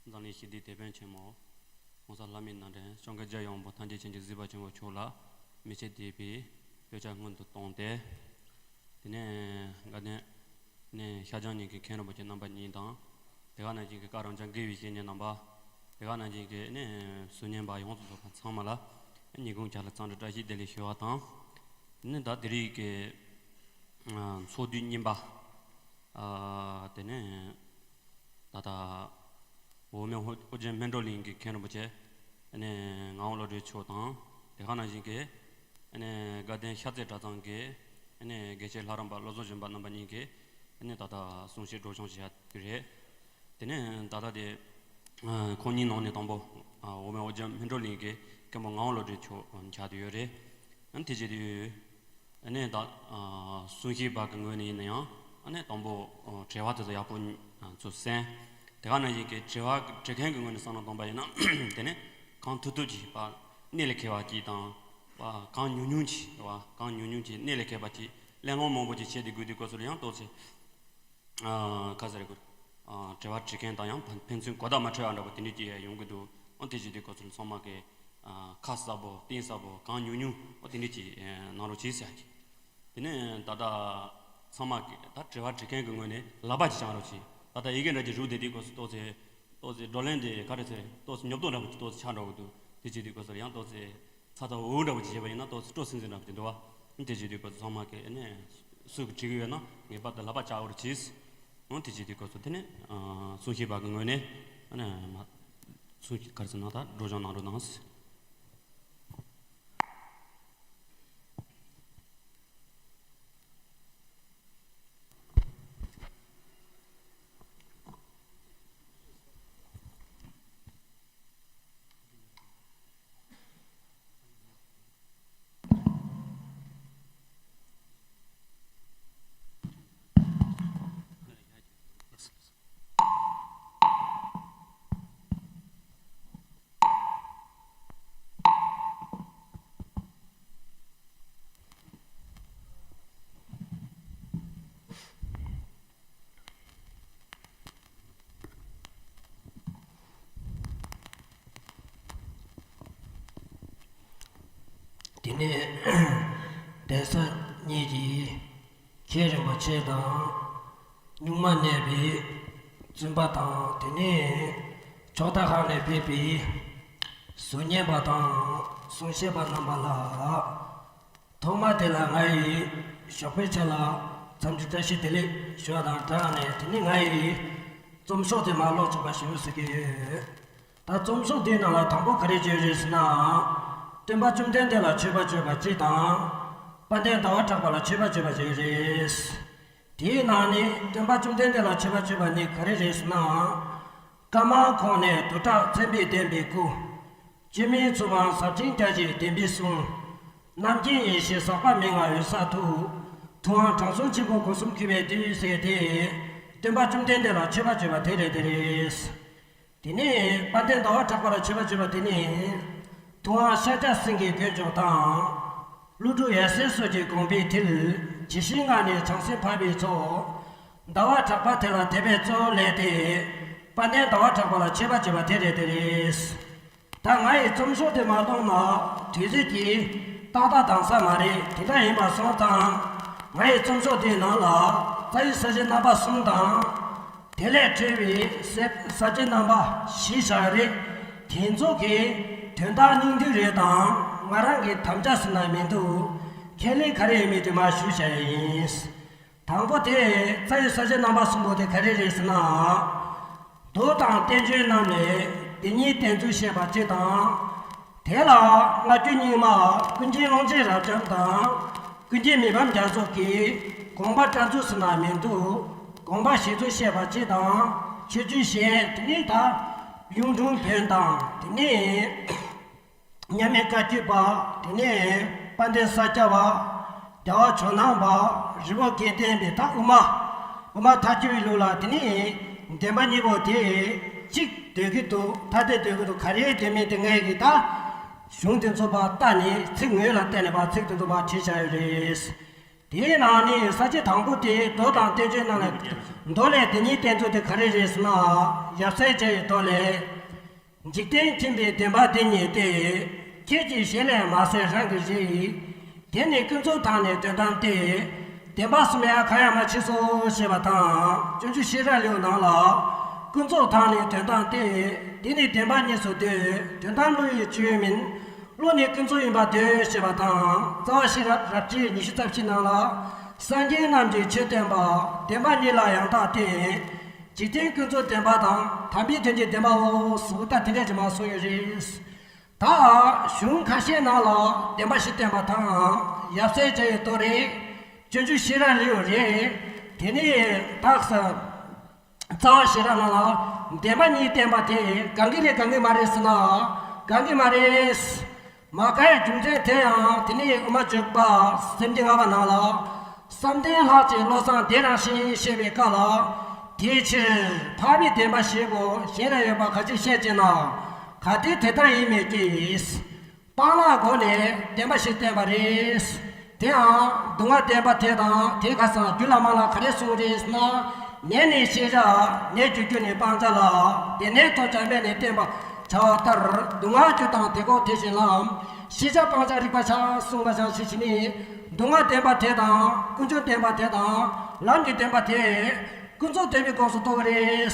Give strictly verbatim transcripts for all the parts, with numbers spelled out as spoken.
འཛམ་གླིང་ཞི་བདེའི་དེད་དཔོན་ཆེན་མོ། ༸གོང་ས་ལྷ་མིའི་རྣམ་འདྲེན་སྐྱབས་མགོན་རྒྱལ་བའི་དབང་པོ་ཐམས་ཅད་མཁྱེན་ཅིང་གཟིགས་པ་ཆེན་པོ་མཆོག་ལ་མི་ཕྱེད་དད་པའི་སྐྱབས་ཆ་སྔོན་དུ་བཏང་སྟེ། དེ་ནས་དགའ་ལྡན་ནས་ཤར་བྱང་གཉིས་ཀྱི་མཁན་རིན་པོ་ཆེ་རྣམ་པ་གཉིས་དང་། དེ་ག་ནང་བཞིན་གྱི་བཀའ་དྲིན་ཅན་དགེ་བའི་བཤེས་གཉེན་རྣམ་པ། དེ་ག་ནང་བཞིན་གྱི་ནས་ཟུར་ཉན་པ་ཡོངས་སུ་རྫོགས་པ་ཚང་མ་ལ་ཉིན་གུང་ཇ་ལག་འཚམས་འདྲི་བཀྲ་ཤིས་བདེ་ལེགས་ཞུ་བ་དང་། དེ་ནས་ད་དེ་རིང་གི་ཚོགས་དུས་གཉིས་པ། ཨ། དེ་ནས་ད་ལྟ་འོག་མིན་ཨོ་རྒྱན་སྨིན་གྲོལ་གླིང་གི་མཁན་རིན་པོ་ཆེ་ནས་ངག་དབང་བློ་གྲོས་མཆོག་དང་། དེ་ག་ནང་བཞིན་གྱི་ནས་དགའ་ལྡན་ཤར་རྩེ་གྲྭ་ཚང་གི་ནས་དགེ་བཤེས་ལྷ་རམས་པ་བློ་བཟང་སྦྱིན་པ་རྣམ་པ་གཉིས་ཀྱིས་ནས་ད་ལྟ་གསུང་བཤད་སྒྲོག་སྦྱང་བྱེད་ཡ་དེ་རེད། དེ་ནས་ད་ལྟ་དེ་ཁོང་གཉིས་ནང་ནས་དང་པོ་འོག་མིན་ཨོ་རྒྱན་སྨིན་གྲོལ་གླིང་གི་མཁན་པོ་ངག་དབང་བློ་གྲོས་མཆོག་ཆགས་བསྡད་ཡོད་རེད། དེ་བྱེད་དུས། ཨ་ནི་ད་ཨ་གསུང་བཤད་པ་གི་ངོས་ནས་ཡིན་ན་ཡང་ཨ་ནི་དང་པོ་ཨ་དྲི་བ་དེ་ཚོ་ཡག་པོ་ཨ་ཚུར་གསན། དེ་ག་ནང་བཞིན་གྱི་དྲི་བ་དྲི་མཁན་གྱི་ངོས་ནས་བསམ་བློ་གཏོང་པ་ཡིན་ན། དེ་ནི་གང་ཐུབ་ཐུབ་ཀྱིས་པ་གནད་ལ་འཁེལ་བ་ཅིག་དང་། པ་གང་ཉུང་ཉུང་ཅིག་པ་གང་ཉུང་ཉུང་ཅིག་གནད་ལ་འཁེལ་བ་ཅིག་གླེང་སློང་མང་པོ་ཅིག་བྱས་ཏེ་དགོས་དུས་སྐབས་སུ་ལ་ཡང་ཏོག་ཙམ། ཨ། ཁ་ཟེར་དགོས། ཨ། དྲི་བ་དྲི་མཁན་དང་ཡང་ཕན་ཕན་ཚུན་གོ་བརྡ་མ་འཕྲོད་ཡ་འདྲ་པོ་དེ་འདྲ་ཅིག་ཡོང་གི་འདུག་ཨ། དེ་བྱེད་དུས་སྐབས་སུ་ཚང་མ་གིས་ཨ་ཁ་གསལ་པོ་གཏིང་གསལ་པོ་གང་ཉུང་ཉུང་ཨ་དེ་འདྲ་ཅིག་ཨ་གནང་རོགས་གྱིས་ཟེར་ཡ་གི། དེ་ནས་ད་ལྟ་ཚང་མ་གིས་ད་དྲི་བ་དྲི་མཁན་གྱི་ངོས་ནས་ལག་པ་ཅིག་བརྐྱང་རོགས་གྱིས། ད་ལྟ་ཡི་གེ་འདྲ་ཅིག་བཞུགས་བསྡད་དུས་སྐབས་སུ་ཏོག་ཙམ་ཏོག་ཙམ་བགྲོ་གླེང་དེ་ག་རེ་ཟེར་ཏོག་ཙམ་ཉོབ་ཏོ་འདྲ་པོ་ཅིག་ཏོག་ཙམ་ཆགས་འགྲོ་གི་འདུག་དེ་བྱེད་དུས་སྐབས་སུ་ཡང་ཏོག་ཙམ། ཚ་ཚ་འུར་འུར་འདྲ་པོ་ཅིག་བྱས་པ་ཡིན་ན་ཏོག་ཙམ་སྤྲོ་སིང་སིང་འདྲ་པོ་ཅིག་འདུག་བ། དེ་བྱེད་དུས་སྐབས་སུ་ཚང་མ་གིས་ཨ་ནི་སུས་ཀྱིས་བྲིས་ཀྱི་ཡོད་ན་ངེས་པར་དུ་ལག་པ་བརྐྱང་དགོས་རེད་གྱིས། འོ་དེ་བྱེད་དུས་སྐབས་སུ་དེ་ནི་ཨ་གསུང་བཤད་པ་གི་ངོས་ནས་ཨ་ནི་མ་གསུང་བཤད་ག་རེ་ཟེར་ན་ད་སྒྲོག་སྦྱང་གནང་རོགས་གནང་། དེ་ནས་གདན་ས་གཉིས་ཀྱི་མཁན་རིན་པོ་ཆེ་དང་། སྨྱུག་མ་གནས་པའི་བཙུན་པ་དང་། དེ་ནས་ཕྱོགས་མཐའ་ཁག་ནས་ཕེབས་པའི་ཟུར་ཉན་པ་དང་གསུང་བཤད་པ་རྣམ་པ་ལ། ཐོག་མ་དེ་ལ་ང་ཡི་ཞོགས་པའི་ཆ་ལ་འཚམས་འདྲི་བཀྲ་ཤིས་བདེ་ལེགས་ཞུ་བ་དང་སྦྲགས་ནས། དེ་ནི་ང་ཡི་རྩོམ་ཤོག་དེ་མར་ཀློག་ཆོག་པ་ཞུ་ཟེར་གྱི་ཡོད། ད་རྩོམ་ཤོག་དེའི་ནང་ལ་དང་པོ་ག་རེ་བརྗོད་རེད་ཟེར་ན། སྟོན་པ་བཅོམ་ལྡན་འདས་ལ་མཆོད་པ་བརྗོད་པ་གཅིག་དང་། དཔལ་ལྡན་ཟླ་བ་གྲགས་པ་ལ་མཆོད་པ་བརྗོད་པ་གཅིག་རེད། དེའི་ནང་ནས་སྟོན་པ་བཅོམ་ལྡན་འདས་ལ་མཆོད་པ་བརྗོད་པ་ནི་ག་རེ་རེད་ཟེར་ན། ཀ་མ་གོང་ནས་བདུན་ཕྲག་མཚན་དཔེས་བསྟན་པའི་སྐུ། སྤྱན་མིག་མཚུངས་པ་ཟབ་ཅིང་རྒྱ་ཆེའི་བདེན་པའི་གསུང་། རྣམ་མཁྱེན་ཡེ་ཤེས་ཟག་པ་མེད་ལྔ་འོད་གསལ་ཐུགས། ཐུབ་དབང་དྲང་སྲོང་ཆེན་པོ་སྒོ་གསུམ་གུས་པས་འདུད་ཟེར་ཏེ། སྟོན་པ་བཅོམ་ལྡན་འདས་ལ་མཆོད་པ་བརྗོད་པ་དེ་རེད་དེ་རེད། དེ་ནས་དཔལ་ལྡན་ཟླ་བ་གྲགས་པ་ལ་མཆོད་པ་བརྗོད་པ་དེ་ནི། ཐུབ་དབང་ཤཱཀྱ་སེང་གེའི་དཀོན་མཆོག་དང་། ཀླུ་སྒྲུབ་ཡབ་སྲས་སོགས་ཀྱི་དགོངས་པའི་མཐིལ། ཇི་ཞིག་ངང་ནས་བྱང་སེམས་འཕགས་པའི་ཚོགས། ཟླ་བ་གྲགས་པ་དེ་ལ་དད་པས་གཙོ་བོར་ལས་ཏེ། དཔལ་ལྡན་ཟླ་བ་གྲགས་པ་ལ་མཆོད་པ་བརྗོད་པ་དེ་རེད་དེ་རེད། ད་ང་ཡི་རྩོམ་ཤོག་དེ་མར་ཀློག་ན་དུས་ཚོད་ཀྱིས་ཏག་ཏག་འདང་ས་མ་རེད། དེ་འདྲ་ཡིན་པ་སོང་ཙང་། ང་ཡི་རྩོམ་ཤོག་དེའི་ནང་ལ་རྩ་བའི་ས་བཅད་རྣམ་པ་གསུམ་དང་། དེ་ལས་འཕྲོས་པའི་ས་བཅད་རྣམ་པ་བཞི་བཞག་རེད། དེ་ཚོ་གི་དོན་དག་སྙིང་བསྡུས་རེད་དང་། ང་རང་གི་དམ་བཅའ་ཟེར་ན་མི་འདུག་ཁས་ལེན་ག་རེ་ཡོད་མེད་དེ་མར་ཞུས་བཞག་ཡ་ཡིན། དང་པོ་དེ་རྩ་བའི་ས་བཅད་རྣམ་པ་གསུམ་པོ་དེ་ག་རེ་རེད་ཟེར་ན། མདོ་དང་བསྟན་བཅོས་རྣམས་ལས་དེ་ཉིད་བསྟན་ཚུལ་བཤད་པ་གཅིག་དང་། དེ་ལ་སྔ་རྒྱུད་རྙིང་མ་ཀུན་མཁྱེན་ཀློང་ཆེན་རབ་འབྱམས་དང་། ཀུན་མཁྱེན་མི་ཕམ་རྒྱ་མཚོ་གིས་དགོངས་པ་བཀྲལ་ཚུལ་ཟེར་ན་མི་འདུག་དགོངས་པ་བཞེས་ཚུལ་བཤད་པ་གཅིག་དང་། མཆོད་བརྗོད་གཞན་དེ་ནི་ད་གཡུང་དྲུང་བོན་དང་། དེ་ནས་མཉམ་མེད་བཀའ་བརྒྱུད་པ། དེ་ནས་དཔལ་ལྡན་ས་སྐྱ་པ། རྒྱལ་བ་ཇོ་ནང་པ། རི་བོ་དགེ་ལྡན་པའི་ད་དབུ་མ། དབུ་མ་ཐལ་འགྱུར་བའི་ལུགས་ལ་དེ་ནི་བདེན་པ་གཉིས་པོ་དེ་གཅིག་འདོད་ཀྱི་འདུག་ཐ་དད་འདོད་ཀྱི་འདུག་ག་རེ་འདོད་མིན་དེ་ངས་ཀྱིས་ད་གཞུང་དེ་ཚོ་ཕར་བལྟས་ནས་ཚིག་ངོས་ལ་བལྟས་ནས་ཕར་ཚིག་དེ་ཚོ་ཕར་བྲིས་བཞག་ཡོད་རེད། དེའི་ནང་ནས་ས་བཅད་དང་པོ་དེ་མདོ་དང་བསྟན་བཅོས་ནང་ལ། མདོ་ལས་དེ་ཉིད་བསྟན་ཚུལ་དེ་ག་རེ་རེད་ཟེར་ན། ཡབ་སྲས་བརྒྱ་ཡི་མདོ་ལས། འཇིག་རྟེན་མཁྱེན་པའི་བདེན་པ་དེ་ཉིད་དེ། ཁྱེད་ཀྱི་ཞལ་ལས་མ་གསལ་རང་གི་རིགས། དེ་ནི་ཀུན་རྫོབ་དང་ནི་དོན་དམ་སྟེ། བདེན་པ་གསུམ་ཡང་གང་ཡང་མ་མཆིས་སོ་ཞེས་པ་དང་། སྤྱོད་འཇུག་ཤེས་རབ་ལེའུ་ནང་ལ། ཀུན་རྫོབ་དང་ནི་དོན་དམ་སྟེ། དེ་ནི་བདེན་པ་གཉིས་སུ་འདོད། དོན་དམ་བློ་ཡི་སྤྱོད་ཡུལ་མིན། བློ་ནི་ཀུན་རྫོབ་ཡིན་པར་འདོད་ཅེས་པ་དང་། རྩ་བ་ཤེས་རབ་རབ་བྱེད་ཉི་ཤུ་རྩ་བཞི་ནང་ལ། སངས་རྒྱས་རྣམས་ཀྱི་ཆོས་བསྟན་པ། བདེན་པ་གཉིས་ལ་ཡང་དག་བརྟེན། འཇིག་རྟེན་ཀུན་རྫོབ་བདེན་པ་དང་། དམ་པའི་དོན་གྱི་བདེན་པའོ། ཟེར་ད་དེ་འདྲ་ཅིག་མར་གསུངས་ཡོད་རེད། ད་གཞུང་ཁ་ཤས་ནང་ལ་བདེན་པ་བཞི་བསྟན་པ་དང་། ཡབ་སྲས་བརྒྱ་ཡི་མདོ་རེད། སྤྱོད་འཇུག་ཤེས་རབ་ལེའུ་རེད། དེ་ནས་ད་ག་ས། རྩ་བ་ཤེས་རབ་ནང་ལ་བདེན་པ་གཉིས་བསྟན་པ་དེ་གང་གི་རེད་གང་གི་མ་རེད་ཟེར་ན། གང་གི་མ་རེད། མ་ག་ཡའི་རྒྱུ་མཚན་དེ་ཡང་དེ་ནི་དབུ་མ་འཇུག་པ་སེམས་བསྐྱེད་ལྔ་པ་ནང་ལ། བསམ་གཏན་ལྷག་བཅས་བློ་བཟང་བདེ་རང་བཞིན་བཤད་པའི་སྐབས་ལ། དེའི་ཕྱིར་འཕགས་པའི་བདེན་པ་བཞི་པོ་གཞན་ལ་ཡོད་པ་ག་ཅི་བཤད་ཅེ་ན། གལ་ཏེ་དེ་ལྟར་ཡིན་མོད་ཀྱི། སྤང་བླང་སྒོ་ནས་བདེན་པ་བཞི་བསྟན་པ་རེད། དེའང་སྡུག་བསྔལ་བདེན་པ་དེ་དང་དེའི་ཁ་སང་རྒྱུད་བླ་མ་ལ་ག་རེ་གསུངས་རེད་ཟེར་ན། ནད་ནི་ཤེས་བྱ་ནད་ཀྱི་རྒྱུ་ནི་སྤང་བྱ་ལ། དེ་ནས་ཐོབ་བྱ་སྨན་ནི་བསྟེན་པར་བྱ་བ་ལྟར། སྡུག་བསྔལ་རྒྱུ་དང་དེ་འགོག་དེ་བཞིན་ལ། ཤེས་བྱ་སྤང་བྱ་རིགས་པ་ཆགས་གསུངས་པ་བཞིན་ཞེས་བྱས་ནས། སྡུག་བསྔལ་བདེན་པ་དེ་དང་ཀུན་འབྱུང་བདེན་པ་དེ་དང་ལམ་གྱི་བདེན་པ་དེ་ཀུན་རྫོབ་བདེན་པའི་ཁོངས་སུ་གཏོགས་ཀྱི་རེད།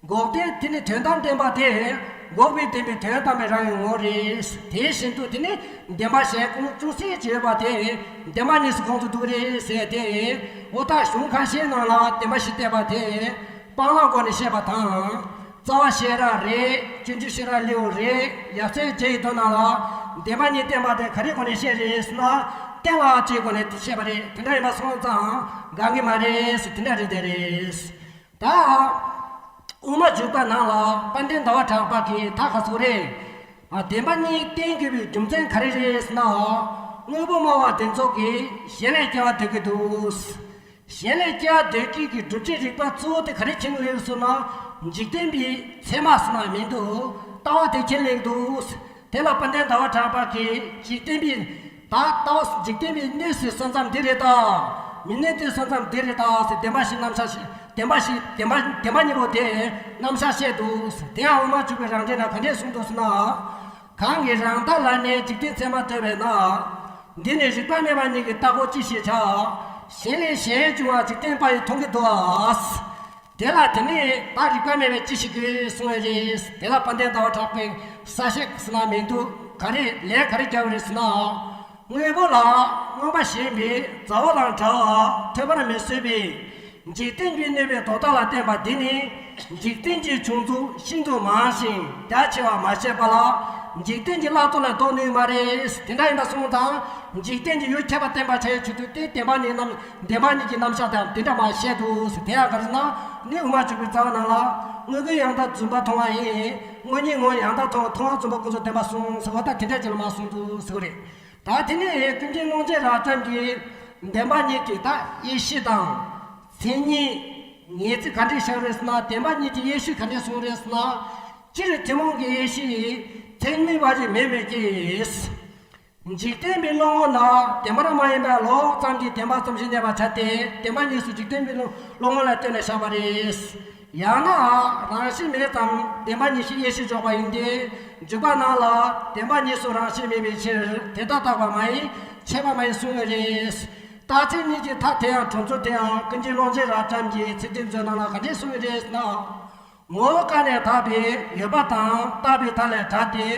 འགོག་བདེན་དེ་ནི་དོན་དམ་བདེན་པ་སྟེ། འགོག་པའི་བདེན་པའི་དོན་དམ་པའི་རང་གི་ངོ་བོ་རེད། དེ་བཞིན་དུ་དེ་ནི་བདེན་པ་གཞན་ཀུན་ཅུང་ཟད་ཅིག་ཡོད་པ་དེ་བདེན་པ་གཉིས་སུ་ཁོངས་སུ་འདུ་གི་རེད་ཟེར་ཏེ། འོ་ད་གཞུང་ཁ་ཤས་ནང་ལ་བདེན་པ་བཞི་བསྟན་པ་དེ་སྤང་བླང་སྒོ་ནས་བཤད་པ་དང་། རྩ་བ་ཤེས་རབ་རེད། སྤྱོད་འཇུག་ཤེས་རབ་ལེའུ་རེད། ཡབ་སྲས་བརྒྱ་ཡི་མདོ་ནང་ལ་བདེན་པ་གཉིས་བསྟན་པ་དེ་ག་རེ་སྒོ་ནས་བཤད་རེད་ཟེར་ན། བསྟན་བྱ་བཅུའི་སྒོ་ནས་བཤད་པ་རེད། དེ་འདྲ་ཡིན་པ་སོང་ཙང་གང་གི་མ་རེད་ཟེར་དེ་འདྲ་རེད་དེ་རེད། ད། དབུ་མ་འཇུག་པ་ནང་ལ་དཔལ་ལྡན་ཟླ་བ་གྲགས་པ་གིས་ད་ག་ཟེར་རེད། ཨ། བདེན་པ་གཉིས་བསྟན་དགོས་པའི་རྒྱུ་མཚན་ག་རེ་རེད་ཟེར་ན། དངོས་པོ་སྨྲ་བ་དེ་ཚོ་གིས་གཞན་ལས་སྐྱེ་བ་འདོད་ཀྱི་འདུག་གཞན་ལས་སྐྱེ་བ་འདོད་ཀྱི་གི་སྒྲུབ་བྱེད་རིགས་པ་གཙོ་བོ་དེ་ག་རེ་བྱེད་ཀྱི་ཡོད་ཟེར་ན། འཇིག་རྟེན་པའི་ཚད་མ་ཟེར་ན་མི་འདུག་ལྟ་བ་དེ་ཁས་ལེན་འདུག་དེ་ལ་དཔལ་ལྡན་ཟླ་བ་གྲགས་པ་གིས་འཇིག་རྟེན་པའི། ད་ལྟ་བ་འཇིག་རྟེན་པའི་གནས་སུ་ས་མཚམས་འདི་རེད་ད། མི་གནས་དུས་ས་མཚམས་འདི་རེད་ད་ཟེར་བདེན་པ་བཞི་རྣམ་གཞག་བཞི། བདེན་པ་བཞི་བདེན་པ་བདེན་པ་གཉིས་པོ་དེ་རྣམ་གཞག་བཤད་འདུག་དེ་ཡང་དབུ་མ་འཇུག་པའི་རང་འགྲེལ་ན་ག་འདྲས་གསུངས་འདུག་ཟེར་ན། གང་གིས་རང་ལྟ་ལ་ནི་འཇིག་རྟེན་ཚད་མར་ལྟོས་པས་ན། འདི་ནི་རིགས་པ་མེད་པ་ཉིད་ཀྱིས་བརྟག་གོ་ཅི་ཞིག་བྱ། གཞན་ལས་གཞན་འབྱུང་བ་འཇིག་རྟེན་པ་ཡིས་མཐོང་གི་འདུག་ཨ། དེ་ལ་དེ་ནས་ད་རིགས་པ་མེད་པས་ཅི་ཞིག་དགོས་གསུང་བས་རེད། དེ་ལ་དཔལ་ལྡན་ཟླ་བ་གྲགས་པས་གསལ་བཤད་ཟེར་ན་མི་འདུག་ག་རེ་ལན་ག་རེ་བརྒྱབ་རེད་ཟེར་ན། དངོས་པོ་ལ་མངོན་པར་ཞེན་པའི་མཛའ་བོ་དང་བྲལ་བ་ཐོས་པར་མི་བཟོད་པའི་འཇིག་རྟེན་གྱི་གནོད་པའི་ལྡོག་ལྟ་ལ་བརྟེན་པ་འདི་ནི་འཇིག་རྟེན་གྱི་བྱུང་ཚུལ་ཤིན་ཏུ་མང་ཞིང་རྒྱ་ཆེ་བ་མ་ཤེས་པ་ལ། འཇིག་རྟེན་གྱི་བླང་དོར་ལ་ལྡོག་ནུས་མ་རེད། དེ་འདྲ་ཡིན་པ་སོང་ཙང་འཇིག་རྟེན་གྱི་ཡུལ་ཁྱད་པར་བསྟན་པར་བྱ་བའི་ཆེད་དུ་དེ་བདེན་པ་གཉིས་རྣམ། བདེན་པ་གཉིས་ཀྱི་རྣམ་གཞག་དང་དེ་འདྲ་མ་བཤད་འདུག་ཟེར། དེ་ཡང་ག་རེ་ཟེར་ན། ནི་དབུ་མ་འཇུག་པའི་རྩ་བ་ནང་ལ། དངོས་ཀུན་ཡང་དག་བརྫུན་པ་མཐོང་བ་ཡིན། དངོས་གཉིས་ངོ་ཡང་དག་མཐོང་བ། མཐོང་བ་བརྫུན་པ་ཀུན་རྫོབ་བདེན་པར་གསུངས་ཟེར་བ་ད་དེ་འདྲ་ཅིག་ལ་མ་གསུངས་འདུག་ཟེར་བ་རེད། ད་དེ་ནས་ཀུན་མཁྱེན་ཀློང་ཆེན་རབ་འབྱམས་ཀྱིས་བདེན་པ་གཉིས་ཀྱི་ད་དབྱེ་གཞི་དང་། མཚན་ཉིད། ངེས་ཚིག་ག་འདྲས་བཞག་རེད་ཟེར་ན། བདེན་པ་གཉིས་ཀྱི་དབྱེ་གཞི་ག་འདྲས་གསུངས་རེད་ཟེར་ན། སྤྱིར་ཐུན་མོང་གི་དབྱེ་གཞི་ཡིས་མཚན་དམིགས་པ་ཞིག་མེད་མོད་ཀྱི། འཇིག་རྟེན་པའི་བློ་ངོ་ན་བདེན་པར་མ་ཡིན་པའི་ལོག་ཙམ་གྱི་བདེན་པ་ཙམ་ཞིག་གནས་པར་བྱ་སྟེ། བདེན་པ་གཉིས་སུ་འཇིག་རྟེན་པའི་བློ་བློ་ངོ་ལ་ལྟོས་ནས་བཞག་པ་རེད། ཡང་ན་རང་བཞིན་མེད་ཙམ་བདེན་པ་གཉིས་ཀྱི་དབྱེ་གཞི་འཇོག་པ་ཡིན་ཏེ། འཇུག་པ་ནང་ལ་བདེན་པ་གཉིས་སུ་རང་བཞིན་མེད་པའི་ཕྱིར་དེ་ལྟར་བརྟག་པ་མ་ཡིན་ཆད་པ་མ་ཡིན་གསུངས་ཡོད་རེད། རྟག་ཆད་གཉིས་ཀྱི་མཐའ་དེ་ཡང་གྲུབ་ཚུལ་དེ་ཡང་ཀུན་མཁྱེན་ཀློང་ཆེན་རབ་འབྱམས་ཀྱི་ཚིག་དོན་མཛོད་ནང་ལ་ག་འདྲས་གསུངས་ཡོད་རེད་ཟེར་ན། ངོ་བོ་ཀ་ནས་དག་པའི་ཡོད་པ་དང་རྟག་པའི་མཐའ་ལས་བྲལ་ཏེ།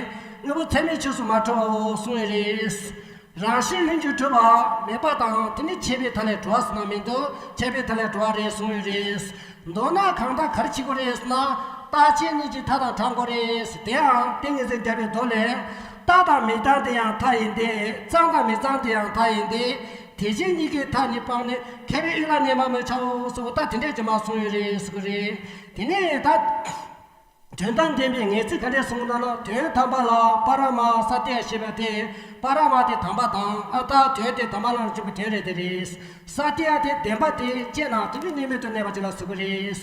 དངོས་པོ་ཚད་མའི་ཆོས་སུ་མ་གྲུབ་པའོ་གསུངས་ཡོད་རེད། རང་བཞིན་ལྷུན་གྱིས་གྲུབ་པ་མེད་པ་དང་དེ་ནི་ཆད་པའི་མཐའ་ལས་གྲོལ་བ་ཟེར་ན་མི་འདུག་ཆད་པའི་མཐའ་ལས་གྲོལ་བ་རེད་གསུངས་ཡོད་རེད། མདོར་ན་གང་ལྟར་ག་རེ་བྱེད་དགོས་རེད་ཟེར་ན། རྟག་ཆད་གཉིས་ཀྱི་མཐའ་དང་བྲལ་དགོས་རེད། དེའང་ཏིང་ངེ་འཛིན་རྒྱས་པའི་མདོ་ལས། རྟག་དང་མི་རྟག་དེ་ཡང་མཐའ་ཡིན་ཏེ། གཙང་དང་མི་གཙང་དེ་ཡང་མཐའ་ཡིན་ཏེ། དེ་བཞིན་གཉིས་ཀྱི་མཐའ་ནི་སྤངས་ནས། མཁས་པའི་ཡུལ་ལ་གནས་པར་མི་བྱའོ་ཟེར་བ་ད་དེ་འདྲས་ཀྱི་མ་གསུངས་ཡོད་རེད་ཟེར་གི་རེད། དེ་ནས་ད། དོན་དམ་བདེན་པའི་ངེས་ཚིག་ག་འདྲས་གསུངས་ན་ན། དོན་དམ་པ་ལ་པ་ར་མ་ས་ཏི་ཡ་ཞེས་པ་སྟེ། པ་ར་མ་དེ་དམ་པ་དང་ཨ་རྟག་དོན་དེ་དམ་པ་ལ་འཇུག་པའི་དོན་རེད་དེ་རེད། ས་ཏི་ཡ་དེ་བདེན་པ་དེ་དཔྱད་ན་དེ་ནི་གནས་མལ་དུ་གནས་པ་ཅིག་ལ་ཟེར་གི་རེད།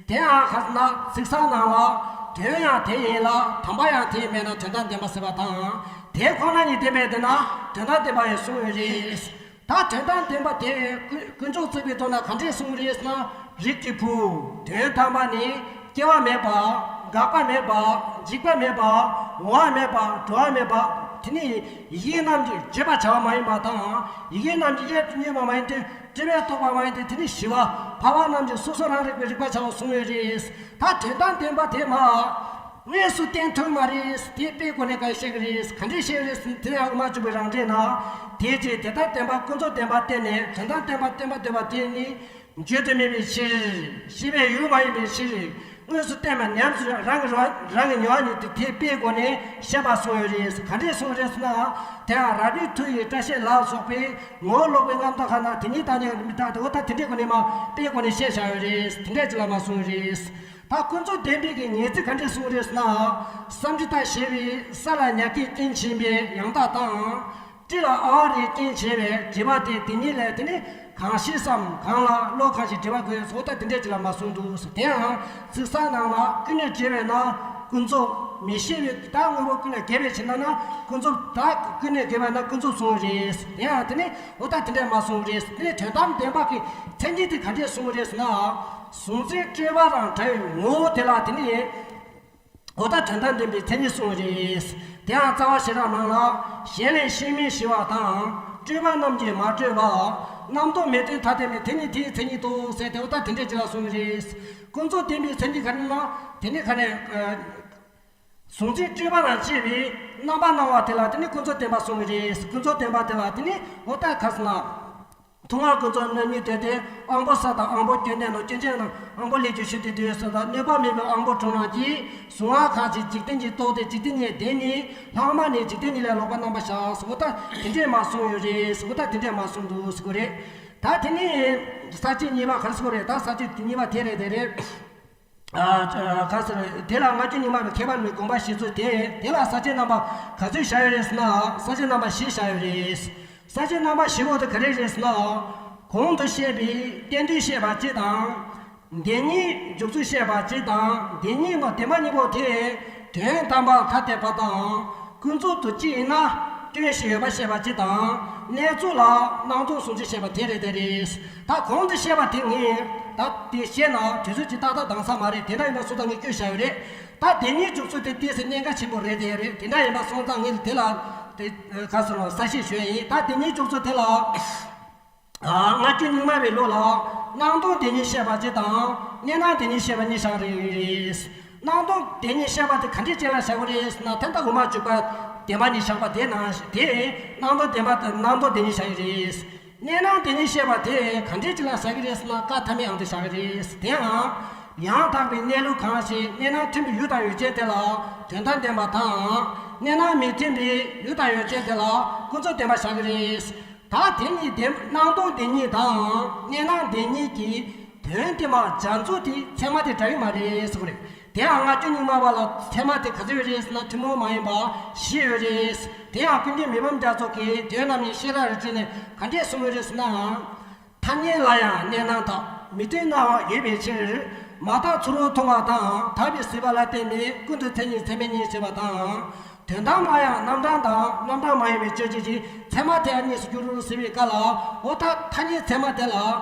དེ་ཡང་ཁ་ན་ཚིག་གསལ་ནང་ལ། དོན་ཡང་དེ་ཡིན་ལ་དམ་པ་ཡང་དེ་མེད་ན་དོན་དམ་བདེན་པ་ཟེར་བ་དང་། དེ་ཁོ་ན་ཉིད་བདེན་པས་བསྡད་ན་དོན་དམ་བདེན་པ་ཡང་གསུངས་ཡོད་རེད། ད་དོན་དམ་བདེན་པ་དེ་དཀོན་དཀོན་མཆོག་གཙོ་བོའི་ཐོག་ན་ག་འདྲས་གསུངས་རེད་ཟེར་ན། རིགས་ཀྱི་བུ། དོན་དམ་པ་ནི་སྐྱེ་བ་མེད་པ། འགག་པ་མེད་པ། འཇིག་པ་མེད་པ། འོང་བ་མེད་པ། འགྲོ་བ་མེད་པ། དེ་ནི་ཡི་གེ་རྣམས་ཀྱིས་བརྗོད་པར་བྱ་བ་མ་ཡིན་པ་དང་། ཡི་གེ་རྣམས་ཀྱིས་གཡས་སུ་བརྙེས་པ་མ་ཡིན་ཏེ། སྤྲོས་པས་རྟོགས་པ་མ་ཡིན་ཏེ། དེ་ནི་ཞི་བ། འཕགས་པ་རྣམས་ཀྱིས་སོ་སོ་རང་རིག་པས་རིག་པར་བྱའོ་གསུངས་ཡོད་རེད། ད་དོན་དམ་བདེན་པ་དེ་མ། དངོས་སུ་བསྟན་ཐུབ་མ་རེད། དེ་དཔེའི་སྒོ་ནས་ག་རེ་བཤད་ཀྱི་རེད། ག་འདྲས་བཤད་ཀྱི་རེད་ཟེར་ན། དེ་ཡང་དབུ་མ་འཇུག་པའི་རང་འགྲེལ་ན། དེའི་ཕྱིར་དེ་ལྟར་བསྟན་པ་ཀུན་རྫོབ་བདེན་པར་བསྟན་ནས། དོན་དམ་བདེན་པ་བསྟན་པར་འདོད་པ་དེ་ནི་བརྗོད་དུ་མེད་པའི་ཕྱིར། ཤེས་པའི་ཡུལ་མ་ཡིན་པའི་ཕྱིར། དངོས་སུ་བསྟན་པ་ཉམས་སུ་རང་གི་རང་གི་མྱོང་བ་ཉིད་དུ་དེ་དཔེའི་སྒོ་ནས་བཤད་པ་གསུངས་ཡོད་རེད། ག་འདྲས་གསུངས་རེད་ཟེར་ན། དེ་ཡང་རབ་རིབ་མཐུ་ཡི་སྐྲ་ཤད་ལ་སོགས་པས། ངོ་བོ་ལོག་པའི་རྣམ་རྟོག་ཁ་ན་དེ་ཉིད་བདག་ཉིད་མི་རྟག་སྟེ། འོ་ད་དེ་འདྲའི་སྒོ་ནས་མ་དཔེའི་སྒོ་ནས་བཤད་བཞག་ཡོད་རེད། དེ་འདྲས་ཅིག་ལ་མ་གསུངས་རེད། ད་ཀུན་རྫོབ་བདེན་པའི་གི་ངེས་ཚིག་ག་འདྲས་གསུངས་རེད་ཟེར་ན། སམ་ཏྲི་ཏ་ཞེས་པའི་ས་ལ་ཉ་སྐད་རྐྱེན་བྱས་པའི་ཡང་དག་དང་། སྤྲེའུ་ལ་ཨ་བ་རིའི་རྐྱེན་བྱས་པའི་སྒྲིབ་པ་དེ་དེ་ཉིད་ལས་དེ་ནི་གང་ཤེས་སམ། གང་ལ་བློ་གང་ཞིག་སྒྲིབ་པ་དགོས་སོ། ད་དེ་འདྲས་ཅིག་ལ་མ་གསུངས་འདུག་ཟེར། དེའང་ཚིག་གསལ་ནང་ལ་ཀུན་ནས་བྱས་པས་ན་ཀུན་རྫོབ། མི་ཤེས་པའི་ད་དངོས་པོ་ཀུན་ནས་གྱེས་པའི་ཕྱིར་ན་ན་ཀུན་རྫོབ། ད་ཀུན་ནས་གྱེས་པས་ན་ཀུན་རྫོབ་གསུངས་རེད། དེ་ཡང་དེ་ནི་འོ་ད་དེ་འདྲས་མ་གསུངས་རེད། དེ་ནི་དོན་དམ་བདེན་པ་གི་མཚན་ཉིད་དེ་ག་འདྲས་གསུངས་རེད་ཟེར་ན། གཟུང་འཛིན་སྤྲོས་པ་དང་བྲལ་བའི་ངོ་བོ་དེ་ལ་དེ་ནི་འོ་ད་དོན་དམ་བདེན་པའི་མཚན་ཉིད་གསུངས་རེད། དེ་ཡང་རྩ་བ་ཤེས་རབ་ནང་ལ། གཞན་ལས་ཤེས་མིན་ཞི་བ་དང་། སྤྲོས་པ་རྣམས་ཀྱིས་མ་གྲོལ་བ། རྣམ་རྟོག་མེད་དོན་ཐ་དད་མེད། དེ་ནི་དེའི་མཚན་ཉིད་དོ་ཟེར་ཏེ། འོ་ད་དེ་འདྲས་ཅིག་ལ་གསུངས་རེད། ཀུན་རྫོབ་བདེན་པའི་མཚན་ཉིད་ག་རེ་ན། དེ་ནི་ག་རེ། གཟུང་འཛིན་སྤྲོས་པ་དང་བཅས་པའི་རྣམ་པར་སྣང་བ་དེ་ལ་དེ་ནི་ཀུན་རྫོབ་བདེན་པ་གསུངས་ཀྱི་རེད། ཀུན་རྫོབ་བདེན་པ་དེ་ལ་དེ་ནི་འོ་ད་ག་ཟེར་ན། མཐོང་བ་ཀུན་རྫོབ་རྣམ་གཉིས་དོན་ཏེ། དབང་པོ་གསལ་དང་དབང་པོ་སྐྱོན་ལྡན་ནོ། སྐྱོན་ཅན་རྣམས་དབང་པོ་ལས་ཀྱང་ཞི་སྟེ་འདུ་བའི་ཕྱིར་དང་། གནོད་པ་མེད་པའི་དབང་པོ་དྲུང་རྣམས་ཀྱིས། གཟུང་བ་གང་ཞིག་འཇིག་རྟེན་གྱི་རྟོག་སྟེ། འཇིག་རྟེན་གཉིས་བདེན་ཉིད་ལྷག་མ་ནི། འཇིག་རྟེན་གཉིས་ལས་ལོག་པར་རྣམ་པར་གཞག་ཟེར། འོ་ད་དེ་འདྲས་མ་གསུངས་ཡོད་རེད་ཟེར། འོ་ད་དེ་འདྲས་མ་གསུངས་འདུག་ཟེར་གྱི་རེད། ད་དེ་ནི་ས་བཅད་གཉིས་པ་ག་རེ་ཟེར་གྱི་རེད། ད་ས་བཅད་གཉིས་པ་དེ་རེད། དེ་རེད། ཨ་ཁ་ཟེར། དེ་ལ་སྔ་རྒྱུ་རྙིང་མ་བའི་ཁྱད་པར་མའི་དགོངས་པ་བཞེད་ཚུལ་དེ། དེ་ལ་ས་བཅད་རྣམ་པ་ག་ཚོད་བཞག་ཡོད་རེད་ཟེར་ན། ས་བཅད་རྣམ་པ་བཞི་བཞག་ཡོད་རེད། ས་བཅད་རྣམ་པ་བཞི་པོ་དེ་ག་རེ་རེད་ཟེར་ན། གོང་དུ་བཤད་པའི་གཏན་དུ་བཤད་པ་སྤྱི་དང་། བདེན་གཉིས་འཇོག་ཚུལ་བཤད་པ་སྤྱི་དང་། བདེན་གཉིས་ནི་བདེན་པ་གཉིས་པོ་དེ་དོན་དམ་པར་ཐ་དད་པ་དང་། ཀུན་རྫོབ་ཏུ་སྤྱི་ཡིན་ན་སྐྱོན་ཞིག་ཡོད་པ་བཤད་པ་སྤྱི་དང་། གནས་ཚུལ་ལ་སྣང་སྟོང་གཟུང་འཛིན་བཤད་པ་དེ་རེད། དེ་རེད། ད་གོང་དུ་བཤད་པ་དེ་ངས་ད་དེ་བཤད་ན་དུས་ཚོད་ཀྱིས་ཏག་ཏག་འདང་ས་མ་རེད། དེ་འདྲ་ཡིན་པ་སོང་ཙང་ངས་བསྐྱོན་བཞག་ཡོད་རེད། ད་བདེན་གཉིས་འཇོག་ཚུལ་དེ་ཏོག་ཙམ་གནད་འགག་ཆེན་པོ་རེད། དེ་རེད། དེ་འདྲ་ཡིན་པ་སོང་ཙང་ངས་དེ་ལ་དེ་ག་ཟེར་ན་གསལ་བཤད་ཞུ་ཡ་ཡིན། ད་བདེན་གཉིས་འཇོག་ཚུལ་དེ་ལ། ཨ། སྔ་རྒྱུ་རྙིང་མ་བའི་ལུགས་ལ་སྣང་སྟོང་བདེན་གཉིས་བཤད་པ་སྤྱི་དང་། གནས་སྣང་བདེན་གཉིས་བཤད་པ་གཉིས་བཞག་རེད། སྣང་སྟོང་བདེན་གཉིས་བཤད་པ་དེ་ག་འདྲས་ཅིག་ལ་བཞག་གི་རེད་ཟེར་ན། ད་ལྟ་དབུ་མ་འཇུག་པ་བདེན་པ་གཉིས་བཞག་པ་དེ་ནང་བཞིན་དེ་སྣང་སྟོང་བདེན་པ་དང་སྣང་སྟོང་བདེན་གཉིས་བཞག་གི་རེད། གནས་སྣང་བདེན་གཉིས་བཤད་པ་དེ་ག་འདྲས་ཅིག་ལ་བཞག་གི་རེད་ཟེར་ན། བཀའ་ཐ་མའི་དབང་དུ་བཞག་གི་རེད། དེའང་ཡང་དག་པའི་གནས་ལུགས་གང་ཞིག་གནས་སྣང་མཐུན་པའི་ཡུལ་དང་ཡུལ་ཅན་དེ་ལ་དོན་དམ་བདེན་པ་དང་། གནས་སྣང་མི་མཐུན་པའི་ཡུལ་དང་ཡུལ་ཅན་དེ་ལ་ཀུན་རྫོབ་བདེན་པ་བཞག་གི་རེད། ད་དེ་ནི་བདེན། སྣང་སྟོང་བདེན་གཉིས་དང་གནས་སྣང་བདེན་གཉིས་ཀྱི་དོན་དེ་མ་སྦྱར་ཚུལ་དེ་ཚད་མ་དེ་འདྲ་གི་མ་རེད་ཟེར་གྱི་རེད། དེ་ཡང་སྔ་རྒྱུ་རྙིང་མ་བ་ལ་ཚད་མ་དེ་ག་ཚོད་ཡོད་རེད་ཟེར་ན། ཐུན་མོང་མ་ཡིན་པ་བཞི་ཡོད་རེད། དེ་ཡང་ཀུན་མཁྱེན་མི་ཕམ་རྒྱ་མཚོ་གིས་དོན་རྣམ་གཉིས་ཤེས་རབ་རིགས་བསྒྲེས་ནས་ག་འདྲས་གསུངས་ཡོད་རེད་ཟེར་ན། ཐ་སྙད་ལ་ཡང་གནས་སྣང་དག་མི་མཐུན་སྣང་བ་ཡོད་པའི་ཕྱིར། མ་དག་ཚུ་རོལ་མཐོང་བ་དང་དག་པའི་སྲིད་པ་ལ་བརྟེན་ནས་ཀུན་ཏུ་མཚན་ཉིད་ཚད་མས་རྙེད་ཟེར་བ་དང་། དོན་དམ་ལ་ཡང་རྣམ་གྲངས་དང་རྣམ་གྲངས་མ་ཡིན་པའི་དཔྱོད་བྱེད་ཀྱི་ཚད་མ་དེ་གཉིས་སུ་འགྱུར་རོ་ཟེར་བའི་སྐབས་ལ། འོ་ད་ཐ་སྙད་ཚད་མ་དེ་ལ་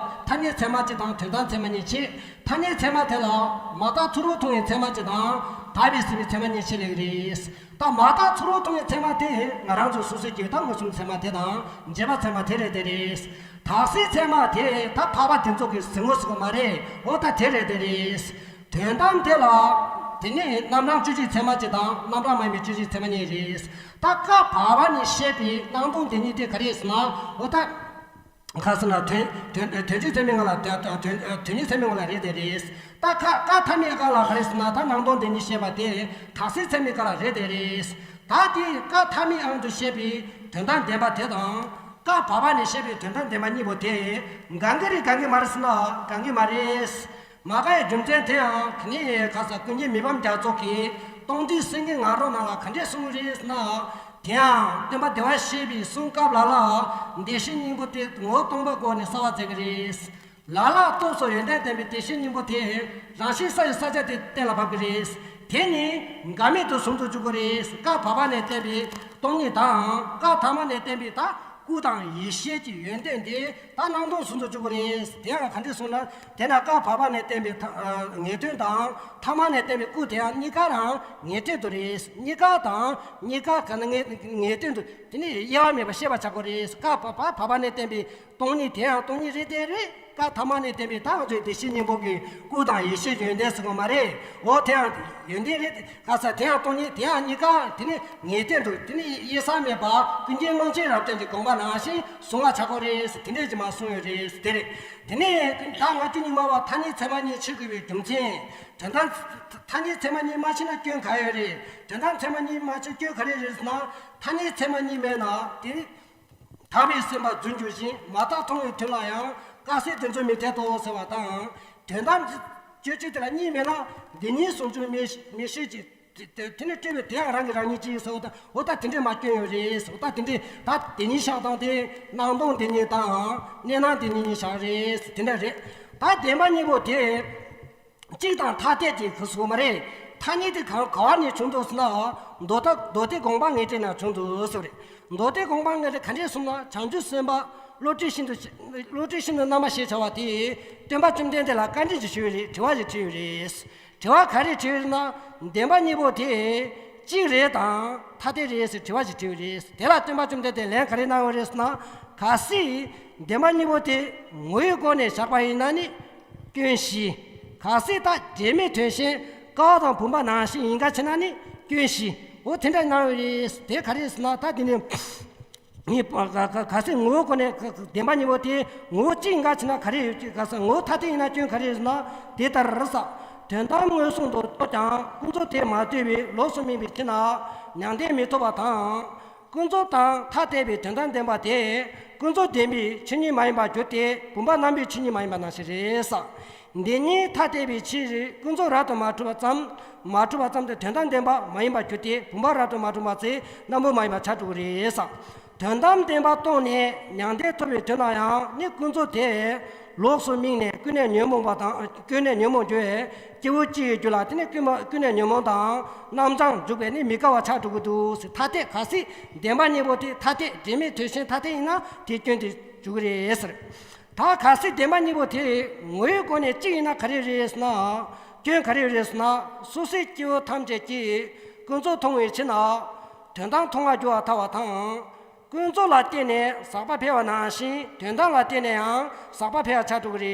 ཐ་སྙད་ཚད་མ་གཅིག་དང་དོན་དམ་ཚད་མ་གཉིས་བྱེད། ཐ་སྙད་ཚད་མ་དེ་ལ་མ་དག་ཚུ་རོལ་མཐོང་བའི་ཚད་མ་གཅིག་དང་དག་པའི་སྲིད་པའི་ཚད་མ་གཉིས་བྱེད་ལེགས་རེད། ད་མ་དག་ཚུ་རོལ་མཐོང་བའི་ཚད་མ་དེ་ང་རང་ཚོ་སོ་སོའི་རྒྱུད་དང་མངོན་སུམ་ཚད་མ་དེ་དང་རྗེས་དཔག་ཚད་མ་དེ་རེད། དེ་རེད། དག་སྲིད་ཚད་མ་དེ་ད་འཕགས་པ་དེ་ཚོ་གི་གཟིགས་ངོ་ཟེར་གྱི་མ་རེད། འོ་ད་དེ་རེད། དེ་རེད། དོན་དམ་དེ་ལ་དེ་ནི་རྣམ་གྲངས་དཔྱོད་བྱེད་ཚད་མ་གཅིག་དང་རྣམ་གྲངས་མ་ཡིན་པའི་དཔྱོད་བྱེད་ཚད་མ་གཉིས་རེད། ད་བཀའ་བར་པ་ནས་བཤད་པའི་སྣང་སྟོང་བདེན་གཉིས་དེ་ག་རེ་ཟེར་ན། འོ་ད་ག་ཟེར་ན། དོན་དོན་དོན་སྤྱིའི་ཚད་མའི་ངོ་ལ། དོན་དོན་དོན་སྤྱིའི་ཚད་མའི་ངོ་ལ་རེད། དེ་རེད། ད་བཀའ་བཀའ་ཐ་མའི་སྐབས་ལ་ག་རེ་ཟེར་ན། ད་སྣང་སྟོང་བདེན་གཉིས་བཤད་པ་དེ་དག་སྲིད་ཚད་མའི་སྐབས་ལ་རེད། དེ་རེད། ད་དེ་བཀའ་ཐ་མའི་དབང་དུ་བཤད་པའི་དོན་དམ་བདེན་པ་དེ་དང་། བཀའ་བར་པ་ནས་བཤད་པའི་དོན་དམ་བདེན་པ་གཉིས་པོ་དེ་འགལ་གྱི་རེད་གང་གི་མ་རེད་ཟེར་ན། གང་གི་མ་རེད། མ་འགལ་བའི་རྒྱུ་མཚན་དེའང་ག་ནི་ག་ས་ཀུན་མཁྱེན་མི་ཕམ་རྒྱ་མཚོ་གིས་སྟོང་ཐུན་སེང་གེའི་ང་རོ་ནང་ལ་ག་འདྲས་གསུངས་རེད་ཟེར་ན། དེའང་སྟོན་པ་བདེ་བར་གཤེགས་པའི་གསུང་སྐབས་ལ་ལ་བདེ་གཤེགས་སྙིང་པོ་དེ་ངོ་བོ་སྟོང་པའི་སྒོ་ནས་གསལ་བར་མཛད་ཀྱི་རེད། ལ་ལ་རྟོགས་སོ་ཡོན་ཏན་ལྡན་པའི་བདེ་གཤེགས་སྙིང་པོ་དེ་རང་བཞིན་གསལ་བའི་ས་ཆ་དེ་གཏན་ལ་ཕབ་ཀྱི་རེད། དེ་ནི་འགལ་མེད་དུ་ཟུང་དུ་འཇུག་གི་རེད། བཀའ་བར་པ་ནས་བསྟན་པའི་སྟོང་ཉིད་དང་བཀའ་ཐ་མ་ནས་བསྟན་པའི་ད་ སྐུ་དང་ཡེ་ཤེས་ཀྱི་ཡོན་ཏན་དེ་ད་སྣང་སྟོང་ཟུང་དུ་འཇུག་གི་རེད། དེ་ཡང་ག་འདྲས་གསུངས་ན། དེས་ན་ཀ་བ་བ་ནས་བསྟན་པའི་ཐ་ཨ་ངེས་དོན་དང་ཐ་མ་ནས་བསྟན་པའི་སྐུ་དེ་ཡང་གཉིས་ཀ་རང་ངེས་དོན་དུ་རེད། གཉིས་ཀ་དང་གཉིས་ཀ་ག་ན་ངེས་ངེས་དོན་དུ་དེ་ནི་དབྱེ་བ་མེད་པར་ཤེས་པར་བྱ་དགོས་རེད། ཀ་བ་བ་བ་བ་ནས་བསྟན་པའི་སྟོང་ཉིད་དེ་ཡང་སྟོང་ཉིད་རེད་དེ་རེད། ཀ་ཐ་མ་ནས་བསྟན་པའི་ད་ང་ཚོའི་བདེ་གཤེགས་སྙིང་པོ་གི་སྐུ་དང་ཡེ་ཤེས་ཀྱི་ཡོན་ཏན་ཟེར་དགོས་མ་རེད། འོ་དེ་ཡང་ཡོན་ཏན་རེད། ག་ས་དེ་ཡང་སྟོང་ཉིད་དེ་ཡང་གཉིས་ཀ་དེ་ནི་ངེས་དོན་དུ་དེ་ནི་དབྱེ་ས་མེད་པ་ཀུན་མཁྱེན་ཀློང་ཆེན་རབ་བརྟན་གྱི་དགོངས་པ་ནང་བཞིན་གཟུང་བ་བྱ་དགོས་རེད། དེ་འདྲས་ཀྱི་མ་གསུངས་ཡོད་རེད། དེ་རེད། དེ་ནས་ད་ང་ཏི་ཉི་མ་བ་ཐ་སྙད་ཚད་མ་གཉིས་ཕྱེ་དགོས་པའི་རྒྱུ་མཚན། དོན་དམ་ཐ་སྙད་ཚད་མ་གཉིས་མ་ཕྱེ་ན་སྐྱོན་ག་ཡོད་རེད། དོན་དམ་ཚད་མ་གཉིས་མ་ཕྱེ་སྐྱོན་ག་རེ་རེད་ཟེར་ན། ཐ་སྙད་ཚད་མ་གཉིས་མེད་ན་དེ་ནི། དག་པའི་སེམས་པ་རྫུན་འགྱུར་ཞིང་མ་དག་མཐོང་བའི་དོན་ལ་ཡང་དཀར་གསལ་དེ་ཚོ་མི་འཐད་དོ་ཟེར་བ་དང་། དོན་དམ་གྱི་སྤྱོད་ཕྱིར་དེ་ལ་གཉིས་མེད་ན་འདི་གཉིས་ཟུང་འཇུག་མི་མི་ཤེས་ཀྱི། དེ་དེ་ནི་སྤྲོས་པའི་དེ་ཡང་རང་གིས་རང་ཉིད་ཅིག་ཟེར་བ་དང་། འོ་ད་དེ་འདྲས་མ་སྐྱོན་ཡོད་རེད་ཟེར། འོ་ད་དེ་འདྲས་ད་དེ་གཉིས་བཞག་སྟངས་དེ་སྣང་སྟོང་དེ་གཉིས་དང་གནས་སྣང་དེ་གཉིས་གཉིས་བཞག་རེད་ཟེར། དེ་འདྲ་རེད། ད་བདེན་པ་གཉིས་པོ་དེ། གཅིག་དང་ཐ་དད་ཀྱི་ཁུ་སུ་མ་རེད། ཐ་སྙད་དེ་གང་ག་བ་ནས་བྱུང་འདུག་ཟེར་ན། མདོ་ད་མདོ་སྡེ་དགོངས་པ་ངེས་གཏན་ནས་བྱུང་འདུག་ཟེར་བ་རེད། མདོ་སྡེ་དགོངས་པ་ངེས་གཏན་ག་འདྲས་གསུངས་ན། བྱང་ཆུབ་སེམས་དཔའ་བློ་གྲོས་ཤིན་ཏུ་བློ་གྲོས་ཤིན་ཏུ་རྣལ་མ་ཞེས་བྱ་བ་དེས་སྟོན་པ་བཅོམ་ལྡན་འདས་ལ་བཀའ་འདྲི་ཞིག་ཞུས་པ་རེད། དྲི་བ་ཞིག་དྲིས་ཡོད་རེད། དྲི་བ་ག་རེ་དྲིས་ཡོད་ན། བདེན་པ་གཉིས་པོ་དེ་གཅིག་རེད་དང་ཐ་དད་རེད་ཟེར་དྲི་བ་ཞིག་དྲིས་ཡོད་རེད། དེ་ལ་སྟོན་པ་བཅོམ་ལྡན་འདས་ལན་ག་རེ་གནང་ཡོད་རེད་ཟེར་ན། གལ་སྲིད་བདེན་པ་གཉིས་པོ་དེ་ངོ་བོའི་སྒོ་ནས་བཞག་པ་ཡིན་ན་ནི། སྐྱོན་བཞི། གལ་སྲིད་ད་འབྲེལ་མེད་དོན་གཞན་ཀ་བ་དང་བུམ་པ་ནང་བཞིན་ཡིན་ག་ཕྱིན་ན་ནི་སྐྱོན་བཞི། འོ་དེ་འདྲ་གནང་ཡོད་རེད། དེ་ག་རེ་ཟེར་ན། ད་དེ་ནི་ངས་ག་ག་གལ་སྲིད་ངོ་བོའི་སྒོ་ནས་བདེན་པ་གཉིས་པོ་དེ་ངོ་བོ་གཅིག་ཡིན་ག་ཕྱིན་ན་ག་རེ་ཡོད་ཀྱི། གལ་སྲིད་ངོ་བོ་ཐ་དད་ཡིན་ན་སྐྱོན་ག་རེ་ཟེར་ན། དེ་ལྟར་ཟེར། དོན་དམ་མངོན་སུམ་དུ་རྟོགས་ཀྱང་ཀུན་རྫོབ་དེ་མ་ལྟོས་པའི་ལོགས་སུ་སྨིན་པའི་ཕྱིར་ན་མྱང་འདས་མི་ཐོབ་པ་དང་། ཀུན་རྫོབ་དང་ཐ་དད་པའི་དོན་དམ་བདེན་པ་དེ་ཀུན་རྫོབ་བདེན་པའི་ཆོས་ཉིད་མ་ཡིན་པར་གྱུར་ཏེ་བུམ་པ་རྣམ་པའི་ཆོས་ཉིད་མ་ཡིན་པ་ནང་བཞིན་རེད་ཟེར། འདི་གཉིས་ཐ་དད་པའི་ཕྱིར་ཀུན་རྫོབ་རབ་ཏུ་མ་གྲུབ་པ་ཙམ་མ་གྲུབ་པ་ཙམ་དུ་དོན་དམ་བདེན་པ་མ་ཡིན་པར་གྱུར་ཏེ་བུམ་པ་རབ་ཏུ་མ་གྲུབ་པ་ཚེ་རྣམ་པར་མ་ཡིན་པ་ཆགས་འགྲོ་གི་རེད་ཟེར། དོན་དམ་བདེན་པ་རྟོགས་ནས་མྱང་འདས་ཐོབ་པའི་དོན་ལ་ཡང་ནི་ཀུན་རྫོབ་དེ་ལོགས་སུ་སྨིན་ནས་ཀུན་ནས་ཉོན་མོངས་པ་དང་། ཀུན་ནས་ཉོན་མོངས་འགྱུར་བའི་སྐྱེ་བོ་སྤྱི་ཡི་རྒྱུད་ལ་དེ་ནི་ཀུན་མ་ཀུན་ནས་ཉོན་མོངས་དང་རྣམ་བྱང་འཇུག་པས་ནི་མི་དགའ་བ་ཆགས་འགྲོ་གི་འདུག་ཟེར། ཐ་དད་གལ་སྲིད་བདེན་པ་གཉིས་པོ་དེ་ཐ་དད་འབྲེལ་མེད་དོན་གཞན་ཐ་དད་ཡིན་ན་དེ་སྐྱོན་དུ་འཇུག་གི་རེད་ཟེར། ད་གལ་སྲིད་བདེན་པ་གཉིས་པོ་དེ་ངོ་བོའི་སྒོ་ནས་གཅིག་ཡིན་ན་ག་རེ་རེད་ཟེར་ན། སྐྱོན་ག་རེ་རེད་ཟེར་ན། སོ་སོའི་སྐྱེ་བོ་ཐམས་ཅད་ཀྱིས་ཀུན་རྫོབ་མཐོང་བའི་ཕྱིར་ན་དོན་དམ་མཐོང་བར་འགྱུར་བར་ཐལ་བ་དང་། ཀུན་རྫོབ་ལ་བརྟེན་ནས་ཟག་པ་འཕེལ་བ་ནང་བཞིན་དོན་དམ་ལ་བརྟེན་ནས་ཡང་ཟག་པ་འཕེལ་བ་ཆགས་འགྲོ་གི་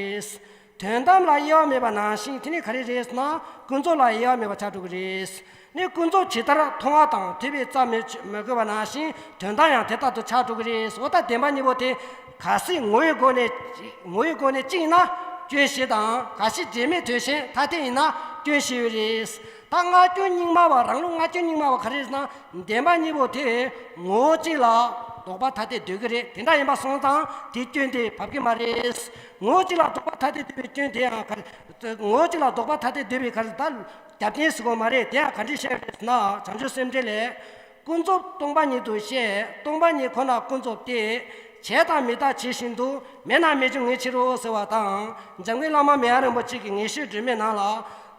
རེད། དོན་དམ་ལ་དབྱེ་བ་མེད་པ་ནང་བཞིན་དེ་ནི་ག་རེ་རེད་ཟེར་ན། ཀུན་རྫོབ་ལ་དབྱེ་བ་མེད་པ་ཆགས་འགྲོ་གི་རེད། ནི་ཀུན་རྫོབ་ཇི་ལྟར་མཐོང་བ་དང་ཐོས་པས་རྩ་མི་མི་དགོས་པ་ནང་བཞིན་དོན་དམ་ཡང་དེ་ལྟར་དུ་ཆགས་འགྲོ་གི་རེད། འོ་ད་བདེན་པ་གཉིས་པོ་དེ་གལ་སྲིད་ངོ་བོའི་སྒོ་ནས་ངོ་བོའི་སྒོ་ནས་གཅིག་ཡིན་ན་སྐྱོན་བཞི་དང་། གལ་སྲིད་འབྲེལ་མེད་དོན་གཞན་ཐ་དད་ཡིན་ན་སྐྱོན་བཞི་ཡོད་རེད། ད་ལྔ་སྐྱོན་སྙིགས་མ་བ། རང་ལུགས་ལྔ་སྐྱོན་སྙིགས་མ་བ་ག་རེ་རེད་ཟེར་ན། བདེན་པ་གཉིས་པོ་དེ་ངོ་བོ་གཅིག་ལ་ལྡོག་པ་ཐ་དད་འདོད་ཀྱི་རེད། དེ་འདྲ་ཡིན་པ་སོང་ཙང་དེའི་སྐྱོན་དེ་བབ་ཀྱི་མ་རེད། ངོ་བོ་གཅིག་ལ་ལྡོག་པ་ཐ་དད་འདོད་པའི་སྐྱོན་དེ་ཡང་ག་རེ། ངོ་བོ་གཅིག་ལ་ལྡོག་པ་ཐ་དད་འདོད་པའི་ག་རེ་ད་རྒྱབ་རྟེན་ཟེར་དགོས་མ་རེད། དེ་ཡང་ག་འདྲས་བཤད་རེད་ཟེར་ན། བྱང་ཆུབ་སེམས་འགྲེལ་ལས། ཀུན་རྫོབ་སྟོང་པ་ཉིད་དུ་བཤད། སྟོང་པ་ཉིད་ཁོ་ན་ཀུན་རྫོབ་སྟེ། བྱས་དང་མི་རྟག་ཇི་བཞིན་དུ། མེད་ན་མི་འབྱུང་ངེས་ཕྱིར་རོ་ཟེར་བ་དང་། འཇམ་མགོན་བླ་མ་མི་ཡ་རིན་པོ་ཆེ་གིས་ངེས་ཤེས་སྒྲོན་མེའི་ནང་ལ།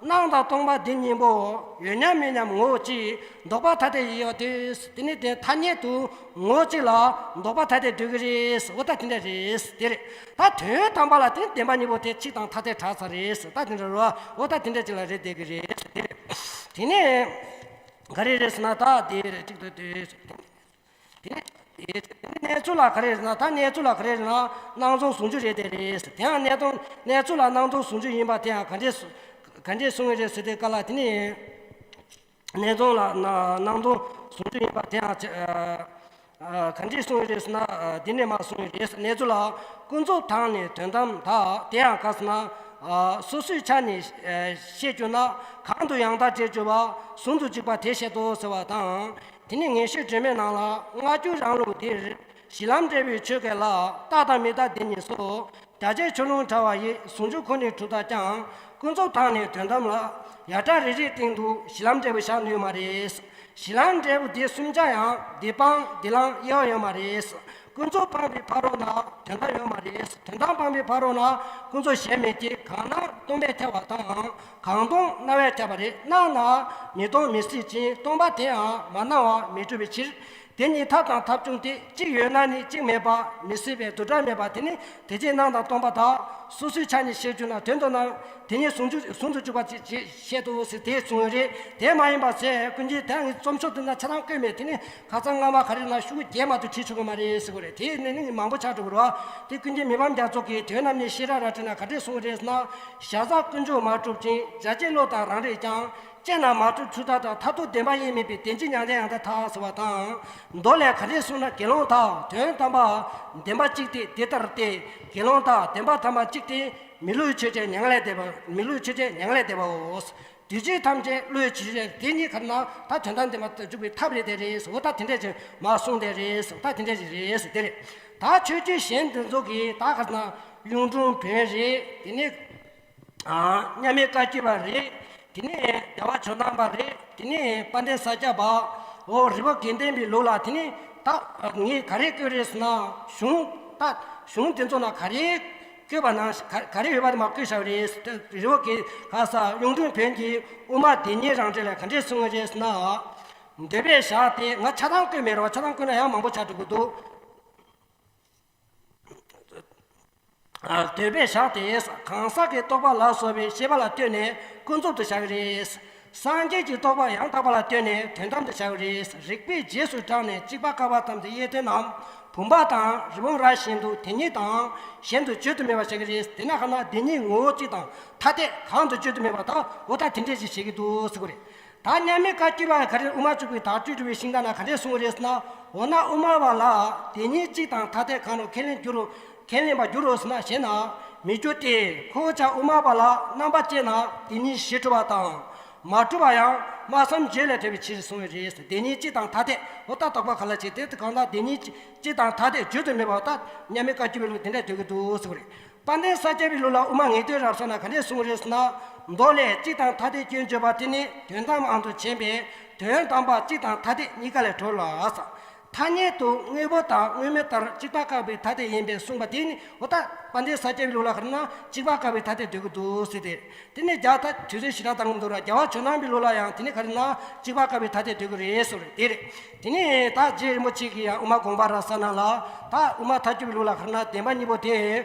སྣང་དང་སྟོང་པ་འདི་གཉིས་པོ། ཡོད་མཉམ་མེད་མཉམ་ངོ་བོ་གཅིག་ལྡོག་པ་ཐ་དད་ཡོད་དུས། དེ་ནི་དེ་ཐ་སྙད་དུ་ངོ་བོ་གཅིག་ལ་ལྡོག་པ་ཐ་དད་འདོད་ཀྱི་རེད། འོ་ད་དེ་འདྲ་རེད། དེ་རེད། ད་དོན་དམ་པ་ལ་དེ་བདེན་པ་གཉིས་པོ་དེ་གཅིག་དང་ཐ་དད་བྲལ་ཚར་རེད། ད་དེ་འདྲ་རོ། འོ་ད་དེ་འདྲ་ཅིག་ལ་རེད་བསྡད་ཀྱི་རེད། དེ་རེད། དེ་ནས་ག་རེ་རེད་ཟེར་ན། ད་དེ་རེད། གཅིག་ཏུ་དེ། དེ་ནས་དེ་གནས་ཚུལ་ལ་ག་རེ་རེད་ཟེར་ན། ད་གནས་ཚུལ་ལ་ག་རེ་རེད་ན། སྣང་སྟོང་ཟུང་འཇུག་རེད་དེ་རེད། དེ་ཡང་གནས་སྟོང་གནས་ཚུལ་ལ་སྣང་སྟོང་ཟུང་འཇུག་ཡིན་པ་དེ་ཡང་ག་འདྲས་ག་འདྲས་གསུང་གི་རེད་ཟེར་དུས་སྐབས་ལ། དེ་ནས་གནས་སྟོང་ལ་སྣང་སྟོང་ཟུང་འཇུག་ཡིན་པ་དེ་ཡང་ག་འདྲས་གསུང་གི་རེད་ཟེར་ན། འདི་ནས་མར་གསུང་གི་རེད། གནས་ཚུལ་ལ་ཀུན་རྫོབ་དང་ནི་དོན་དམ་དག་དེ་ཡང་ག་ཟེར་ན། སོ་སོའི་ཆ་ནས་བཤད་གྱུར་ན། གང་དུ་ཡང་དག་འབྲེལ་གྱུར་པ། ཟུང་དུ་འཇུག་པ་དེ་བཤད་དོ་ཟེར་བ་དང་། དེ་ནི་ངེས་ཤེས་སྒྲོན་མེའི་ནང་ལ། སྔ་འགྱུར་རང་ལུགས་འདིར་གཞི་ལམ་འབྲས་བུའི་ཆོས་སྐད་ལ། རྟག་དང་མི་རྟག་འདི་གཉིས་སོ། རྒྱ་ཆེར་ཕྱོགས་ལྷུང་བྲལ་བ་ཡི། ཟུང་འཇུག་ཁོ་ནའི་གྲུབ་མཐའ་ཀྱང་། ཀུན་རྫོབ་དང་ནི་དོན་དམ་ལ། ཡ་གྲངས་རེ་རེའི་སྟེང་དུ་གཞི་ལམ་འབྲས་བུ་བཞག་ནུས་མ་རེད། གཞི་ལམ་འབྲས་བུ་འདི་གསུམ་ཆ་ཡང་འདི་སྤང་འདི་བླང་དབྱེ་བ་ཡོད་མ་རེད། ཀུན་རྫོབ་སྤངས་པའི་ཕ་རོལ་ན་དོན་དམ་ཡོད་མ་རེད། དོན་དམ་སྤངས་པའི་ཕ་རོལ་ན་ཀུན་རྫོབ་གཞན་མེད་ཀྱི། གང་སྣང་སྟོང་པས་ཁྱབ་པ་དང་། གང་སྟོང་སྣང་བས་ཁྱབ་པ་རེད། སྣང་ན་མི་སྟོང་མི་སྲིད་ཅིང་། སྟོང་པ་དེའང་མ་སྣང་བ་མི་འགྲུབ་པའི་ཕྱིར། དེ་གཉིས་ཐབས་དང་ཐབས་བྱུང་སྟེ། གཅིག་ཡོད་ན་ནི་གཅིག་མེད་པ། མི་སྲིད་པའི་དུ་བྲལ་མེད་པ། དེ་ནི་དེ་ཅིའི་སྣང་དང་སྟོང་པ་དག། སོ་སོའི་ཆ་ནས་བཤད་གྱུར་ན། དོན་དུ་ན་དེ་ཉིད་ཟུང་འཇུག་ཟུང་དུ་འཇུག་པ་ཅིག་ཅེས་བཤད་དོ་ཟེར་དེ་གསུངས་ཡོད་རེད། དེ་མ་ཡིན་པ་ཟེར་ཀུན་མཁྱེན་དེ་ངའི་རྩོམ་ཤོག་དེ་ན་ཆ་ཚང་བཀོད་མེད། དེ་ནི་ཁ་སང་སྔ་མ་ག་རེ་ན་ཤོག་བུ་བརྒྱད་མ་གཏོགས་བྲིས་ཆོག་གི་མ་རེད་ཟེར་གོ་རེད། དེ་ནི་ནི་མང་པོ་ཆགས་འགྲོ་གི་རེད་བ། དེ་ཀུན་མཁྱེན་མི་ཕམ་རྒྱ་མཚོ་གིས་དོན་རྣམས་ནི་ཤེས་རབ་རལ་གྲི་ན་ག་འདྲས་གསུངས་རེད་ཟེར་ན། ཞྭ་སར་དཀོན་མཆོག་མ་གྲུབ་ཅིང་། རྒྱ་ཆེ་བློ་དང་རང་རིག་ཀྱང་། ཅེ་ན་མ་གྲུབ་ཚུལ་ཐ་དང་། མཐར་ཐུག་བདེན་པ་དབྱེར་མེད་པའི། བདེན་བཞི་མྱང་འདས་ཡང་དག་ཐལ་ཟེར་བ་དང་། མདོ་ལས་ག་འདྲས་གསུངས་ན། དགེ་སློང་དག་དོན་དམ་པ་བདེན་པ་གཅིག་སྟེ། འདི་ལྟར་ཏེ། དགེ་སློང་དག་བདེན་པ་ཐ་མ་གཅིག་སྟེ། མི་བསླུ་ཆོས་ཅན་མྱང་ལས་འདས་པ། མི་བསླུ་ཆོས་ཅན་མྱང་ལས་འདས་པའོ། དུས་གཅིག་ཐམས་ཅད་བསླུ་ཆོས་ཅན། དེ་གཉིས་ག་རེ་ན་ད་དོན་དམ་བདེན་པར་འཇུག་པའི་ཐབས་རེད་དེ་རེད་ཟེར། འོ་ད་དེ་འདྲས་ཅན་མ་གསུངས་དེ་རེད་ཟེར། ད་དེ་འདྲས་ཅན་རེད་ཟེར་དེ་རེད། ད་ཆོས་བརྒྱུད་གཞན་དེ་ཚོ་གིས་ད་ག་རེ་ན་གཡུང་དྲུང་བོན་རེད། དེ་ནས། མཉམ་མེད་བཀའ་བརྒྱུད་པ་རེད། དེ་ནས་རྒྱལ་བ་ཇོ་ནང་པ་རེད། དེ་ནས་དཔལ་ལྡན་ས་སྐྱ་པ། འོ་རི་བོ་དགེ་ལྡན་པའི་ལུགས་ལ་དེ་ནས་ད་ངས་ག་རེ་བཀོད་རེད་ཟེར་ན། གཞུང་ད་གཞུང་དེ་ཚོ་ན་ག་རེ་བཀོད་པ་ན་ག་ག་རེ་ཡོད་པ་དེ་མར་བཀོད་བཞག་རེད། རི་བོ་དགེ་ག་ས་གཡུང་དྲུང་བོན་གྱི་དབུ་མ་བདེན་གཉིས་རང་འགྲེལ་ལ་ག་འདྲས་གསུངས་རེད་ཟེར་ན། འདོད་པས་བཞག་སྟེ། ང་ཆ་ཚང་བཀོད་མེད་རེད་བ། ཆ་ཚང་བཀོད་ན་ཡང་མང་པོ་ཆགས་འགྲོ་གི་འདུག། འདོད་པས་བཞག་སྟེ། གང་ཟག་གི་རྟོག་པ་ལ་སོགས་པའི་ཤེས་པ་ལ་ལྟོས་ནས་ཀུན་རྫོབ་ཏུ་བཞག་གི་རེད། སངས་རྒྱས་ཀྱི་རྟོགས་པ་ཡང་དག་པ་ལ་ལྟོས་ནས་དོན་དམ་དུ་བཞག་གི་རེད། རིགས་པས་རྗེས་སུ་འབྲངས་ནས་གཅིག་པ་བཀག་པ་ཙམ་དུ་དབྱེ་དོན་ནམ། བུམ་པ་དང་རི་བོང་རྭ་བཞིན་དུ་དེ་ཉིད་དང་གཞན་དུ་བརྗོད་དུ་མེད་པར་བཞག་གི་རེད། དེ་ན་ག་ན་དེ་ཉིད་ངོ་བོ་གཅིག་དང་ཐ་དད་གང་དུ་བརྗོད་དུ་མེད་པ་དང་། འོ་ད་དེ་འདྲས་ཞིག་བཤད་ཀྱི་འདུག་ཟེར་གོ་རེད། ད་མཉམ་མེད་བཀའ་བརྒྱུད་པ་ག་རེ། དབུ་མ་འཇུག་པའི་དྭགས་བཅུད་སྒྲུབ་པའི་ཤིང་རྟ་ན་ག་འདྲས་གསུངས་རེད་ཟེར་ན། འོ་ན་དབུ་མ་པ་ལ་དེ་ཉིད་གཅིག་དང་ཐ་དད་གང་རུང་ཁས་ལེན་འགྱུར་རོ། ཁས་ལེན་པར་འགྱུར་རོ་ཟེར་ན་ཞེ་ན། མི་འགྱུར་ཏེ། ཁོ་བོ་ཅག་དབུ་མ་པ་ལ་རྣམ་པ་ཅན་ན་དེ་ཉིད་གཞི་གྲུབ་པ་དང་མ་གྲུབ་པ་ཡང་སྨྲ་བསམ་བརྗོད་ལས་འབྲེལ་བའི་ཕྱིར་གསུངས་པའི་རེད། དེ་ཉིད་གཅིག་དང་ཐ་དད། འོ་ད་དོགས་པ་ག་ལ་བྱེད། དེ་གང་ལྟར་དེ་ཉིད་གཅིག་དང་ཐ་དད་བརྗོད་དུ་མེད་པ། ད་མཉམ་མེད་བཀའ་བརྒྱུད་པའི་ལུགས་དེ་འདྲ་འདོད་ཀྱི་འདུག་ཟེར་བ་རེད། དཔལ་ལྡན་ས་སྐྱ་པའི་ལུགས་ལ་དབུ་མ་ངེས་དོན་རབ་གསལ་ན་ག་འདྲས་གསུངས་རེད་ཟེར་ན། མདོ་ལས་གཅིག་དང་ཐ་དད་སྐྱོན་བརྗོད་པ་དེ་ནི་དོན་དམ་དབང་དུ་བྱས་པས་དོན་དམ་པ་གཅིག་དང་ཐ་དད་གཉིས་ཀ་ལས་གྲོལ་ལ། ཐ་སྙད་དུ་དངོས་པོ་དང་དངོས་མེད་ལྟར་གཅིག་པ་བཀག་པའི་ཐ་དད་ཡིན་པས་གསུངས་པ་དེ་ནི། འོ་ད་དཔལ་ལྡན་ས་སྐྱ་པའི་ལུགས་ལ་ག་རེ་ན་གཅིག་པ་བཀག་པའི་ཐ་དད་འདོད་ཀྱི་འདུག་ཟེར་ཏེ། དེ་ནས་རྒྱ་ད་དུས་ཚོད་ཞེ་དྲག་བཏང་གི་འདུག་ར། རྒྱལ་བ་ཇོ་ནང་པའི་ལུགས་ལ་ཡང་དེ་ནི་ག་རེ་ན་གཅིག་པ་བཀག་པའི་ཐ་དད་འདོད་ཀྱི་རེད་ཟེར་བ་རེད། དེ་རེད། དེ་ནས་ད་རྗེ་རིན་པོ་ཆེ་གིས་ཡང་དབུ་མ་དགོངས་པ་རབ་གསལ་ན་ལ། ད་དབུ་མ་ཐལ་འགྱུར་བའི་ལུགས་ལ་ག་རེ་ན་བདེན་པ་གཉིས་པོ་དེ་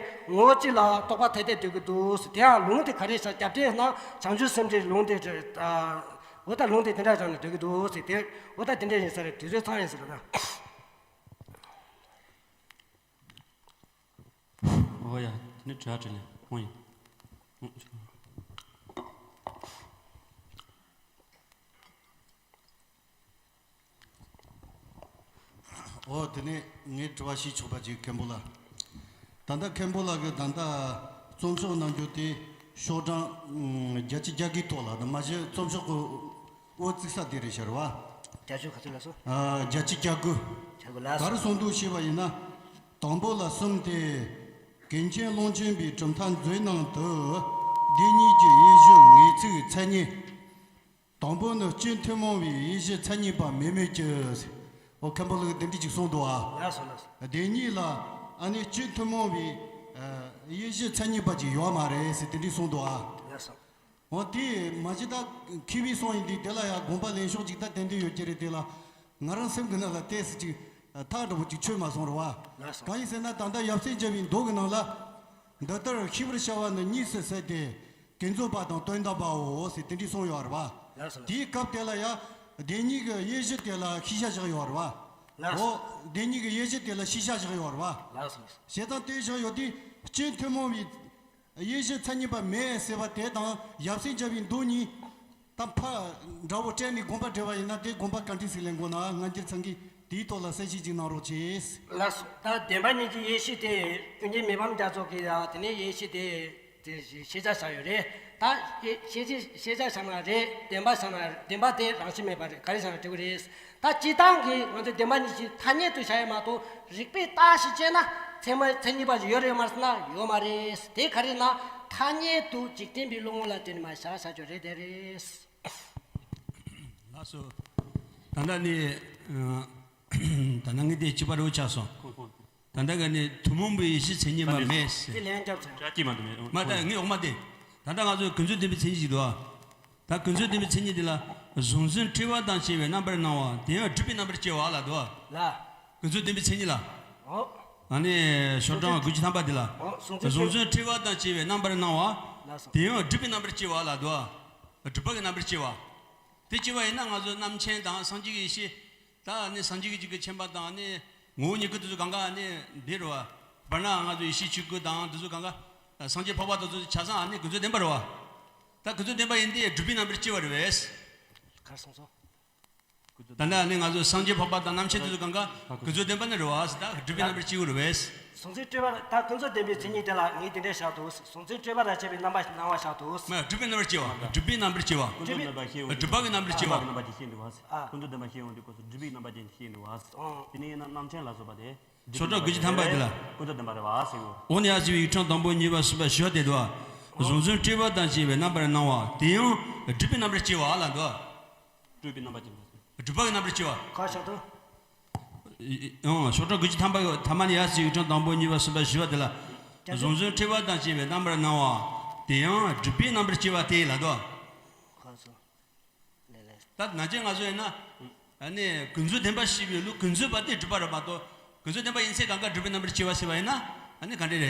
ངོ་བོ་གཅིག་ལ་རྟོགས་པ་ཐ་དད་འདོད་ཀྱི་འདུག་ཟེར། དེ་ཡང་ལུང་དེ་ག་རེ་ཟེར། རྒྱབ་འགྲེལ་ན་བྱང་ཆུབ་སེམས་འགྲེལ་ལུང་དེ་རེད། འོ་ད་ལུང་དེ་དེ་འདྲ་བྱུང་ནས་འདོད་ཀྱི་འདུག་ཟེར་ཏེ། འོ་ད་དེ་འདྲ་ཡིན་ས་རེད། དུས་ཚོད་ཚང་ཡིན་ས་རེད་ད། འོ་ཡ། དེ་ནི་དྲི་བ་དྲིས་ལན་ཁོང་ཡིན། འོ་དེ་ནས་ངས་དྲི་བ་ཞུས་ཆོག་པ་ཅིག་མཁན་པོ་ལ། ད་ལྟ་མཁན་པོ་ལགས་ཀྱིས་ད་ལྟ་རྩོམ་ཤོག་གནང་རྒྱུ་དེ་ཤོག་གྲངས་ཨུམ་བརྒྱད་ཅུ་གྱ་དགུའི་ཐོག་ལ། ད་མ་གཞི་རྩོམ་ཤོག་གི་འོ་བརྩིགས་ས་དེ་རེད་ཤག་རེད་བ། བརྒྱད་ཅུ་ག་ཚོད་ལ་སོང་། ཨ། བརྒྱད་ཅུ་གྱ་དགུ། གྱ་དགུ་ལ་ག་རེ་སོང་། གསུངས་འདུག་ཞུས་པ་ཡིན་ན། དང་པོ་ལ་གསུམ་སྟེ། གངས་ཅན་ཀློང་ཆེན་པའི་གྲུབ་མཐའ་མཛོད་ནང་དུ། བདེན་གཉིས་ཀྱི་དབྱེ་གཞི་ངེས་ཚིག་མཚན་ཉིད། དང་པོ་ནི་སྤྱི་ཐུན་མོང་བའི་དབྱེ་གཞི་མཚན་ཉིད་པ་མེད་མོད་ཀྱི། འོ་མཁན་པོ་ལགས་ཀྱིས་དེ་འདྲ་ཅིག་གསུངས་འདུག་ཨ། ལགས་སོ་ལགས་སོ། བདེན་གཉིས་ལ་ཨ་ནི་སྤྱི་ཐུན་མོང་བའི་ཨ་དབྱེ་གཞི་མཚན་ཉིད་པ་ཅིག་ཡོད་མ་རེད་ཟེར་དེ་འདྲ་གསུངས་འདུག་ཨ། ལགས་སོ། འོ་དེ་མ་གཞི་ད་མཁས་པའི་གསུང་ཡིན་དུས་དེ་ལ་ཡང་དགོངས་པ་ལེན་ཕྱོགས་ཅིག་ད་ཏན་ཏན་ཡོད་ཀྱི་རེད། དེ་ལ་ང་རང་སེམས་ཀྱི་ནང་ལ་ཏོག་ཙམ་ཅིག་ཐག་འདྲ་པོ་ཅིག་ཆོད་མ་སོང་རེད་བ། ལགས་སོ། གང་ཡིན་ཟེར་ན་ད་ལྟ་ཡབ་སྲས་མཇལ་བའི་མདོ་གི་ནང་ལ། འདི་ལྟར་ཤེས་པར་བྱ་བ་ནི་གཉིས་སུ་ཟད་དེ། དོན་རྫོགས་པ་དང་དོན་དམ་པའོ་ཟེར་དེ་འདྲའི་གསུངས་ཡོད་རེད་བ། ལགས་སོ། དེའི་སྐབས་དེ་ལ་ཡང་བདེན་གཉིས་ཀྱི་དབྱེ་གཞི་དེ་ལ་ཤེས་བྱ་བཞག་ཡོད་རེད་བ། ལགས་སོ། འོ་བདེན་གཉིས་ཀྱི་དབྱེ་གཞི་དེ་ལ་ཤེས་བྱ་བཞག་ཡོད་རེད་བ། ལགས་སོ། བྱས་ཙང་དེ་བཞག་ཡོད་དུས་སྤྱི་ཐུན་མོང་བའི་དབྱེ་གཞི་མཚན་ཉིད་པ་མེད་ཟེར་བ་དེ་དང་ཡབ་སྲས་མཇལ་བའི་མདོ་གཉིས་ད་ཕར་འདྲ་བོ་སྤྲད་ནས་དགོངས་པ་འགྲེལ་བ་ཡིན་ན། དེ་དགོངས་པ་ག་འདྲས་ཟིག་ལེན་དགོས་ན། སྔ་འགྱུར་ཚང་གིས་དེའི་ཐོག་ལ་གསལ་བཤད་ཅིག་གནང་རོགས་གྱིས། ལགས་སོ། ད་བདེན་པ་གཉིས་ཀྱི་དབྱེ་གཞི་དེ་ཀུན་མཁྱེན་མི་ཕམ་རྒྱ་མཚོ་གིས་ཡང་དེ་ནས་དབྱེ་གཞི་དེ་དེ་ཤེས་བྱ་བཞག་ཡོད་རེད། ད་ཤེས་བྱ་ཤེས་བྱ་བཞག་ན་རེད། བདེན་པ་བཞག་ན་རེད། བདེན་པ་དེ་རང་བཞིན་མེད་པ་རེད། ག་རེ་བཞག་ན་འགྲིག་གི་རེད། ད་སྤྱིར་བཏང་གི་ང་ཚོས་བདེན་པ་གཉིས་ཀྱི་ཐ་སྙད་དུ་བཞག་ཡོད་མ་གཏོགས། རིགས་པས་བརྟག་ཞིབ་བྱས་ན་མཚན་མ་མཚན་ཉིད་པ་ཞིག་ཡོད་རེད་མ་ཟེར་ན་ཡོད་མ་རེད། དེ་ག་རེ་ན་ཐ་སྙད་དུ་འཇིག་རྟེན་པའི་བློ་ངོ་ལ་བརྟེན་ནས་མ་བཞག་བཞག་རྒྱུ་རེད། དེ་རེད། ལགས་སོ། ད་ལྟ་ནི་ད་ལྟ་ངས་དེ་གཅིག་པ་རེ་བ་ཆགས་སོང་། ད་ལྟ་ག་ནི་ཐུན་མོང་པའི་ཡེ་ཤེས་མཚན་ཉིད་མ་མེད་ཟེར། དེ་ལན་རྒྱབ་ཚར། མ་ད་ངས་འོག་མ་དེ། ད་ལྟ་ང་ཚོས་ཀུན་རྫོབ་བདེན་པའི་མཚན་ཉིད་ཅིག་འདུག་ཨ། ད་ཀུན་རྫོབ་བདེན་པའི་མཚན་ཉིད་དེ་ལ། གཟུང་འཛིན་སྤྲོས་པ་དང་བཅས་པའི་རྣམ་པར་སྣང་བ་དེ་ཡང་སྒྲིབ་པའི་རྣམ་པར་སྐྱེ་བ་ལ་འདུག་ལ། ཀུན་རྫོབ་བདེན་པའི་མཚན་ཉིད་ལ། ཨོ། ཨ་ནི་ཤོག་གྲངས་དགུ་བཅུ་ཐམ་པ་འདི་ལ། ཨོ། གཟུང་འཛིན་སྤྲོས་པ་དང་བཅས་པའི་རྣམ་པར་སྣང་བ། ལགས་སོ། དེ་ཡང་སྒྲིབ་པའི་རྣམ་པར་སྐྱེ་བ་ལ་འདུག་སྒྲིབ་པ་གི་རྣམ་པར་སྐྱེ་བ། དེ་སྐྱེ་བ་ཡིན་ན་ང་ཚོ་རྣམ་མཁྱེན་དང་སངས་རྒྱས་ཀྱི་ཡེ་ཤེས། ད་ནི་སངས་རྒྱས་ཀྱི་ཆོས་ཀྱི་མཁྱེན་པ་དང་ནི་ངོ་བོ་ཉིད་སྐུ་དེ་ཚོ་གང་ག་ནི་འདི་རེད་བ། བར་ན་ང་ཚོ་ཡེ་ཤེས་ཆོས་སྐུ་དང་དེ་ཚོ་གང་ག་སངས་རྒྱས་འཕགས་པ་དེ་ཚོ་ཆ་ཚང་ནི་ཀུན་རྫོབ་བདེན་པ་རེད་བ། ད་ཀུན་རྫོབ་བདེན་པ་ཡིན་དེ་སྒྲིབ་པའི་རྣམ་པར་སྐྱེ་བ་རེད་བས། གར་སོང་སོང་། ད་ནི་ང་ཚོ་སངས་རྒྱས་འཕགས་པ་དང་རྣམ་མཁྱེན་དེ་ཚོ་གང་ག་ཀུན་རྫོབ་བདེན་པ་ནི་རེད་བ། ད་སྒྲིབ་པའི་རྣམ་པར་སྐྱེ་བ་རེད་བས། གཟུང་འཛིན་སྤྲོས་པ་ད་ཀུན་རྫོབ་བདེན་པའི་མཚན་ཉིད་དེ་ལ་ངས་དེ་འདྲ་བཞག་འདུག་གཟུང་འཛིན་སྤྲོས་པ་དང་བཅས་པའི་རྣམ་པར་སྣང་བ་བཞག་འདུག་མ་སྒྲིབ་པའི་རྣམ་པར་སྐྱེ་བ། སྒྲིབ་པའི་རྣམ་པར་སྐྱེ་བ། ཀུན་རྫོབ་བདེན་པ་ཤེས་འོང་དུས་སྒྲིབ་པ་གི་རྣམ་པར་སྐྱེ་བ། སྒྲིབ་པ་གི་རྣམ་པར་སྐྱེ་བ། ཨ། ཀུན་རྫོབ་བདེན་པ་ཤེས་འོང་དུས་སྐབས་སུ་སྒྲིབ་པའི་རྣམ་པ་ཅན་ཤེས་འདུག་བ། ཨོ། དེ་ནས་ཡིན་ན་རྣམ་མཁྱེན་ལ་སོགས་པ་དེ། ཤོག་གྲངས་དགུ་བཅུ་ཐམ་པ་འདི་ལ། ཀུན་རྫོབ་བདེན་པ་རེད་བ་ཟེར་གོ། འོ་ནི་ཡ་ཟེར་བའི་ཡིག་ཕྲེང་དང་པོ་གཉིས་པ་གསུམ་པ་བཞི་པ་དེ་འདུག་བ། གཟུང་འཛིན་སྤྲོས་པ་དང་བཅས་པའི་རྣམ་པར་སྣང་བ་དེ་ཡང་སྒྲིབ་པའི་རྣམ་པར་སྐྱེ་བ་ལ་འདུག་བ། སྤྲོས་པའི་རྣམ་པ་ཅན། སྒྲིབ་པ་གི་རྣམ་པར་སྐྱེ་བ། ཁ་ཤ་དང་། ཨང་། ཤོག་གྲངས་དགུ་བཅུ་ཐམ་པ་ཐ་མ་ནི་ཡ་ཟེར་ཡིག་ཕྲེང་དང་པོ་གཉིས་པ་གསུམ་པ་བཞི་པ་དེ་ལ། གཟུང་འཛིན་སྤྲོས་པ་དང་བཅས་པའི་རྣམ་པར་སྣང་བ་དེ་ཡང་སྒྲིབ་པའི་རྣམ་པར་སྐྱེ་བ་སྟེ་ལ་འདུག་བ། ཁ་སོ། ལས་ལས། ད་ནང་ཆེན་ང་ཚོ་ཡིན་ན། ཨ་ནི་ཀུན་རྫོབ་བདེན་པ་ཞེས་པའི་ལུགས་ཀུན་རྫོབ་པ་དེ་སྒྲིབ་པ་རེད་མ་གཏོགས། ཀུན་རྫོབ་བདེན་པ་ཡིན་ཚེ་གང་ག་སྒྲིབ་པའི་རྣམ་པར་སྐྱེ་བ་ཟེར་བ་ཡིན་ན། ཨ་ནི་ག་འདྲ་རེད།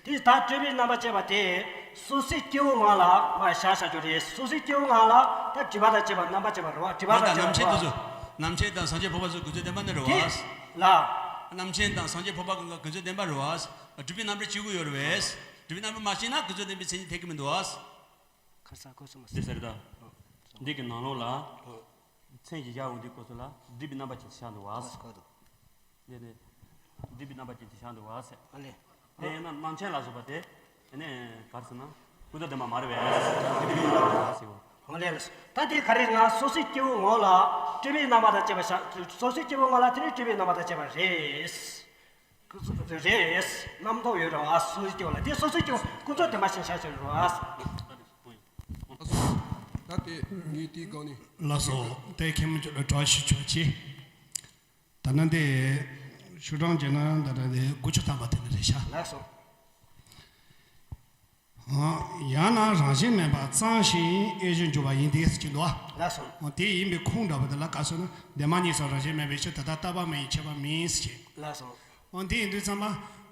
དེ་ད་སྤྲོས་པའི་རྣམ་པར་སྐྱེ་བ་དེ། སོ་སོའི་སྐྱེ་བོ་ངོ་ལ་མར་བཞག་བཞག་རྒྱུ་རེད། སོ་སོའི་སྐྱེ་བོ་ངོ་ལ་ད་སྒྲིབ་པ་དང་བཅས་པ་རྣམ་པར་སྐྱེ་བ་རེད་བ། སྒྲིབ་པ་དང་བཅས་པ་རྣམ་མཁྱེན་རེད་དེ་ཚོ། བ། རྣམ་མཁྱེན་དང་སངས་རྒྱས་འཕགས་པ་ཚོ་ཀུན་རྫོབ་བདེན་པ་ནི་རེད་བ། དེ་ལ། རྣམ་མཁྱེན་དང་སངས་རྒྱས་འཕགས་པ་གང་ག་ཀུན་རྫོབ་བདེན་པ་རེད་བ། སྒྲིབ་པའི་རྣམ་པར་སྐྱེ་གི་ཡོད་རེད་བས། སྒྲིབ་པའི་རྣམ་པར་མ་ཤེས་ན་ཀུན་རྫོབ་བདེན་པའི་མཚན་ཉིད་འཐད་ཀྱི་མི་འདུག་བ། ཁར་ས་ཁོ་སོ་མ་འདི་ཟེར་ད། འདི་གི་ནང་ལོགས་ལ། མཚན་གྱི་བཞག་འོང་དུས་སྐབས་སུ་ལ་སྒྲིབ་པའི་རྣམ་པ་ཅན་ཆགས་འདུག་བ། ཁོ་སོ་ཁོ་དོ། འདི་ནི། སྒྲིབ་པའི་རྣམ་པ་ཅན་ཆགས་འདུག་བ་ཟེར། ཨ་ལེ། དེ་ཡིན་ན་རྣམ་མཁྱེན་ལ་སོགས་པ་དེ། ཨ་ནི་ག་རེ་ཟེར་ན། ཀུན་རྫོབ་བདེན་པ་མ་རེད་བས། སྒྲིབ་པའི་རྣམ་པ་ཅན་ཟེར་བ། ཨ་ལེ་ལགས་སོ། ད་དེ་ག་རེ་ན་སོ་སོའི་སྐྱེ་བོ་ངོ་ལ་སྤྲོས་པའི་རྣམ་པ་དང་བཅས་པ་བཞག་སོ་སོའི་སྐྱེ་བོ་ངོ་ལ་དེ་ནི་སྤྲོས་པའི་རྣམ་པ་དང་བཅས་པ་རེད། རེད། རྣམ་རྟོག་ཡོད་རེད་བ། སོ་སོའི་སྐྱེ་བོ་ལ་དེ་སོ་སོའི་སྐྱེ་བོ་ཀུན་རྫོབ་བདེན་པ་ཞིག་ཆགས་ཀྱི་རེད་བ། ད་དེ་ངས་དེའི་སྒང་ནས། ལགས་སོ། དེ་མཁན་མོ་ལ་དྲི་བ་ཞུ་ཆོག་ཅི། ད་ནི་འདི་ཤོག་གྲངས་བྱས་ན་ད་ལྟ་དེ་དགུ་བཅུ་ཐམ་པ་དེ་ནི་རེད་ཤག་ལགས་སོ། ཡང་ན་རང་བཞིན་མེད་པ་ཙམ་ཞིག་དབྱེ་གཞིར་འགྱུར་བ་ཡིན་ཏེ་ཟེར་གྱི་འདུག་བ། ལགས་སོ། དེ་ཡིན་པའི་ཁུངས་འདྲ་པོ་དེ་ལ་ག་ཟེར་ན་བདེན་པ་གཉིས་སུ་རང་བཞིན་མེད་པའི་ཕྱིར་དེ་དག་རྟག་པ་མ་ཡིན་ཁྱད་པར་མིན་ཟེར་གྱི། ལགས་སོ། འོ་དེ་ཡིན་དུས་ཙམ་པ་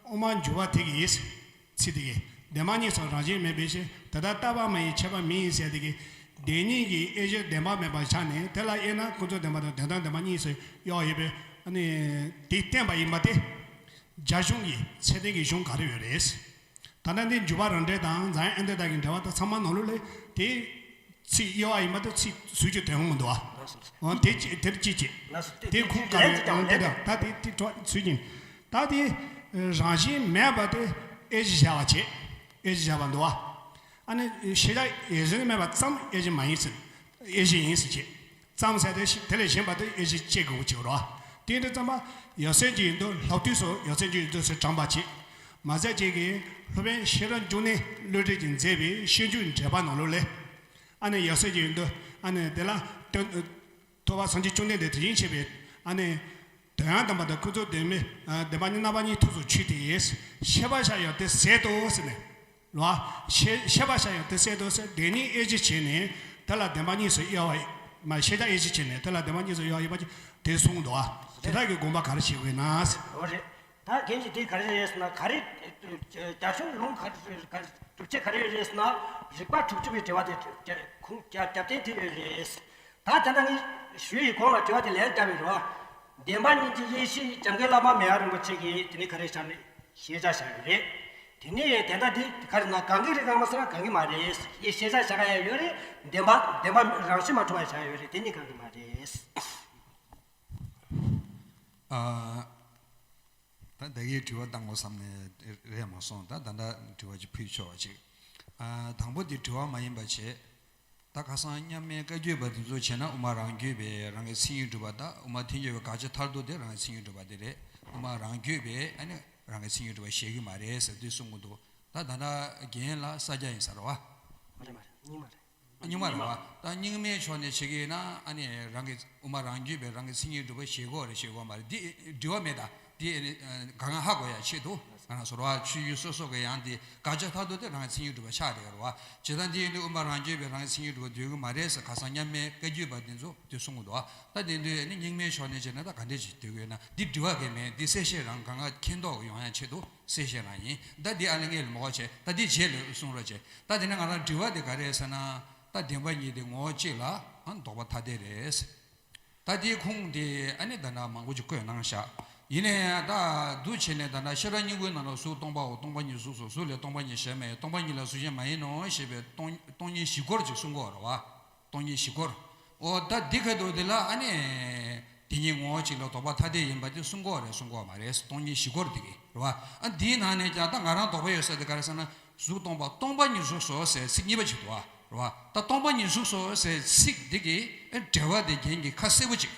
དབུ་མ་འཇུག་པ་དེ་གིས། ཚིག་དེ་གིས་བདེན་པ་གཉིས་སུ་རང་བཞིན་མེད་པའི་ཕྱིར་དེ་དག་རྟག་པ་མ་ཡིན་ཁྱད་པར་མིན་ཟེར་དེ་གིས། བདེན་གཉིས་ཀྱི་དབྱེ་གཞིར་བདེན་པ་མེད་པར་བཞག་ནས་དེ་ལ་དབྱེ་ན་ཀུན་རྫོབ་བདེན་པ་དང་དོན་དམ་བདེན་པ་གཉིས་སུ་དབྱེ་བ་ཡོད་པས་ཨ་ནི། དེ་བསྟན་པ་ཡིན་པ་སྟེ། རྒྱ་གཞུང་གི་ཚད་ལྡན་གྱི་གཞུང་ག་རེ་ཡོད་རེད། ད་ལྟ་འདི་འཇུག་པ་རང་འགྲེལ་དང་འཇམ་དབྱངས་ཨེ་འདི་དག་གི་འགྲེལ་པ་དང་ཚང་མ་ནང་ལོགས་ལས་དེ། ཚིག་དབྱེ་བ་ཡིན་པ་དང་ཚིག་ཟུར་གྱི་དོན་ཧོང་མི་འདུག་བ། འོ་དེ་ཅི་དེར་ཅི་བྱེད། དེ་ཁུངས་ག་རེ་ཡང་དེ་དང་ད་དེ་དེ་གྲོགས་ཚུལ་གྱིན། ད་དེ་རང་བཞིན་མེད་པ་དེ་དབྱེ་གཞི་བྱ་བ་བྱེད། དབྱེ་གཞི་བྱ་བ་འདུག་བ། ཨ་ནི་ཤེས་བྱ་ཡིན་ཟེར་མེད་པ་ཙམ་དབྱེ་གཞི་མ་ཡིན་ཟེར། དབྱེ་གཞི་ཡིན་ཟེར་བྱེད། ཙམ་ཟེར་དེ་དེ་ལས་གཞན་པ་དེ་དབྱེ་གཞི་བྱེད་དགོས་ཀྱི་རེད་བ། དེ་འདྲ་ཙམ་པ་ཡབ་སྲས་ཀྱི་ཡོན་ཏན་ལྷག་ཏུ་སོགས་ཡབ་སྲས་ཀྱི་ཡོན་ཏན་སོགས་དྲངས་པ་བྱེད། མ་ཟད་ཅིག་གིས་སློབ་དཔོན་ཤེས་རབ་འབྱུང་གནས་བློ་གྲོས་ཀྱིས་མཛད་པའི་སྤྱོད་འཇུག་འགྲེལ་པ་ནང་ལོགས་ལས། ཨ་ནི་ཡབ་སྲས་ཀྱི་ཡོན་ཏན་ཨ་ནི་དེ་ལ་སྟོན། ཐོབ་པ་སངས་རྒྱས་བཅོམ་ལྡན་འདས་དེ་བཞིན་གཤེགས་པའི་ཨ་ནི། དོན་ཡང་དམ་པ་དང་ཀུན་རྫོབ་བདེན་མེད་བདེན་པ་གཉིས་རྣམ་པ་གཉིས་ཐུགས་སུ་ཆུད་དེ། ཤེས་པར་བྱ་ཡང་དེ་ཟད་དོ་ཟེར་ནས། རེད་བ། ཤེས་ཤེས་པར་བྱ་ཡང་དེ་ཟད་དོ་ཟེར་བདེན་གཉིས་དབྱེ་གཞི་བྱས་ནས་དེ་ལ་བདེན་པ་གཉིས་སུ་དབྱེ་བ་མ་ཤེས་བྱ་དབྱེ་གཞི་བྱས་ནས་དེ་ལ་བདེན་པ་གཉིས་སུ་དབྱེ་བ་ཡོད་པ་ཅིག་དེ་གསུངས་འདུག་བ། དེ་དག་གི་དགོངས་པ་ག་རེ་བཞེས་དགོས་ན་ཟེར། འོ་རེད། ད་རྒན་གྱིས་དེ་ག་རེ་རེད་ཟེར་ན་ག་རེ། རྒྱ་གཞུང་ལུང་ག་རེ་ག་རེ་སྒྲུབ་བྱེད་ག་རེ་ཡོད་རེད་ཟེར་ན། རིགས་པ་དྲུག་ཅུ་པའི་འགྲེལ་པ་དེ་ཁུངས་རྒྱ་རྒྱབ་རྟེན་དེ་ཡོད་རེད། ད་ད་ལྟ་ངས་ཞུས་ཡི་གོང་ལ་དྲི་བ་དེ་ལན་བརྒྱབ་པའི་རེད་བ། བདེན་པ་གཉིས་ཀྱི་དབྱེ་གཞི་འཇམ་མགོན་བླ་མ་མི་ཡ་རིན་པོ་ཆེ་གིས་དེ་ནས་ག་རེ་བཞག་ནས་ཤེས་བྱ་བཞག་ཡོད་རེད། དེ་ནས་དེ་ལྟ་དེ་ག་རེ་ན་གང་གི་རེད་གང་མ་ཟེར་ན་གང་གི་མ་རེད། ཡེ་ཤེས་བྱ་བཞག་ཡ་ཡོད་རེད། བདེན་པ་བདེན་པ་རང་བཞིན་མ་གྲུབ་པ་བཞག་ཡོད་རེད། དེ་གཉིས་གང་གི་མ་རེད། ཨ། ད་ད་གིན་དྲི་བ་བཏང་དགོས་བསམ་ནས་རེད་མ་སོང་། ད་ད་ལྟ་དྲི་བ་ཅིག་ཕུལ་ཆོག་པ་ཅིག་ཨ། དང་པོ་དེ་དྲི་བ་མ་ཡིན་པ་བྱས། ད་ཁ་སང་མཉམ་མེད་བཀའ་བརྒྱུད་པ་དེ་ཚོ་བྱས་ན་དབུ་མ་རང་རྒྱུད་པས་རང་གི་མཚན་ཉིད་སྒྲུབ་པ་དང་དབུ་མ་ཐལ་འགྱུར་བའི་དགག་བྱ་མཐར་ཐུག་དེ་རང་གི་མཚན་ཉིད་སྒྲུབ་པ་དེ་རེད། དབུ་མ་རང་རྒྱུད་པས་ཨ་ནི་རང་གི་མཚན་ཉིད་སྒྲུབ་པ་བཞེད་ཀྱི་མ་རེད་ཟེར་དུས་གསུང་གི་འདུག་ད་ད་ལྟ་རྒན་ལགས་ས་སྐྱ་ཡིན་ས་རེད་བ། མ་རེད་མ་རེད། གཉིས་མ་རེད། རྙིང་མ་རེད་བ། ད་རྙིང་མའི་ཕྱོགས་ནས་བྱེད་ཀྱི་ཡིན་ན་ཨ་ནི་རང་གི་དབུ་མ་རང་རྒྱུད་པས་རང་གི་མཚན་ཉིད་སྒྲུབ་པ་བཞེད་དགོས་རེད་བཞེད་དགོས་མ་རེད། འདི་འགྲིག་པ་མེད། ད་འདི་གང་ཧ་གོ་ཡ་ཆེད་དུ། ད་ང་ཚོ་རེད་བ། ཆོས་བརྒྱུད་སོ་སོ་གི་ཡང་དེ་དགག་བྱ་མཐའ་དག་དེ་རང་གི་མཚན་ཉིད་སྒྲུབ་པ་ཆགས་བསྡད་ཀྱི་རེད་བ། བྱས་ཙང་དེ་ཡིན་དུས་དབུ་མ་རང་རྒྱུད་པས་རང་གི་མཚན་ཉིད་སྒྲུབ་པ་འདོད་ཀྱི་མ་རེད་ཟེར་ཁ་སང་མཉམ་མེད་བཀའ་བརྒྱུད་པ་དེ་ཚོ་དེ་གསུང་གི་འདུག་བ། ད་དེ་དུས་ཨ་ནི་རྙིང་མའི་ཕྱོགས་ནས་བྱས་ན་ད་ག་འདྲས་ཅིག་འདོད་ཀྱི་ཡོད་ན། འདི་དྲི་བ་གང་ཡིན་མིན་འདི་གསལ་བཤད་རང་གང་ག་མཁྱེན་རྟོགས་ཡོང་ཡ་ཆེད་དུ་གསལ་བཤད་རང་ཡིན། ད་འདི་ཨ་ལས་ངས་མོ་བ་བྱས། ད་འདི་རྗེས་ལ་གསུང་རོགས་བྱས། ད་དེ་ནས་ང་རང་དྲི་བ་དེ་ག་རེ་རེད་ཟེར་ན། ད་བདེན་པ་གཉིས་དེ་ངོ་བོ་གཅིག་ལ་ཨ་ལྡོག་པ་ཐ་དད་རེད། ད་དེའི་ཁུངས་དེ་ཨ་ནི་ད་ལྟ་མང་པོ་ཅིག་བཀོད་གནང་བཞག་ཡིན་ནའི་ད་འདུག་བྱས་ནས་ད་ལྟ་ཤེས་རབ་སྙིང་པོའི་ནང་ལ་གཟུགས་སྟོང་པའོ། སྟོང་པ་ཉིད་གཟུགས་སོ། གཟུགས་ལས་སྟོང་པ་ཉིད་གཞན་མ་ཡིན། སྟོང་པ་ཉིད་ལ་གཟུགས་ཅན་མ་ཡིན་ནོ་ཞེས་པའི་སྟོང་སྟོང་ཉིད་བཞི་སྐོར་ཅིག་གསུང་གི་ཡོད་རེད་བ། སྟོང་ཉིད་བཞི་སྐོར། འོ་ད་འདི་ག་དུས་དེ་ལ་ཨ་ནི། དེ་ཉིད་ངོ་བོ་གཅིག་ལ་ལྡོག་པ་ཐ་དད་ཡིན་པ་དེ་གསུང་གི་ཡོད་རེད་གསུང་གི་ཡོད་མ་རེད། སྟོང་ཉིད་བཞི་སྐོར་དེ་གི་རེད་བ། ཨ་འདིའི་ནང་ནས་ཀྱང་ད་ང་རང་དོགས་པ་ཡོད་ས་དེ་ག་རེ་ཟེར་ན། གཟུགས་སྟོང་པ་སྟོང་པ་ཉིད་གཟུགས་སོ་ཟེར་ཚིག་གཉིས་པ་ཅིག་འདུག་བ། རེད་བ། ད་སྟོང་པ་ཉིད་གཟུགས་སོ་ཟེར་ཚིག་འདི་གི་འགྲེལ་བ་དེ་རྒྱན་གྱི་ཁ་གསལ་པོ་ཅིག་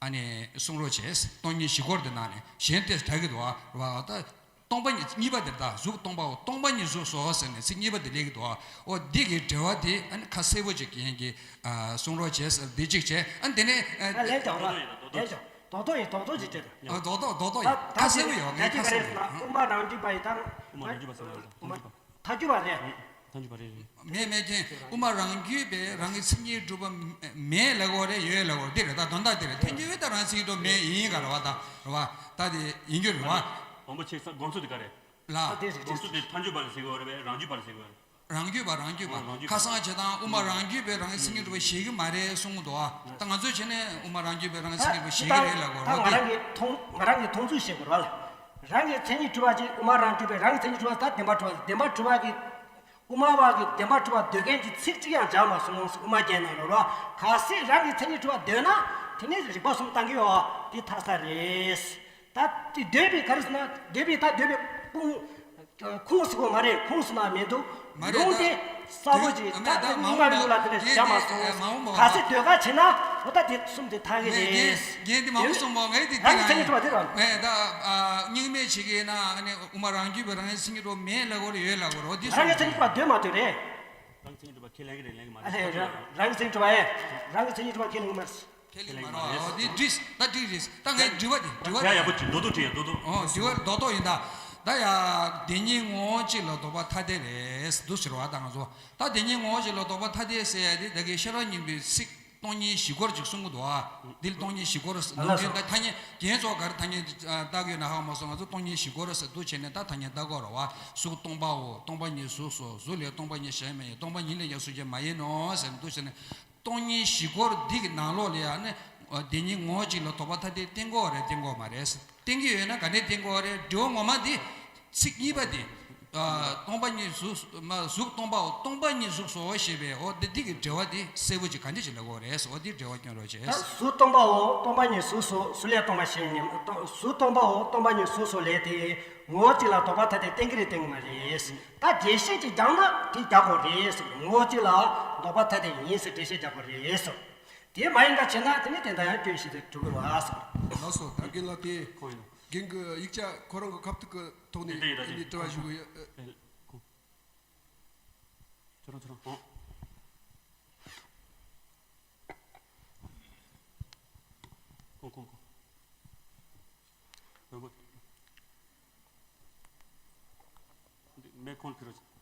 ཨ་ནི་གསུང་རོགས་བྱས། སྟོང་ཉིད་བཞི་སྐོར་དེ་ནང་ནས་གཞན་དེ་དྲག་གི་འདུག་བ། རེད་བ། ད་སྟོང་པ་ཉིད་གཉིས་པ་དེ། ད་གཟུགས་སྟོང་པའོ། སྟོང་པ་ཉིད་གཟུགས་སོ་ཟེར་ནས་ཚིག་གཉིས་པ་དེ་སླེབས་ཀྱི་འདུག་བ། འོ་འདི་གི་འགྲེལ་བ་དེ་ཨ་ནི་ཁ་གསལ་པོ་ཅིག་རྒྱན་གྱི་ཨ་གསུང་རོགས་བྱས་ཟེར་འདི་གཅིག་བྱས། ཨ་འདི་ནས་ཨ། ཨ་ལན་ཀྱང་རོགས། ལན་ཀྱང་རྡོག་རྡོག་ཅིག་སྤྲད་དང་། ཨ་རྡོག་རྡོག་རྡོག་རྡོག་ཅིག་སྤྲད་དང་། ཨ་རྡོག་རྡོག་རྡོག་རྡོག་ཡིན། ད་ཁ་གསལ་པོ་ཡོད། ད་ངས་ཁ་གསལ་པོ་ཡོད། དབུ་མ་རང་རྒྱུད་པ་ཡིན་ད། དབུ་མ་རང་རྒྱུད་པ་ཟེར་བ་དང་། ཐ་རྒྱུད་པ་རེད། ཐ་རྒྱུད་པ་རེད་རེད། མེད་མེད་མཁན། དབུ་མ་རང་རྒྱུད་པས་རང་གི་མཚན་ཉིད་སྒྲུབ་པ་མེད་ལབ་དགོས་རེད་ཡོད་ལབ་དགོས་རེད། འདི་རེད། ད་དོན་དག་འདི་རེད། ཐལ་འགྱུར་བས་ད་རང་མཚན་ཉིད་སྒྲུབ་པ་མེད་ཡིན་ག་རེད་བ། ད་རེད་བ། ད་དེ་ཡིན་རྒྱུ་རེད་བ། དང་པོ་ཆེ་ས་དགོངས་ཚུལ་དེ་ག་རེད། ལ། དགོངས་ཚུལ་དེ་ཐལ་འགྱུར་བ་ལ་ཟེར་དགོས་རེད་པས། རང་རྒྱུད་པ་ལ་ཟེར་དགོས་རེད། རང་རྒྱུད་པ། རང་རྒྱུད་པ། ཨོ། རང་རྒྱུད་པ། ཁ་སང་བྱས་དང་དབུ་མ་རང་རྒྱུད་པས་རང་གི་མཚན་ཉིད་སྒྲུབ་པ་བཞེད་ཀྱི་མ་རེད་གསུང་གི་འདུག་ཨ། ད་ང་ཚོས་བྱས་ནས་དབུ་མ་རང་རྒྱུད་པས་རང་གི་མཚན་ཉིད་སྒྲུབ་པ་བཞེད་ཀྱི་རེད་ལབ་དགོས་རེད། ད་ང་རང་གི་མཐོང་ང་རང་གི་མཐོང་ཚུལ་བཤད་དགོས་རེད་བ། རང་གི་མཚན་ཉིད་སྒྲུབ་པ་ཅིག་དབུ་མ་རང་རྒྱུད་པས་རང་གི་མཚན་ཉིད་སྒྲུབ་པ་ད་བདེན་པར་གྲུབ་པ། བདེན་པར་གྲུབ་པ་གི་དབུ་མ་པ་གི་བདེན་པར་གྲུབ་པ་འདོད་མཁན་གྱི་ཚིག་གཅིག་ཡང་སྦྱར་མ་སོང་ཟེར། དབུ་མ་རྒྱན་ནང་ལ་རོ། གལ་སྲིད་རང་གི་མཚན་ཉིད་སྒྲུབ་པ་འདོད་ན་དེ་ནི་རིགས་པ་གསུམ་བཏང་གི་ཡོད། དེ་ཐར་ས་རེད། ད་དེ་འདོད་པའི་ག་རེ་ཟེར་ན། འདོད་པའི་ད་འདོད་པའི་ཁུངས་ཁུངས་སུ་གོ་མ་རེད། ཁུངས་སུ་མ་མི་འདུག་མ་རེད། ལུང་དེ་གསལ་པོ་ཅིག་ད་དེ་སྔོན་མ་གི་ལུགས་ལ་དེ་འདྲ་སྦྱར་མ་སོང་། གལ་སྲིད་འདོད་པ་བྱེད་ན་འོ་ད་དེ་གསུམ་དེ་ཐར་གི་རེད། རྒན་དེ་མང་པོ་གསུངས་པ། ངས་དེ་རང་གི་མཚན་ཉིད་སྒྲུབ་པ་དེ་རང་། ངས་ད་རྙིང་མའི་ཆེད་ཀྱི་ན་ཨ་ནི་དབུ་མ་རང་རྒྱུད་པས་རང་གི་མཚན་ཉིད་སྒྲུབ་པ་མེད་ལབ་དགོས་རེད་ཡོད་ལབ་དགོས་རེད། འོ་དེ་རང་གི་མཚན་ཉིད་སྒྲུབ་པ་འདོད་མ་འདོད་རེད། རང་གི་མཚན་ཉིད་སྒྲུབ་པ་ཁས་ལེན་གི་རེད་ལེན་གི་མ་རེད། ཨ་ལས་རང་གི་མཚན་ཉིད་སྒྲུབ་པ་ཨེ། རང་གི་མཚན་ཉིད་སྒྲུབ་པ་ཁས་ལེན་གི་མ་རེད། ཁས་ལེན་མ་རེད། འོ་འདི་འགྲིག་ད་འགྲིག་རེད། ད་ངའི་དྲི་བ་འདི་དྲི་བ་འདི་ཡ་ཡག་པོ་ཅིག་རྡོག་རྡོག་དྲིས་ཡ། རྡོག་རྡོག་འོ་དྲི་བ་རྡོག་རྡོག་ཡིན་ད། ད་ཡ་བདེན་གཉིས་ངོ་བོ་གཅིག་ལ་ལྡོག་པ་ཐ་དད་རེད་འདུག་ཟེར་བ། ད་ང་ཚོ་ད་བདེན་གཉིས་ངོ་བོ་གཅིག་ལ་ལྡོག་པ་ཐ་དད་ཟེར་ཡ་དེ་ད་གིན་ཤེས་རབ་སྙིང་པོའི་ཚིག་སྟོང་ཉིད་བཞི་སྐོར་ཅིག་གསུང་གི་འདུག་ཨ། འདི་ལ་སྟོང་ཉིད་བཞི་སྐོར་ཟེར། ནང་དོན་ད་ཐ་སྙད་རྒྱན་ཚོ་ག་རེ་ཐ་སྙད་བཏགས་ཡོད་ན་ཧ་གོ་མ་སོང་། ང་ཚོ་སྟོང་ཉིད་བཞི་སྐོར་ཟེར་འདུག་བྱས་ནས་ད་ཐ་སྙད་བཏགས་དགོས་རེད་བ། གཟུགས་སྟོང་པའོ། སྟོང་པ་ཉིད་གཟུགས་སོ། གཟུགས་ལས་སྟོང་པ་ཉིད་གཞན་མ་ཡིན། སྟོང་པ་ཉིད་ལས་ཀྱང་གཟུགས་ཅན་མ་ཡིན་ནོ་ཟེར་འདུག་བྱས་ནས། སྟོང་ཉིད་བཞི་སྐོར་འདི་གི་ནང་ལོགས་ལ་ཡང་ནི་བདེན་གཉིས་ངོ་བོ་གཅིག་ལ་ལྡོག་པ་ཐ་དད་བསྟན་གྱི་ཡོད་རེད་བསྟན་གྱི་མེད་རེད། བསྟན་གྱི་ཡོད་ན་ག་འདྲས་བསྟན་གྱི་ཡོད་རེད། འགྲེལ་བ་ངོ་མ་འདི་ཚིག་གཉིས་པ་འདི། ཨ། སྟོང་པ་ཉིད་གཟུགས་མ་གཟུགས་སྟོང་པའོ། སྟོང་པ་ཉིད་གཟུགས་སོ་ཞེས་པའི་འོ་འདི་འདི་གི་འགྲེལ་བ་འདི་གསལ་པོ་ཅིག་ག་འདྲས་ཅིག་ལབ་དགོས་རེད། འོ་འདི་འགྲེལ་བ་སྐྱོན་རོགས་བྱས། ད་གཟུགས་སྟོང་པའོ། སྟོང་པ་ཉིད་གཟུགས་སོ། གཟུགས་ལས་སྟོང་པ་གཞན་མ་ཡིན། གཟུགས་སྟོང་པའོ། སྟོང་པ་ཉིད་གཟུགས་སོ་ལབ་དེ་ངོ་བོ་གཅིག་ལ་ལྡོག་པ་ཐ་དད་བསྟན་གྱི་རེད་བསྟན་གྱི་མ་རེད། ད་རྒྱས་བཤད་ཅིག་སྦྱངས་ན་དེ་རྒྱག་དགོས་རེད་ཟེར། ངོ་བོ་གཅིག་ལ་ལྡོག་པ་ཐ་དད་ཡིན་ཟེར་འགྲེལ་བཤད་རྒྱག་དགོས་རེད་ཟེར། དེ་མ་ཡིན་པ་བྱས་ན་དེ་ནི་དེ་འདྲ་ཡང་སྐྱོན་ཞིག་ཏུ་གྲུབ་ཀྱི་རེད་ཟེར། ལགས་སོ། ད་རྒན་ལགས་དེ་ཁོ་ཡིན། རྒན་གྱི་ཡིག་ཆ་ཁོ་རང་གི་ཁ་ཐུག་གི་ཐོག་ནས་དེ་ཡིན་ད་དེ་ཡིན། དྲི་བ་ཞུ་གི་ཡོད། ཁྱོད་རང་ཁྱོད་རང་ཁོང་ཁོང་ཁོང་། མེ་ཁོང་ཁྱོད་རང་།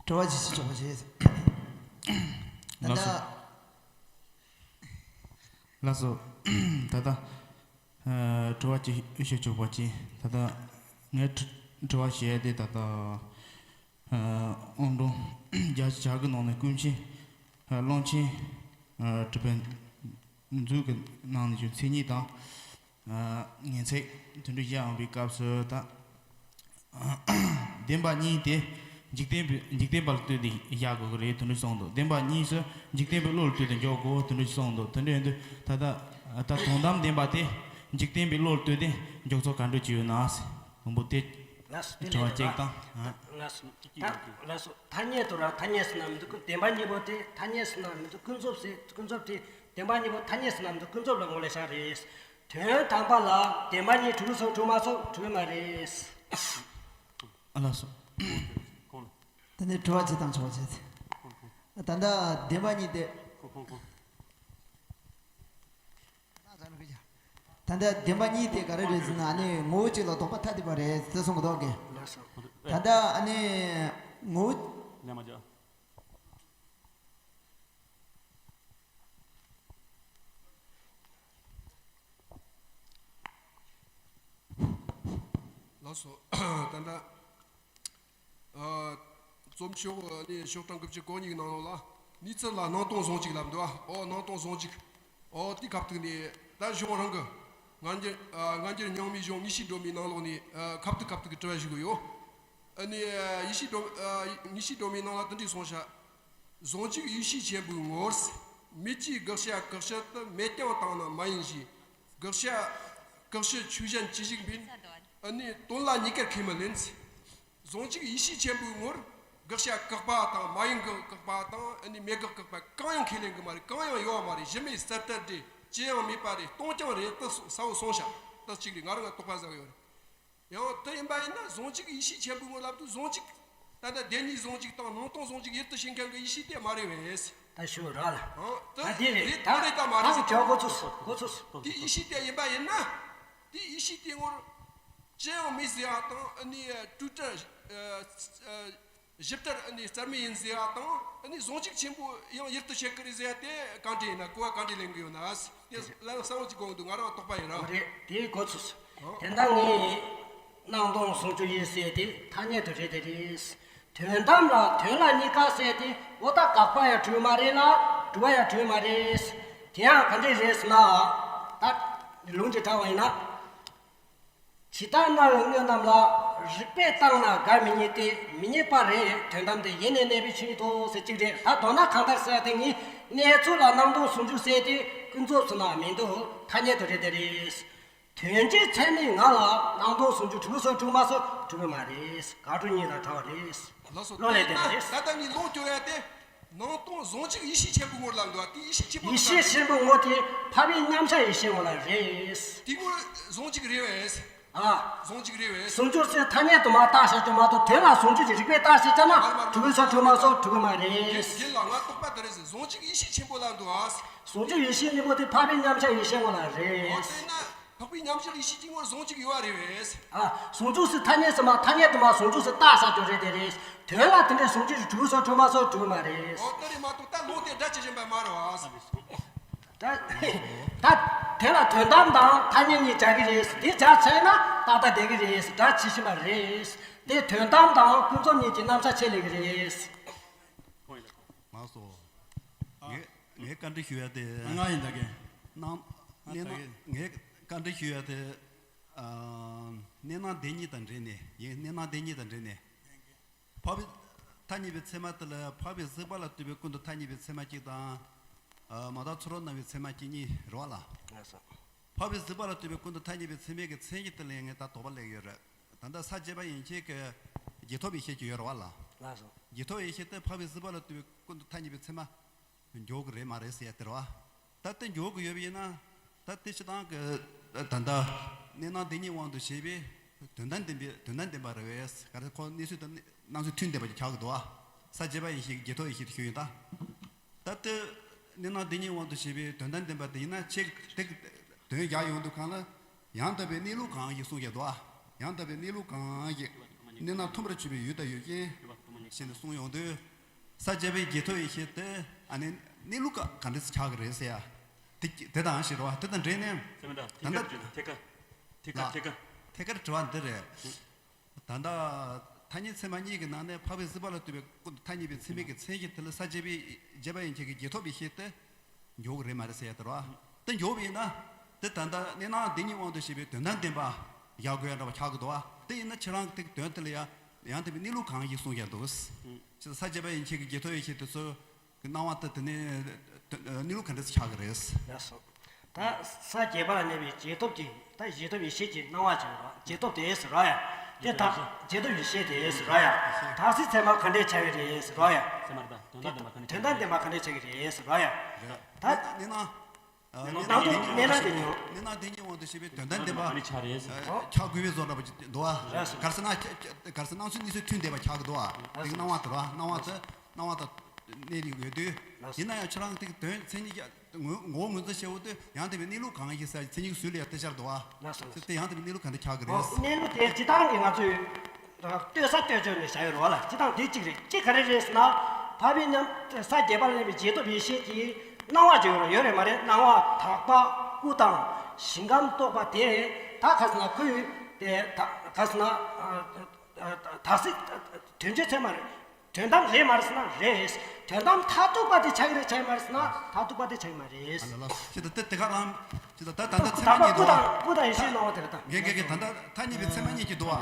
དྲི་བ་ཇི་སྲིད་ཆོག་པ་བྱེད། ད་ལྟ། ལགས་སོ། ད་ལྟ། ཨ། དྲི་བ་ཅིག་ཞུ་ཆོག་པ་ཅིག་ད་ལྟ་ངས་དྲི་དྲི་བ་བྱས་ཏེ་ད་ལྟ། ཨ། དབང་སྒྲོན་རྒྱ་ཆེ་བྱ་རྒོད་ནང་ནས་ཀུན་མཁྱེན། ཨ། ཀློང་ཆེན། ཨ། གྲུབ་པའི་མཛོད་ཀྱི་ནང་ནས་ཀྱང་མཚན་ཉིད་དང་། ཨ། ངེས་ཚིག་དེ་འདྲ་བཞག་ཡོང་པའི་སྐབས་སུ་ད། བདེན་པ་གཉིས་དེ་འཇིག་རྟེན་པའི་འཇིག་རྟེན་པ་ལ་ལྟོས་ཏེ་བཞག་དགོས་ཀྱི་རེད་དེ་འདྲ་གསུངས་འདུག་བདེན་པ་གཉིས་སུ་འཇིག་རྟེན་པའི་བློ་ལ་ལྟོས་ཏེ་འཇོག་དགོས་དེ་འདྲ་གསུངས་འདུག་དེ་འདྲ་ཡིན་དུས་ད་ལྟ་ད་དོན་དམ་བདེན་པ་དེ་འཇིག་རྟེན་པའི་བློ་ལ་ལྟོས་ཏེ་འཇོག་ཚུལ་ག་འདྲ་ཅིག་ཡོད་ན་ཟེར། དང་པོ་དེ་དྲི་བ་གཅིག་དང་། ལགས་སོ། ད་ལགས་སོ། ཐ་སྙད་དུ་ར་ཐ་སྙད་ཟེར་ན་མི་འདུག་བདེན་པ་གཉིས་པོ་དེ་ཐ་སྙད་ཟེར་ན་མི་འདུག་ཀུན་རྫོབ་ཟེར། ཀུན་རྫོབ་དེ་བདེན་པ་གཉིས་པོ་ཐ་སྙད་ཟེར་ན་མི་འདུག་ཀུན་རྫོབ་ལ་ངོས་ལེན་བྱ་རེད། དོན་དམ་པ་ལ་བདེན་པ་གཉིས་གྲུབ་སོང་གྲུབ་མ་སོང་གྲུབ་མ་རེད། ཨ་ལགས་སོ། ད་ནི་དྲི་བ་ཅིག་བཏང་ཆོག་བྱེད། ད་ལྟ་བདེན་པ་གཉིས་དེ། ཁོ་ཁོ་ཁོ། ད་ལྟ་བདེན་པ་གཉིས་དེ་ག་རེ་རེད་ཟེར་ན། ཨ་ནི་ངོ་བོ་གཅིག་ལ་ལྡོག་པ་ཐ་དད་པ་རེད་ཟེར་གསུང་གི་འདུག་གི། ད་ལྟ་ཨ་ནི་ངོ་བོ། ལན་མ་རྒྱག་ལགས་སོ། ད་ལྟ། ཨ། རྩོམ་ཤོག་ནི་ཤོག་གྲངས་དགུ་བཅུ་གོ་གཉིས་ནང་ལོགས་ལ། གནས་ཚུལ་ལ་སྣང་སྟོང་ཟུང་འཇུག་ལབ་འདུག་ཨ། ཨོ་སྣང་སྟོང་ཟུང་འཇུག་ཨོ་དེ་ཁ་ཐུག་ནས་ད་གཞུང་རང་གི་སྔ་འགྱུར། ཨ། སྔ་འགྱུར་རྙིང་མའི་གཞུང་དངོས་བཤུས་སྒྲོན་མེའི་ནང་ལོགས་ནས། ཨ། ཁ་ཐུག་ཁ་ཐུག་གི་དྲི་བ་ཞུ་གི་ཡོད། ཨ་ནི་ཡེ་ཤེས་སྒྲོན། ཨ། དངོས་བཤུས་སྒྲོན་མེའི་ནང་ལ་དེ་འདྲས་གསུངས་ཤག་ཟུང་འཇུག་ཡེ་ཤེས་ཆེན་པོའི་ངོར། མི་སྐྱེའི་དགག་བྱ་བཀག་བྱེད་དུ། མེད་ཀྱང་བཏང་ན་མ་ཡིན་ཞེས། དགག་བྱ་བཀག་བྱེད་ཆོས་གཞན་ཇི་ཞིག་འབྱེད། ཨ་ནི་དོན་ལ་གཉིས་ཀར་ཁས་མི་ལེན། ཟུང་འཇུག་ཡེ་ཤེས་ཆེན་པོའི་ངོར། དགག་བྱ་བཀག་པ་དང་མ་ཡིན་དགག་བཀག་པ་དང་། ཨ་ནི་མེད་དགག་བཀག་པ་གང་ཡང་ཁས་ལེན་གི་མ་རེད། གང་ཡང་ཡོད་མ་རེད། གཞི་མེད་གསལ་བཏབ་རེད། ཅི་ཡང་མེད་པ་རེད། སྟོང་རྐྱང་རེད། དེ་གསལ་བོ་གསུངས་ཤག་དེ་གཅིག་རེད། ང་རང་ལ་དོགས་པ་ཟ་གི་ཡོད་རེད། ཡང་དེ་ཡིན་པ་ཡིན་ན། ཟུང་འཇུག་ཡེ་ཤེས་ཆེན་པོའི་ངོར་ལབ་དུས། ཟུང་འཇུག་ད་ལྟ་བདེན་གཉིས་ཟུང་འཇུག་དང་སྣང་སྟོང་ཟུང་འཇུག་ཡུལ་དུ་བྱེད་མཁན་གྱི་ཡེ་ཤེས་དེ་མ་རེད་པས། ད་ཞུ་ར་ལ། ཨང་། དེ་ད་དེ་རེད། རེད། ད་དེ་རེད། ད་མ་རེད་ད་ཟེར། ཅོག་འགོ་ཚུགས་སོ། འགོ་ཚུགས་སོ། དེ་ཡེ་ཤེས་དེ་ཡིན་པ་ཡིན་ན། དེ་ཡེ་ཤེས་དེའི་ངོར་ཅི་ཡང་མེད་ཟེར་བ་དང་། ཨ་ནི་སྤྲོས་བྲལ། ཨ། ཨ། ཞིབ་ལྟར་ཨ་ནི་རྩལ་མེད་ཡིན་ཟེར་བ་དང་། ཨ་ནི་ཟུང་འཇུག་ཆེན་པོ་ཡང་ཡུལ་དུ་བྱེད་ཀྱི་རེད་ཟེར་ཡ་དེ་གང་འདྲ་ཡིན་ན། གོ་བ་གང་འདྲ་ལེན་གི་ཡོད་ན། དེ་ལན་གསལ་བོ་ཅིག་དགོས་འདུག་ང་རང་དོགས་པ་ཡིན་ར། རེད། དེའི་འགོ་ཚུགས་སོ། ཨང་། དེ་འདྲ་ངས་སྣང་སྟོང་ཟུང་འཇུག་ཡིན་ཟེར་དེ་ཐ་སྙད་དུ་རེད་དེ་རེད། དོན་དམ་ལ་དོན་ལ་གཉིས་ཀ་ཟེར་དེ། འོ་ད་དགག་པ་ཡང་གྲུབ་མ་རེད་ལ། སྒྲུབ་པ་ཡང་གྲུབ་མ་རེད། དེ་ཡང་ག་འདྲ་རེད་ཟེར་ན། ད་ལུང་ཅིག་དྲངས་པ་ཡིན་ན། ཇི་ལྟར་སྣང་བའི་དངོས་རྣམས་ལ། རིགས་པས་བརྟགས་ན་འགའ་མི་རྙེད་དེ། མི་རྙེད་པ་རེད་དོན་དམ་དེ། ཡེ་ནས་གནས་པའི་ཆོས་ཉིད་དོ་ཟེར་གཅིག་རེད། ད་མདོར་ན་གང་ལྟར་ཟེར་དེ་ངས་གནས་ཚུལ་ལ་སྣང་སྟོང་ཟུང་འཇུག་ཟེར་དེ་ཀུན་རྫོབ་ཟེར་ན་མི་འདུག་ཐ་སྙད་དུ་རེད་དེ་རེད། དོན་སྤྱིའི་ཚད་མའི་ངང་ལ་སྣང་སྟོང་ཟུང་འཇུག་གྲུབ་སོ་གྲུབ་མ་སོ་གྲུབ་ཀྱི་མ་རེད། དགག་སྒྲུབ་གཉིས་ལ་བྲལ་བ་རེད། ལགས་སོ། ལོ་ལས་དེ་རེད། ད་ལྟ་ངས་ལོག་སྐྱོར་ཡ་དེ། སྣང་སྟོང་ཟུང་འཇུག་ཡེ་ཤེས་ཆེན་པོའི་ངོར་ལབ་འདུག་ཨ། དེ་ཡེ་ཤེས་ཆེན་པོ། ཡེ་ཤེས་ཆེན་པོའི་ངོ་དེ་འཕགས་པའི་མཉམ་གཞག་ཡེ་ཤེས་ངོ་ལ་རེད། དེ་ངོ་ཟུང་འཇུག་རེད་པས། ཨ། ཟུང་འཇུག་རེད་པས། ཟུང་འཇུག་ཟེར་ཐ་སྙད་དུ་མ་བཏགས་བྱ་རྒྱུ་མ་གཏོགས། དོན་ལ་ཟུང་འཇུག་གི་རིགས་པས་བཏགས་ཟེར་བྱས་ན། མ་རེད་མ་རེད། གྲུབ་ཀྱི་སོ་གྲུབ་མ་སོ་གྲུབ་ཀྱི་མ་རེད། རྒན་རྒན་ལགས་ང་དོགས་པ་དེ་རེད་ཟེར། ཟུང་འཇུག་ཡེ་ཤེས་ཆེན་པོ་ལབ་འདུག་ཨ། ཟུང་འཇུག་ཡེ་ཤེས་གཉིས་པོ་དེ་འཕགས་པའི་མཉམ་གཞག་ཡེ་ཤེས་ངོ་ལ་རེད། འོ་དེ་ན། འཕགས་པའི་མཉམ་གཞག་ཡེ་ཤེས་ཀྱི་ངོར་ཟུང་འཇུག་ཡོད་པ་རེད་པས། ཨ། ཟུང་འཇུག་ཟེར་ཐ་སྙད་ཟེར་མ། ཐ་སྙད་དུ་མ་ཟུང་འཇུག་ཟེར་བཏགས་བཞག་རྒྱུ་རེད་དེ་རེད། དོན་ལ་དེ་འདྲའི་ཟུང་འཇུག་གྲུབ་སོ་གྲུབ་མ་སོ་གྲུབ་མ་རེད། འོ་དེ་རེད་མ་གཏོགས་ད་ལུང་དེ་སྒྲ་ཇི་བཞིན་པ་མ་རེད་པ། ད་ད་དེ་ལ་དོན་དམ་དང་ཐ་སྙད་གཉིས་སྦྱར་གི་རེད། དེ་སྦྱར་ཚར་ན་ཏག་ཏག་བསྡད་ཀྱི་རེད། སྒྲ་ཇི་བཞིན་པ་རེད། དེ་དོན་དམ་དང་ཀུན་རྫོབ་གཉིས་ཀྱི་རྣམ་གཞག་ཆད་སླེབས་ཀྱི་རེད། ལགས་སོ། ཨ། ངས་ངས་བཀའ་འདྲི་ཞུ་ཡ་དེ། ང་ཡིན་ད་གིན། སྣང་། ཨ་གནས་ད་སྣང་། གིན། ངས་བཀའ་འདྲི་ཞུ་ཡ་དེ། ཨ། གནས་སྣང་བདེན་གཉིས་དང་འབྲེལ་ནས། ཡིན། གནས་སྣང་བདེན་གཉིས་དང་འབྲེལ་ནས། འཕགས་པའི་ཐ་སྙད་པའི་ཚད་མ་དེ་ལ། འཕགས་པའི་གཟིགས་པ་ལ་ལྟོས་པའི་ཀུན་ཏུ་ཐ་སྙད་པའི་ཚད་མ་གཅིག་དང་། ཨ། མ་དག་ཚུལ་ཁྲིམས་སྣང་བའི་ཚད་མ་གཅིག་གཉིས་རེད་པ་ལགས། ལགས་སོ། འཕགས་པའི་གཟིགས་པ་ལ་ལྟོས་པའི་ཀུན་ཏུ་ཐ་སྙད་པའི་ཚད་མའི་གི་མཚན་གཞི་དེ་ལ་ངས་ད་དོགས་པ་སླེབས་ཡོད་རེད། ད་ལྟ་ས་བཅད་པ་ཡན་ཆད་ཀྱི་རྗེས་ཐོབ་ཡེ་ཤེས་ཅིག་ཡོད་རེད་པ་ལགས། ལགས་སོ། རྗེས་ཐོབ་ཡེ་ཤེས་དེ་འཕགས་པའི་གཟིགས་པ་ལ་ལྟོས་པའི་ཀུན་ཏུ་ཐ་སྙད་པའི་ཚད་མ་འཇོག་གི་རེད་མ་རེད་ཟེར་ཡ་དེ་རེད་པ། ད་དེ་འཇོག་གི་ཡོད་པ་ཡིན་ན། ད་དེ་སྤྱིར་བཏང་གི་ད་ལྟ་གནས་སྣང་བདེན་གཉིས་དབང་དུ་བྱས་པའི་དོན་དམ་བདེན་པའི། དོན་དམ་བདེན་པ་རེད་པས། ག་རེ་ཁོ་གནས་ཚུལ་དང་སྣང་ཚུལ་མཐུན་བསྡད་པ་ཅིག་ཆགས་ཀྱི་འདུག་པ། ས་བཅད་པ་ཡན་ཆད་ཀྱི་རྗེས་ཐོབ་ཡེ་ཤེས་དེ་ཞུ་ཡིན་ད། ད་ལྟ་གནས་སྣང་བདེན་གཉིས་དབང་དུ་བྱས་པའི་དོན་དམ་བདེན་པ་དེ་ཡིན་ན། ཁྱེད་དེ་དོན་བཞག་ཡོང་དུས་སྒང་ལ། ཡང་དག་པའི་གནས་ལུགས་གང་ཞིག་གསུངས་ཀྱི་འདུག་པ། ཡང་དག་པའི་གནས་ལུགས་གང་ཞིག་གནས་སྣང་ཐོབ་པར་གྱུར་པའི་ཡུལ་དང་ཡུལ་ཅན་ཞེས་ནས་གསུངས་ཡོང་དུས། ས་བཅད་པའི་རྗེས་ཐོབ་ཡེ་ཤེས་དེ་ཨ་ནི་གནས་ལུགས་ག་ག་འདྲ་ཆགས་ཀྱི་རེད་ཟེར་ཡ། དེ་དེ་དང་ཞེས་རེད་པ། དེ་དང་འབྲེལ་ནས། ད་ལྟ་ཐད་ཀར་ཐད་ཀར་ཐད་ཀར་ཐད་ཀར་དྲི་བ་འདི་རེད། ད་ལྟ་ཐ་སྙད་ཚད་མ་གཉིས་ཀྱི་ནང་ནས་འཕགས་པའི་གཟིགས་པ་ལ་ལྟོས་པའི་ཀུན་ཏུ་ཐ་སྙད་པའི་ཚད་མའི་གི་མཚན་གཞི་དེ་ལ་ས་བཅད་པའི་བཅད་པ་ཡན་ཆད་ཀྱི་རྗེས་ཐོབ་ཡེ་ཤེས་དེ་འཇོག་གི་རེད་མ་རེད་ཟེར་ཡ་དེ་རེད་པ། དེ་འཇོག་པ་ཡིན་ན། དེ་ད་ལྟ་གནས་སྣང་བདེན་གཉིས་དབང་དུ་བྱས་པའི་དོན་དམ་བདེན་པ་བཞག་དགོས་ཡ་འདྲ་བ་ཆགས་ཀྱི་འདུག་པ། དེ་ཡིན་ན་ཁྱེད་རང་གི་དེ་དོན་དེ་ལ་ཡ་ཡང་དག་པའི་གནས་ལུགས་གང་ཞིག་གསུངས་ཀྱི་འདུག་ཅེས་ས་བཅད་པ་ཡན་ཆད་ཀྱི་རྗེས་ཐོབ་ཡེ་ཤེས་དེ་ཚོ་གི་སྣང་བ་དེ་དེ་ནས་གནས་ལུགས་ག་འདྲ་ཆགས་ཀྱི་རེད། ལགས་སོ། ད་ས་བཅད་པ་ལ་གནས་པའི་རྗེས་ཐོབ་ཀྱི། ད་རྗེས་ཐོབ་ཡེ་ཤེས་ཀྱི་སྣང་བ་ཅིག་རེད་པ། རྗེས་ཐོབ་དེ་ཟེར་རོ་ཡ། དེ་དག་རྗེས་ཐོབ་ཡེ་ཤེས་དེ་ཟེར་རོ་ཡ། དག་སའི་ཚད་མ་ག་འདྲས་ཆགས་ཀྱི་རེད་ཟེར་རོ་ཡ། ཚད་མ་རེད་པ། དོན་དམ་བདེན་པ་ག་འདྲས་ཆགས་ཀྱི་རེད། དོན་དམ་བདེན་པ་ག་འདྲས་ཆགས་ཀྱི་རེད་ཟེར་རོ་ཡ། རེད། ད་གནས་སྣང་། ཨ། གནས་སྣང་དེ་ཉིད། གནས་སྣང་དེ་ཉིད། གནས་སྣང་དེ་ཉིད་དབང་དུ་བྱས་པའི་དོན་དམ་བདེན་པ། ཨ་ནི་ཆགས་རེད་ཟེར། ཨ། ཆགས་དགོས་པའི་བཟོ་འདྲ་པོ་ཅིག་འདུག་པ། རེད་ཟེར། ག་རེ་ཟེར་ན། ག་རེ་ཟེར། སྣང་ཚུལ་གཉིས་ཆ་མཐུན་བསྡད་པ་ཆགས་ཀྱི་འདུག་པ། དེ་གི་སྣང་བ་དེ་རེད་པ། སྣང་བ་དེ། སྣང་བ་དང་ གནས་ཡོད་དུས། ལགས་སོ། ཡིན་ན་ཡང་ཁྱོད་རང་དེ་དོན་མཚན་ཉིད་ཀྱི་ངོ་ངོ་ངོས་འཛིན་བྱེད་འོ་དུས་ཡང་དེ་བའི་གནས་ལུགས་གང་ཡིན་ཟེར་མཚན་ཉིད་ཀྱི་ཟུར་ལ་ཡང་དེ་ཤར་འདུག་བ། ལགས་སོ། ལགས་སོ། དེ་ཡང་དེ་བའི་གནས་ལུགས་ག་འདྲ་ཆགས་ཀྱི་རེད། ཨོ། གནས་ལུགས་དེ་སྤྱི་བཏང་གི་ང་ཚོས་ལྟོས་ས་ལྟོས་བཅོས་ནས་བྱ་ཡོད་རེད་བ་ལ། སྤྱི་བཏང་དེ་གཅིག་རེད། གཅིག་ག་རེ་རེད་ཟེར་ན། འཕགས་པའི་མཉམ་ས་བརྒྱད་པ་ལ་གནས་པའི་རྗེས་ཐོབ་ཡེ་ཤེས་ཀྱི་སྣང་བ་ཅིག་ཡོད་རེད་མ་རེད། སྣང་བ། དག་པ། སྐུ་དང་ཞིང་ཁམས་རྟོགས་པ་དེ། ད་ག་ཟེར་ན་ཁོས་དེ་ད་ག་ཟེར་ན། ད་སྲིད་དོན་བྱེད་ཚད་མ་རེད། དོན་དམ་རེད་མ་རེད་ཟེར་ན་རེད། དོན་དམ་མཐར་ཐུག་པ་དེ་ཆགས་ཀྱི་རེད་ཆགས་ཀྱི་མ་རེད་ཟེར་ན་མཐར་ཐུག་པ་དེ་ཆགས་ཀྱི་མ་རེད། ཨ་ལ་ལ། ཅི་ད་ལྟ་དེ་ག་རང་། ཅི་ད་ད་ད་ད་ཚད་མ་གཉིས་འདུག་བ། སྐུ་དང་ཡེ་ཤེས་སྣང་བ་དེ་རེད་ད། ངས་ངས་ངས་ད་ད་ཐ་སྙད་པའི་ཚད་མ་གཉིས་ཀྱི་འདུག་བ།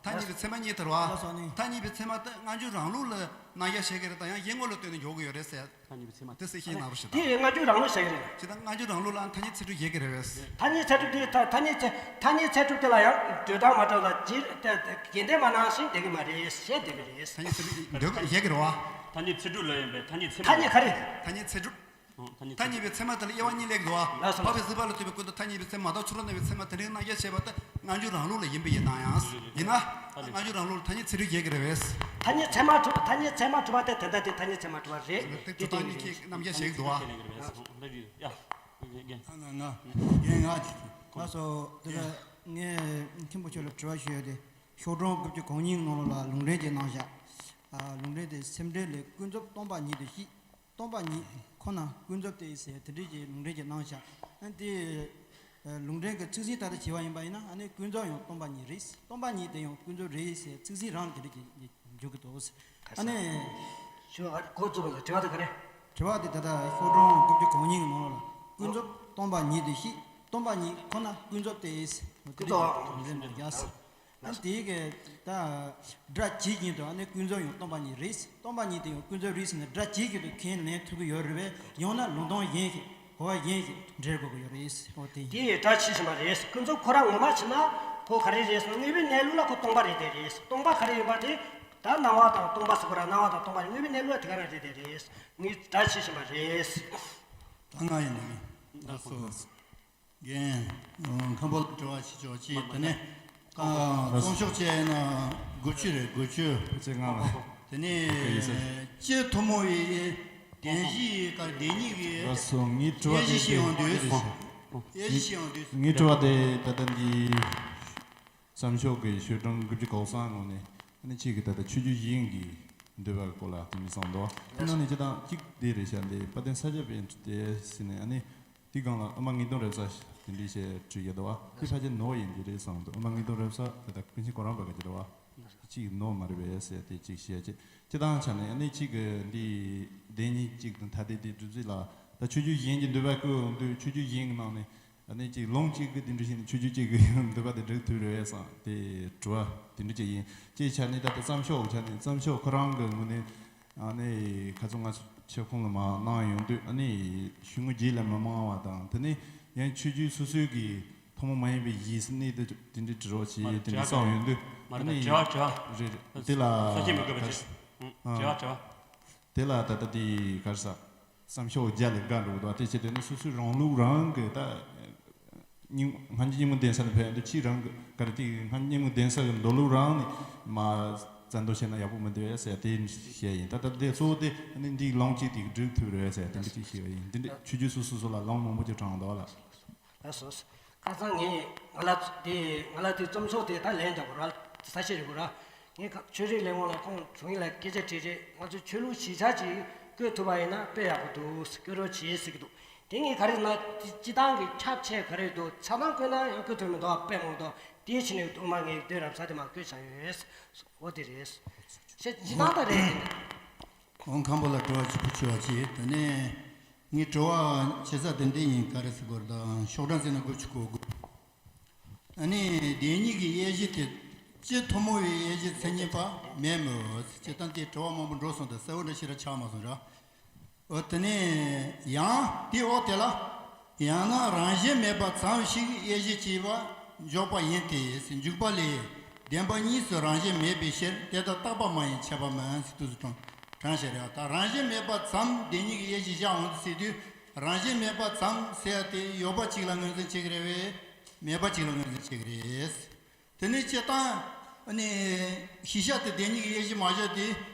ཐ་སྙད་པའི་ཚད་མ་གཉིས་དེ་རེད་བ། ལགས་སོ་ནི། ཐ་སྙད་པའི་ཚད་མ་དེ་སྔ་འགྱུར་རང་ལུགས་ལ་སྣང་ཡ་བྱེད་ཀྱི་རེད་ད། ཡང་གཞན་ངོ་ལ་ལྟོས་ནས་འཇོག་གི་ཡོད་རེད་ཟེར། ཐ་སྙད་པའི་ཚད་མ་དེ་གསལ་བཤད་གནང་རོགས་ཞུ་དང་། དེ་སྔ་འགྱུར་རང་ལུགས་བྱ་གི་རེད། ཅི་ད་སྔ་འགྱུར་རང་ལུགས་ལའང་ཐ་སྙད་ཚད་གྲུབ་བཞེད་ཀྱི་རེད་བས། ཐ་སྙད་ཚད་གྲུབ་དེ་ཐ་ཐ་སྙད་ཚད་ཐ་སྙད་ཚད་གྲུབ་དེ་ལ་ཡང་འགྲོས་དང་མ་འགྲོས་ལ་རྗེས་དེ་དེ་རྒྱན་ལྡན་མ་གནང་ཞིང་བསྡད་ཀྱི་མ་རེད། བཤད་བསྡད་ཀྱི་རེད། ཐ་སྙད་ཚད་གྲུབ་འགྲོས་བཞེད་ཀྱི་རེད་བ། ཐ་སྙད་ཚད་གྲུབ་ལ་ཡིན་པས་ཐ་སྙད་ཚད་མ། ཐ་སྙད་ག་རེ། ཐ་སྙད་ཚད་གྲུབ། ཨོ། ཐ་སྙད་ཐ་ཚད་སྙད་པའི་ཚད་མ་དེ་ལ་དབྱེ་བ་གཉིས་སླེབས་འདུག་བ། ལགས་སོ། འཕགས་པའི་སྲིད་པ་ལ་ལྟོས་པའི་ཀུན་ཏུ་ཐ་སྙད་པའི་ཚད་མ་དང་ཕྱི་རོལ་གནས་པའི་ཚད་མ་དེ་རིང་རྣམ་གཞག་བྱས་པ་དེ་སྔ་འགྱུར་རང་ལུགས་ལ་ཡིན་པ་ཡིན་ན་ཡང་། ཡིན་ན། སྔ་འགྱུར་རང་ལུགས་ལ་ཐ་སྙད་ཚད་གྲུབ་བཞེད་ཀྱི་རེད་བས། ཐ་སྙད་ཚད་མ་གྲུབ། ཐ་སྙད་ཚད་མ་གྲུབ་པ་དེ་དེ་འདྲ་དེ་ཐ་སྙད་ཚད་མ་གྲུབ་པ་རེད། དེ་དེ་གྲུབ་སྟངས་གཉིས་ཀྱི་རྣམ་གཞག་བྱེད་ཀྱི་འདུག་བ། ཡ། ཨ་ན་ན། རྒན་ང་། ལགས་སོ། དེ་ལ་ངས་མཁན་པོ་ཁྱོད་ལ་དྲི་བ་ཞུ་ཡ་དེ། ཤོག་གྲངས་དགུ་བཅུ་གོ་གཉིས་ནང་ལ་ལུང་འདྲེན་གྱི་རྣམ་གཞག་ཨ། ལུང་འདྲེན་དེ་སེམས་འགྲེལ་ལས་ཀུན་རྫོབ་སྟོང་པ་ཉིད་དུ་ཤེས། སྟོང་པ་ཉིད་ཁོ་ན་ཀུན་རྫོབ་སྟེ་ཟེར་དེ་འདྲའི་གི་ལུང་འདྲེན་གྱི་རྣམ་གཞག་ཨ་དེ། ལུང་འདྲེན་གྱི་ཚིག་ཟིན་ད་ལྟ་བྱས་པ་ཡིན་པ་ཡིན་ན། ཨ་ནི་ཀུན་རྫོབ་ཡང་སྟོང་པ་ཉིད་རེད། སྟོང་པ་ཉིད་དེ་ཡང་ཀུན་རྫོབ་རེད་ཟེར་ཚིག་ཟིན་རང་དེ་འདྲ་གི་འཇུག་གི་འདུག་ཨ་ནི། དྲི་བ་ག་རེ། གོ་ཚུགས་པ་ལ་དྲི་བ་དེ་ག་རེ། དྲི་བ་དེ་ད་ལྟ་ཤོག་གྲངས་དགུ་བཅུ་གོ་གཉིས་ཀྱི་ནང་ལ་ཀུན་རྫོབ་སྟོང་པ་ཉིད་དུ་ཤེས། སྟོང་པ་ཉིད་ཁོ་ན་ཀུན་རྫོབ་སྟེ། ཀུན་རྫོབ། ལུང་འདྲེན་དུ་བཞག་ཨ་དེ་གི་ད་སྒྲ་ཇི་བཞིན་དུ་ཨ་ནི་ཀུན་རྫོབ་ཡང་སྟོང་པ་ཉིད་རེད། སྟོང་པ་ཉིད་དེ་ཡང་ཀུན་རྫོབ་རེད་ཟེར་ནས་སྒྲ་ཇི་བཞིན་དུ་ཁས་ལེན་ཐུབ་ཀྱི་ཡོད་རེད་པས། ཡང་ན་ལུང་སྟོང་གཞན་ཞིག་གོ་བ་གཞན་ཞིག་འགྲེལ་དགོས་ཀྱི་ཡོད་རེད། འོ་དེ་ཡིན། དེ་ཡི་སྒྲ་ཇི་བཞིན་པ་རེད། ཀུན་རྫོབ་ཁོ་རང་ངོ་མ་ཕྱིན་ན་ཁོ་ག་རེ་རེད་ཟེར་ན་དངོས་པོའི་གནས་ལུགས་ལ་ཁོ་སྟོང་པ་རེད་དེ་རེད། སྟོང་པ་ག་རེ་ཡིན་པ་དེ་ད་སྣང་བ་དང་སྟོང་པ་ཟེར་གོ་ར། སྣང་བ་དང་སྟོང་པ་དངོས་པོའི་གནས་ལུགས་ལ་དེ་ག་རང་རེད་དེ་རེད། ངའི་སྒྲ་ཇི་བཞིན་པ་རེད། ད་ང་ཡིན་ནི། ལགས་སོ། རྒན། མཁན་པོ་ལ་དྲི་བ་ཞིག་ཆོག་ཅིག་དེ་ནས་ཨ་རྩོམ་ཤོག་བཅས་ན་དགུ་བཅུ་རེད། དགུ་བཅུ། དེ་ནས་སྤྱི་ཐུན་མོང་བའི་བདེན་བཞིའི་ག་བདེན་གཉིས་ཀྱི། ལགས་སོ། ངའི་དྲི་བ་དབྱེ་གཞི་ཞིག་ཡོང་དུས། དབྱེ་གཞི་ཞིག་ཡོང་དུས། ངའི་དྲི་བ་དེ་ད་ལྟ་འདི་བསམ་ཤོག་གི་ཤོག་གྲངས་དགུ་བཅུ་གོ་གསུམ་ནང་ནས། ཨ་ནི་གཅིག་གི་ད་ལྟ་ཆོས་བརྒྱུད་གཞན་གྱི་འདུལ་བའི་སྐོར་ལ་དེ་འདྲ་གསུངས་འདུག་དེ་ནང་ནས་སྤྱིར་བཏང་གཅིག་དེ་རེད་ཤག་འདི་དཔལ་ལྡན་ས་སྐྱ་པཎྜི་ཏའི་ཟེར་ནས། ཨ་ནི་དེའི་སྒང་ལ་ཨ་མ་ངེས་དོན་རབ་གསལ་དེ་འདྲའི་བཤད་བྲིས་ཡོད་འདུག་བ། དེ་ཕལ་ཆེར་ནོར་ཡིན་གྱི་རེད་བསམ་འདུག་ཨ་མ་ངེས་དོན་རབ་གསལ་དེ་ད་ཀུན་མཁྱེན་གོ་རམས་པ་ག་ཅིག་རེད་བ། གཅིག་ནོར་མ་རེད་པས་ཟེར་དེ་གཅིག་བཤད་ཅིག་སྤྱིར་བཏང་ཆ་ནས་ཨ་ནི་གཅིག་གི་འདི་བདེན་གཉིས་གཅིག་དང་ཐ་དད་དེ་སྒྲུབ་རྩིས་ལ། ད་ཆོས་བརྒྱུད་གཞན་གྱི་འདུལ་བའི་སྐོར་འོང་དུས་ཆོས་བརྒྱུད་གཞན་གྱི་ནང་ནས། ཨ་ནི་གཅིག་ལུང་གཅིག་གི་དེ་འདྲ་བྱས་ནས་ཆོས་བརྒྱུད་གཅིག་གི་འདུལ་བ་དེ་སྒྲུབ་ཐུབ་རེད་བསམ་དེ་དྲི་བ་དེ་འདྲ་གཅིག་ཡིན། གཅིག་ཆ་ནས་ད་ལྟ་བསམ་ཤོག་ཆ་ནས་བསམ་ཤོག་ཁོ་རང་གི་ངོས་ནས། ཨ་ནི་ཁ་སང་ང་ཚོ་ཁྱབ་ཁོངས་ལ་མར་གནང་ཡོང་དུས། ཨ་ནི་ཤོག་ངོས་བརྒྱད་ལས་མི་མང་བ་དང་། དེ་ནས་ཡང་ཆོས་བརྒྱུད་སོ་སོའི་གི་ཐུན་མོང་མ་ཡིན་པའི་གཞི་གནས་དེ་དེ་འདྲའི་དྲི་རོགས་བྱས། དེ་འདྲ་བསམ་ཡོང་དུས། མ་རེད། ཨ་ནི་དྲི་བ་དྲི་བ། རེད་རེད། དེ་ལ་ས་ཆ་མི་དགོས་པ་བྱས། དྲི་བ་དྲི་བ། དེ་ལ་ད་ལྟ་དེ་ག་རེ་ཟ། བསམ་ཤོག་བརྒྱ་ལས་བརྒལ་འགྲོ་གི་འདུག་དེ་བྱས་དུས་ནི་སོ་སོའི་རང་ལུགས་རང་གི་ད། སྙིང་སྔ་འགྱུར་སྙིང་པོ་གདན་ས་ནས་ཕེབས་འདུག་ཕྱིས་རང་གི་ག་རེ་དེ་སྔ་འགྱུར་སྙིང་པོ་གདན་ས་གི་མདོ་ལུགས་རང་ནས་མར་བཙན་འདོམས་བྱས་ན་ཡག་པོ་མི་འདུག་ཟེར་དེ་བཤད་ཡིན། ད་ལྟ་དེ་གཙོ་བོ་དེ་ནི་འདི་ལུང་གཅིག་དེ་སྒྲུབ་ཐུབ་རེད་ཟེར་དེ་འདྲ་ཅིག་བཤད་པ་ཡིན། དེ་འདྲ་ཆོས་བརྒྱུད་སོ་སོ་སོ་ལ་ལུང་མང་པོ་ཅིག་དྲངས་འདུག་ལ། ལགས་སོ། ཁ་སང་ངས་ང་ལ་དེ་ང་ལ་དེ་རྩོམ་ཤོག་དེ་ད་ལན་རྒྱག་དགོས་ར། ས་ཆ་རེད་དགོས་ར། ངས་ཁ་ཆོས་རིག་ལས་ཁུངས་ལ་ཁོང་དྲུང་ཡིག་ལ་སྐད་ཆ་དྲིས་རེད། ང་ཚོས་ཆོས་ལུགས་གཞིས་ཆགས་ཅིག་བཀོད་ཐུབ་པ་ཡིན་ན་དཔེ་ཡག་པོ་འདུག་བཀོད་རོགས་བྱེད་ཟེར་གྱི་འདུག་དེ་ངས་ག་རེ་ཟེར་ན་སྤྱི་བཏང་གི་ཁྱབ་ཆེ་ག་རེ་འདུག་ཆ་ཚང་བཀོད་ན་ཡང་བཀོད་ཐུབ་མི་འདུག་དཔེ་མང་འདུག་དེའི་ཕྱི་ནས་འདུག་མ་ངས་དོན་རབ་ས་དེ་མ་བཀོད་བྱ་ཡོད། འོ་དེ་རེད། སྤྱིར་བཏང་ད་རེད། ཁོང་ཁམས་པ་ལ་དྲི་བ་ཅིག་ཕུལ་ཆོག་ཅིག་དེ་ནས་ངའི་དྲི་བ་བྱེད་ས་དེ་འདི་ཡིན། ག་རེ་ཟེར་དགོས་རེད། ད་ཤོག་གྲངས་བརྩིས་ན་དགུ་བཅུ་གོ་དགུ། ཨ་ནི་བདེན་གཉིས་ཀྱི་དབྱེ་གཞི་དེ་སྤྱི་ཐུན་མོང་བའི་དབྱེ་གཞི་མཚན་ཉིད་པ་མེད་མོད། སྤྱིར་བཏང་དེ་དྲི་བ་མང་པོ་འགྲོ་སོང་དང་གསལ་བོ་འདྲ་ཞིག་ར་ཆགས་མ་སོང་ར། འོ་དེ་ནས་ཡང་དེའི་འོག་དེ་ལ། ཡང་ན་རང་བཞིན་མེད་པ་ཙམ་ཞིག་དབྱེ་གཞི་བྱས་པ་འཇོག་པ་ཡིན་ཏེ། འཇུག་པ་ལས་བདེན་པ་གཉིས་སུ་རང་བཞིན་མེད་པའི་ཕྱིར། དེ་ལྟར་རྟག་པ་མ་ཡིན་ཁྱད་པར་མིན་ཟེར་དུས་སུ་དྲངས་བྱས་རེད། ད་རང་བཞིན་མེད་པ་ཙམ་བདེན་གཉིས་ཀྱི་དབྱེ་གཞི་བཞག་འོང་དུས་ཟེར་དུས། རང་བཞིན་མེད་པ་ཙམ་ཟེར་ཡ་དེ་ཡོད་པ་གཅིག་ལ་ངོས་འཛིན་བྱེད་ཀྱི་རེད་པས། མེད་པ་གཅིག་ལ་ངོས་འཛིན་བྱེད་ཀྱི་རེད། དེ་ནས་སྤྱིར་བཏང་ཨ་ནི་གཞི་བཞག་དེ་བདེན་གཉིས་ཀྱི་དབྱེ་གཞི་མ་བཞག་དེ་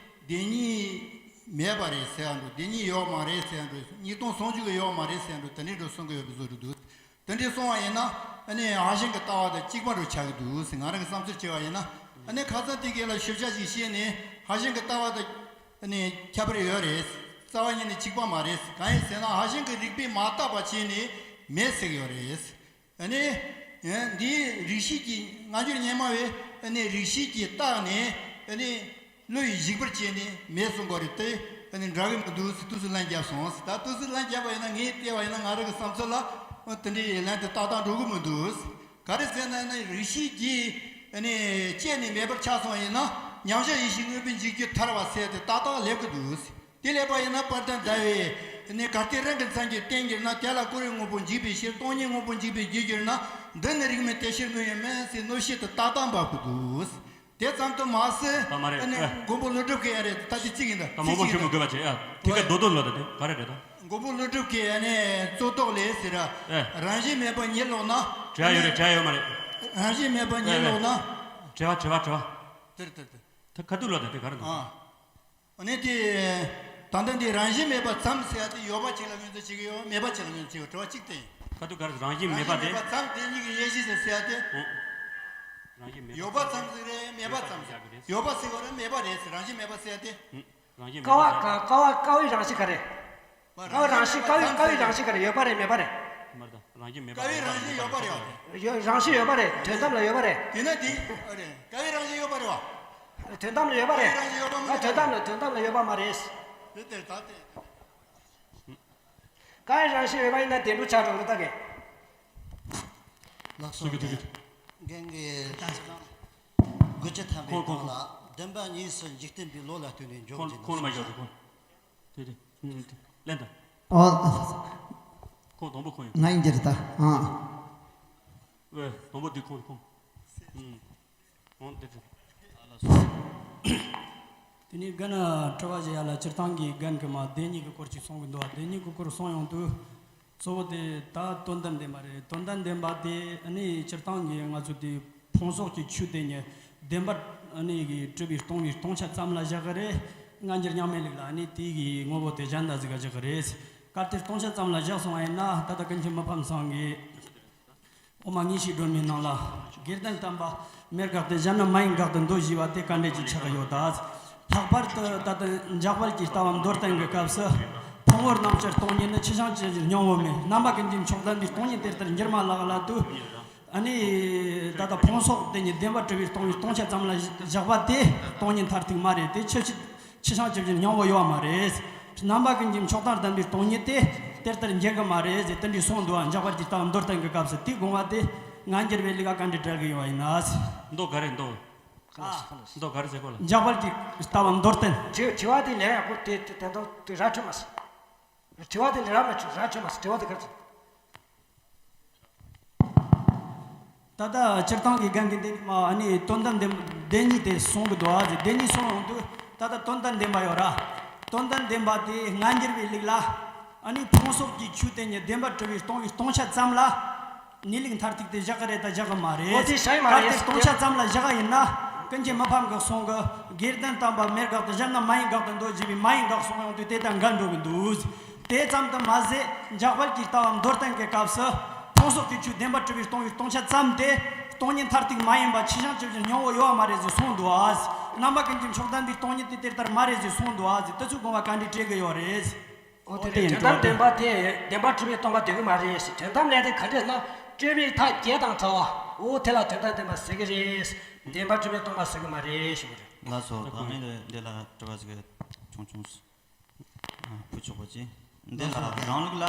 བདེན་གཉིས་ མེད་པ་རེད་ཟེར་ཡ་འགྲོ། བདེན་གཉིས་ཡོད་མ་རེད་ཟེར་ཡ་འགྲོ། ཉིས་སྟོང་སུམ་ཅུ་གི་ཡོད་མ་རེད་ཟེར་ཡ་འགྲོ། དེ་འདྲའི་འགྲོ་གསུང་གི་ཡོད་པའི་བཟོ་འདྲ་འདུག་དེ་འདྲའི་གསུང་བ་ཡིན་ན་ཨ་ནི་ཧྭ་ཤང་གི་ལྟ་བ་དང་གཅིག་པ་འགྲོ་ཆགས་ཀྱི་འདུག་ཟེར་ང་རང་གི་བསམ་ཚུལ་བྱས་པ་ཡིན་ན། ཨ་ནི་ཁ་སང་དེ་གས་ལ་ཞིབ་ཆ་ཞིག་བཤད་ནས་ཧྭ་ཤང་གི་ལྟ་བ་དང་ཨ་ནི་ཁྱད་པར་ཡོད་རེད། རྩ་བ་ཉིད་ནས་གཅིག་པ་མ་རེད། གང་ཡིན་ཟེར་ན་ཧྭ་ཤང་གི་རིགས་པས་མ་བརྟགས་པ་བྱས་ནས་མེད་ཟེར་གྱི་ཡོད་རེད། ཨ་ནི། ཨ། འདིའི་རིགས་ཤེས་ཀྱི་སྔ་འགྱུར་སྔོན་མ་བས་ཨ་ནི་རིགས་ཤེས་ཀྱིས་བརྟགས་ནས་ཨ་ནི་བློ་ཡིས་གཞིག་པར་བྱས་ནས་མེད་གསུང་གི་རེད་དེ། ཨ་ནི་འདྲ་གི་མི་འདུག་ཟེར་དུས་སུ་ལན་བརྒྱབ་སོང་ཟེར། ད་དུས་སུ་ལན་བརྒྱབ་པ་ཡིན་ན་ངས་བལྟས་པ་ཡིན་ན་ང་རང་གི་བསམ་ཚུལ་ལ་ཨ་དེ་འདྲའི་ལན་དེ་ཏག་ཏག་འགྲོ་གི་མི་འདུག་ག་རེ་ཟེར་ན་ཨ་ནི་རིགས་ཤེས་ཀྱིས་ཨ་ནི་དཔྱད་ནས་མེད་པར་ཆགས་སོང་བ་ཡིན་ན་མཉམ་གཞག་ཡེ་ཤེས་དངོས་པོའི་འཇིག་རྒྱུ་ཐར་བ་ཟེར་དེ་ཏག་ཏག་སླེབས་ཀྱི་འདུག་དེ་ལས་པ་ཡིན་ན་དཔལ་ལྡན་ཟླ་བས་ནི་གར་སྟེགས་རང་གི་མཚན་གྱི་རྟེན་གྱུར་ན། དེ་ལ་ཀོ་རེ་དངོས་པོ་འཇིག་པའི་ཕྱིར། སྟོང་ཉིད་དངོས་པོ་འཇིག་པའི་རྒྱུར་གྱུར་ན། འདི་ནི་རིགས་མིན་དེ་ཕྱིར་མིན་ཡང་མིན་ཟེར་གནོད་བྱེད་དུ་ཏག་ཏག་འབབ་ཀྱི་འདུག་དེ་ཙམ་དུ་མ་ཟད་ད་མ་རེད། ཨ་ནི་ཨེ། མགོན་པོ་ཀླུ་སྒྲུབ་ཀྱིས་ཡ་རེད། ད་དེ་གཅིག་ཡིན་ད། ད་མགོན་པོ་ཞུ་མི་དགོས་པ་བྱས་ཨ། དེ་ག་རྡོ་རྡོ་ལོ་ད་དེ་ག་རེ་རེད་ད། མགོན་པོ་ཀླུ་སྒྲུབ་ཀྱིས་ཨ་ནི་རྩོད་རྟོག་ལས་ཟེར་ར། ཨེ། རང་བཞིན་མེད་པ་ཉིད་ལོག་ན། བྲལ་ཡོད་རེད། བྲལ་ཡོད་མ་རེད། རང་བཞིན་མེད་པ་ཉིད་ལོག་ན། བྲལ་བ་བྲལ་བ་བྲལ་བ། དེར་དེར་དེར། ད་ག་དུས་ལོ་ད་དེ་ག་རེ་འདུག་ཨ། ཨ་ནི་དེ། ད་ལྟ་འདི་རང་བཞིན་མེད་པ་ཙམ་ཟེར་ཡ་དེ་ཡོད་པ་ཅིག་ལ་ངོས་འཛིན་བྱེད་ཀྱི་ཡོད། མེད་པ་ཅིག་ལ་ངོས་འཛིན་བྱེད་ཀྱི་ཡོད། དྲི་བ་གཅིག་དེ་ཡིན། ག་དུས་ག་རེ་རང་བཞིན་མེད་པ་དེ། རང་བཞིན་མེད་པ་ཙམ་དེ་གཉིས་ཀྱི་དབྱེ་གཞི་ཟེར་ཟེར་ཡ་དེ། ཨོ། རང་བཞིན་མེད་པ་ཡོད་པ་ཙམ་ཟིག་རེད། མེད་པ་ཙམ་ཟིག་ཡོད་པ་ཟེར་བ་རེད། མེད་པ་རེད་ཟེར། རང་བཞིན་མེད་པ་ཟེར་ཡ་དེ། ཨུ། རང་བཞིན་ཀ་བ་མེད་པ་ཀ་ཀ་བ་ཀ་བའི་རང་བཞིན་ག་རེ། ཀ་བ་རང་བཞིན། ཀ་བའི་ཀ་བའི་རང་བཞིན་ག་རེ། ཡོད་པ་རེད། མེད་པ་རེད། མ་རེད་ད། རང་བཞིན་མེད་པ། ཀ་བའི་རང་བཞིན་ཡོད་པ་རེད་བ། ཡོད། རང་བཞིན་ཡོད་པ་རེད། དོན་དམ་ལ་ཡོད་པ་རེད། དེ་ན་དེ། ཨ་རེད། ཀ་བའི་རང་བཞིན་ཡོད་པ་རེད་བ། དོན་དམ་ལ་ཡོད་པ་རེད། ཀ་བའི་རང་བཞིན་ཡོད་པ་མ་རེད། ཨ། དོན་དམ་ལ། དོན་དམ་ལ་ཡོད་པ་མ་རེད། དེ་དེར་ད་དེ། ཀ་བའི་རང་བཞིན་ཡོད་པ་ཡིན་ན་བདེན་གྲུབ་ཆགས་འགྲོ་གི་ད་གེ། ལགས་སོ། ཐུགས་རྗེ་ཆེ། རྒན་གྱིས་དགུ་བཅུ་ཐམ་པའི་ཁོང་ཁོང་སྟེང་ལ་བདེན་པ་གཉིས་སུ་འཇིག་རྟེན་པའི་བློ་ལ་ལྟོས་ནས་འཇོག་ཁོང་ཅེས་ཁོང་ལ་མ་གསུངས་བཞག་དེ་ཁོང་། དེ་དེ། ཨུམ། དེ་ལན་ད། ཨོ། ཁོང་དང་པོ་ཁོང་ཡོད། ང་ཡིན་འདིར་ད། ཨ། ཨེ། དང་པོ་འདི་ཁོང་ཁོང་། ཨུམ། འོང་དེ་དེ། དེ་ནས་རྒན་དྲི་བ་ཞིག་ཡ་ལ། སྤྱིར་བཏང་གི་རྒན་གྱིས་མ་བདེན་གཉིས་ཀྱི་སྐོར་ཅིག་གསུང་གི་འདུག་བདེན་གཉིས་ཀྱི་སྐོར་གསུང་ཡོང་དུས། གཙོ་བོ་དེ་ད་དོན་དམ་བདེན་པ་རེད། དོན་དམ་བདེན་པ་དེ་ནི་སྤྱིར་བཏང་གི་ང་ཚོ་དེ་ཕུང་སོགས་ཀྱི་ཆོས་དེ་ཉིད་བདེན་པ་ནི་གི་གྲུབ་པའི་སྟོང་པའི་སྟོང་ཆ་ཙམ་ལ་བཞག་གི་རེད། སྔ་འགྱུར་རྙིང་མའི་ལུགས་ལ་ནི་དེ་གི་ངོ་བོ་དེ་གཞན་དག་ཟིག་ག་བཞག་གི་རེད། གལ་ཏེ་སྟོང་ཆ་ཙམ་ལ་བཞག་སོང་བ་ཡིན་ན། ད་ལྟ་ཀུན་མཁྱེན་མི་ཕམ་ཚང་གིས་དབུ་མ་དངོས་གཞིའི་སྒྲོན་མེའི་ནང་ལ། དགེ་ལྡན་དམ་པ་མེར་བསྒགས་ཏེ། གཞན་རྣམས་མ་ཡིན་དགག་ཏུ་འདོད་ཞེས་པ་དེ་ག་འདྲ་ཅིག་ཆགས་ཡོད་ད། ལྷག་པར་དུ་ད་ལྟ་འཇམ་དཔལ་གྱི་ལྟ་བ་མདོར་བསྟན་གྱི་སྐབས་སུ། ཕུང་པོ་རྣམ་སྤྱི་སྟོང་ཉིད་ནི། ཆུ་བྱང་ཆུབ་ཀྱི་སྙིང་པོ་མེད། རྣམ་པ་ཀུན་གྱི་མཆོག་བདེན་པའི་སྟོང་ཉིད་དེ་ལྟར་འགྱུར་མ་ལགས་ལ་དུ། ཨ་ནི་ད་ལྟ་ཕུང་སོགས་དེ་ཉིད་བདེན་པར་གྲུབ་པའི་སྟོང་པའི་སྟོང་ཆ་ཙམ་ལ་བཞག་པ་དེ་སྟོང་ཉིད་མཐར་ཐུག་མ་རེད་དེ། ཆུ་ཆུ་བྱང་ཆུབ་ཀྱི་སྙིང་པོ་ཡོད་མ་རེད། རྣམ་པ་ཀུན་གྱི་མཆོག་དང་ལྡན་པའི་སྟོང་ཉིད་དེ་དེ་ལྟར་འགྱུར་གི་མ་རེད་ཟེར། དེ་འདྲའི་གསུངས་འདུག་བ། འཇམ་དཔལ་གྱི་ལྟ་བ་མདོར་བསྟན་གྱི་སྐབས་སུ། དེའི་དགོངས་པ་དེ་སྔ་འགྱུར་བའི་ལུགས་ལ་ག་འདྲ་འགྲེལ་གྱི་ཡོད་པ་ཡིན་ན། མདོ་ག་རེ་མདོ། ཨ། མདོ་ག་རེ་ཟེར་གོ་ལ། འཇམ་དཔལ་གྱི་ལྟ་བ་མདོར་བསྟན། དྲི་དྲི་བ་དེ་ལན་ཡག་པོ་དེ་དེ་དེ་མདོ་དེ་ར་འཕྲོད་མ་སོང་། དྲི་བ་དེ་ལན་ར་མ་འཕྲོད། ར་འཕྲོད་མ་སོང་། དྲི་བ་དེ་ག་རེ་ཟེར། ད་ལྟ་སྤྱིར་བཏང་གི་རྒན་གྱིས་འདི་ནི་མ། ཨ་ནི་དོན་དམ་བདེན། བདེན་གཉིས་དེ་གསུང་གི་འདུག་ཨ་ཟེར། བདེན་གཉིས་གསུང་ཡོང་དུས་ད་ལྟ་དོན་དམ་བདེན་པ་ཡོད་ར། དོན་དམ་བདེན་པ་དེ་སྔ་འགྱུར་བའི་ལུགས་ལ། ཨ་ནི་ཕུང་སོགས་ཀྱི་ཆོས་དེ་ཉིད་བདེན་པར་གྲུབ་པའི་སྟོང་པའི་སྟོང་ཆ་ཙམ་ལ་གནས་ལུགས་མཐར་ཐུག་དེ་བཞག་གི་རེད་ད་བཞག་གི་མ་རེད། འོ་དེ་བྱ་ཡི་མ་རེད། གལ་ཏེ་སྟོང་ཆ་ཙམ་ལ་བཞག་གི་ཡིན་ན། ཀུན་མཁྱེན་མི་ཕམ་གྱིས་གསུང་གི། དགེ་ལྡན་དམ་པ་མེར་བསྒགས་ཏེ། གཞན་རྣམས་མ་ཡིན་དགག་ཏུ་འདོད་ཅེས་པའི་མ་ཡིན་དགག་གསུང་ཡོང་དུས་དེ་དང་འགལ་འགྲོ་གི་འདུག་དེ་ཙམ་དུ་མ་ཟད། འཇམ་དཔལ་གྱི་ལྟ་བ་མདོར་བསྟན་གྱི་སྐབས་སུ། ཕུང་སོགས་ཀྱི་ཆོས་བདེན་པར་གྲུབ་པའི་སྟོང་པའི་སྟོང་ཆ་ཙམ་དེ་སྟོང་ཉིད་མཐར་ཐུག་མ་ཡིན་པ། ཆུ་བྱང་ཆུབ་ཀྱི་སྙིང་པོ་ཡོད་པ་མ་རེད་ཟེར་གསུངས་འདུག་ཨ། རྣམ་པ་ཀུན་གྱི་མཆོག་ལྡན་པའི་སྟོང་ཉིད་དེ་དེ་ལྟར་མ་རེད་ཟེར་གསུངས་འདུག་ཨ་ཟེར། དེ་ཚོའི་དགོངས་པ་ག་འདྲས་འགྲེལ་གྱི་ཡོད་རེད། འོ་དེ་རེད། དོན་དམ་བདེན་པ་དེ་བདེན་པར་གྲུབ་པའི་སྟོང་པ་སྡོད་ཀྱི་མ་རེད་ཟེར། དོན་དམ་ལས་དེ་ག་འདྲས་ན་སྤྲོས་པའི་མཐའ་བརྒྱད་དང་བྲལ་བ། འོ་དེ་ལ་དོན་དམ་བདེན་པ་ཟེར་གྱི་རེད། བདེན་པར་གྲུབ་པའི་སྟོང་པ་ཟེར་གྱི་མ་རེད་ཞུ་གི་རེད། ལགས་སོ། ད་ངས་འདི་ལ་དྲི་བ་ཞིག་ཆུང་ཆུང་ཕུལ་ཆོག་པ་ཅིག་འདི་ལ་རང་ལུགས་ལ་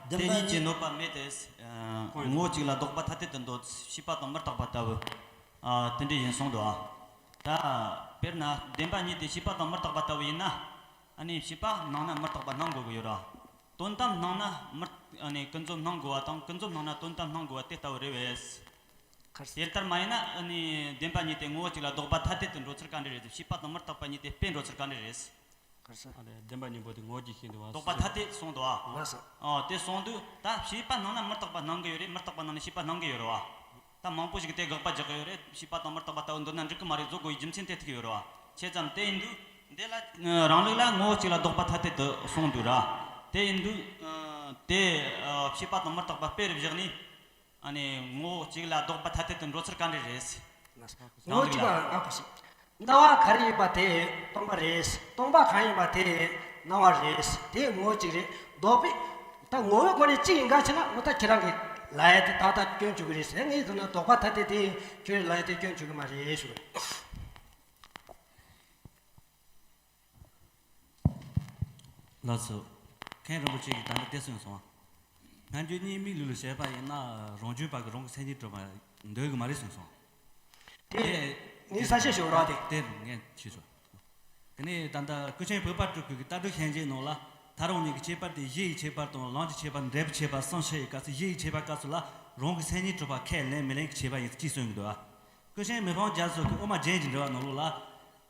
བདེན་གཉིས་ཀྱི་གནོད་པ་མེད་དེ། ཨ། ངོ་བོ་གཅིག་ལ་ལྡོག་པ་ཐ་དད་དུ་འདོད། ཤེས་པ་དང་མི་རྟག་པ་ལྟ་བུ། ཨ། དེ་འདྲ་ཡིན་གསུངས་འདུག་ཨ། ད་དཔེར་ན་བདེན་པ་གཉིས་དེ་ཤེས་པ་དང་མི་རྟག་པ་ལྟ་བུ་ཡིན་ན། ཨ་ནི་ཤེས་པ་སྣང་ན་མི་རྟག་པ་སྣང་དགོས་ཀྱི་ཡོད་ར། དོན་དམ་སྣང་ན་མི། ཨ་ནི་ཀུན་རྫོབ་སྣང་དགོས་པ་དང་ཀུན་རྫོབ་སྣང་ན་དོན་དམ་སྣང་དགོས་པ་དེ་ལྟ་བུ་རེད་པས། དེ་ལྟར་མ་ཡིན་ན་ཨ་ནི་བདེན་པ་གཉིས་དེ་ངོ་བོ་གཅིག་ལ་ལྡོག་པ་ཐ་དད་དུ་འགྲོ་ཚུལ་ག་འདྲ་རེད། ཤེས་པ་དང་མི་རྟག་པ་གཉིས་དེ་སྤེལ་འགྲོ་ཚུལ་ག་འདྲ་རེད། ཁར་ས། ཨ་ལས་བདེན་པ་གཉིས་པོ་དེ་ངོ་བོ་གཅིག་ཤེས་འདུག་བ། ལྡོག་པ་ཐ་དད་གསུངས་འདུག་བ། ལགས་སོ། ཨོ་དེ་གསུངས་དུས་ད་ཤེས་པ་སྣང་ན་མི་རྟག་པ་སྣང་གི་ཡོད་རེད། མི་རྟག་པ་སྣང་ན་ཤེས་པ་སྣང་གི་ཡོད་རེད་བ། ད་མང་པོ་ཞིག་དེ་དགག་པ་རྒྱག་གི་ཡོད་རེད། ཤེས་པ་དང་མི་རྟག་པ་ལྟ་བུ་འདོད་ན་འགྲིག་གི་མ་རེད། བཟོ་དགོས་པའི་རྒྱུ་མཚན་དེ་ཐུག་གི་ཡོད་རེད་བ། བྱས་ཙང་དེ་ཡིན་དུས་ འདི་ལ་རང་ལུགས་ལ་ངོ་བོ་གཅིག་ལ་ལྡོག་པ་ཐ་དད་དུ་གསུངས་འདུག་ར། དེ་ཡིན་དུས་དེ་བྱས་པ་དང་མི་རྟག་པ་དཔེ་རུ་བཞག་ནས། ཨ་ནི་ངོ་བོ་གཅིག་ལ་ལྡོག་པ་ཐ་དད་དུ་འགྲོ་ཚུལ་ག་འདྲ་རེད། ངོ་བོ་གཅིག་པ་ཨ་ཁོ་ཞིག་སྣང་བ་ག་རེ་ཡིན་པ་དེ་སྟོང་པ་རེད། སྟོང་པ་གང་ཡིན་པ་དེ་སྣང་བ་རེད། དེ་ངོ་བོ་གཅིག་རེད། ལྡོག་པའི་ད་ངོ་བོའི་སྒོ་ནས་གཅིག་ཡིན་ག་ཕྱིན་ན་འོ་ད་ཁྱེད་རང་གི་ལ་ཡ་དེ་ཏག་ཏག་སྐྱོན་བཅུག་གི་རེད་ཟེར། ངས་ཟེར་ན་ལྡོག་པ་ཐ་དད་དེ་ཁྱོད་ལ་ཡ་དེ་སྐྱོན་བཅུག་གི་མ་རེད་ཞུ་གི། ལགས་སོ། མཁན་རིན་པོ་ཆེ་གིས་ད་ལྟ་དེ་གསུངས་སོང་། སྔ་འགྱུར་གཉིས་དམིགས་ལུགས་ལ་བྱས་པ་ཡིན་ན་རང་བྱུང་བ་གི་རང་གི་མཚན་ཉིད་གྲུབ་པ་འདོད་གི་མ་རེད་གསུངས་སོང་། དེ་དེ་ངས་གསལ་བཤད་ཞུ་རོགས་དེ། དེ་ངས་ཞུས་སོང་། དེ་ནས་ད་ལྟ་སྐུ་ཆེན་བོད་པ་སྤྲུལ་སྐུ་གི་ལྟ་གྲུབ་ཤན་འབྱེད་ནང་ལ་ཐལ་རང་གཉིས་ཀྱི་ཁྱད་པར་དེ་གཞི་ཡི་ཁྱད་པར་དང་ལམ་གྱི་ཁྱད་པར་འབྲས་བུའི་ཁྱད་པར་གསུམ་ཕྱེ་ཡི་སྐབས་སུ་གཞི་ཡི་ཁྱད་པར་སྐབས་སུ་ལ་རང་གི་མཚན་ཉིད་གྲུབ་པ་ཁས་ལེན་མི་ལེན་གྱི་ཁྱད་པར་ཡིན་ཚུལ་གཅིག་གསུངས་ཀྱི་འདུག་ཨ། སྐུ་ཆེན་མི་ཕམ་རྒྱ་མཚོ་གིས་དབུ་མ་རྒྱན་གྱི་འགྲེལ་བ་ནང་ལོགས་ལ།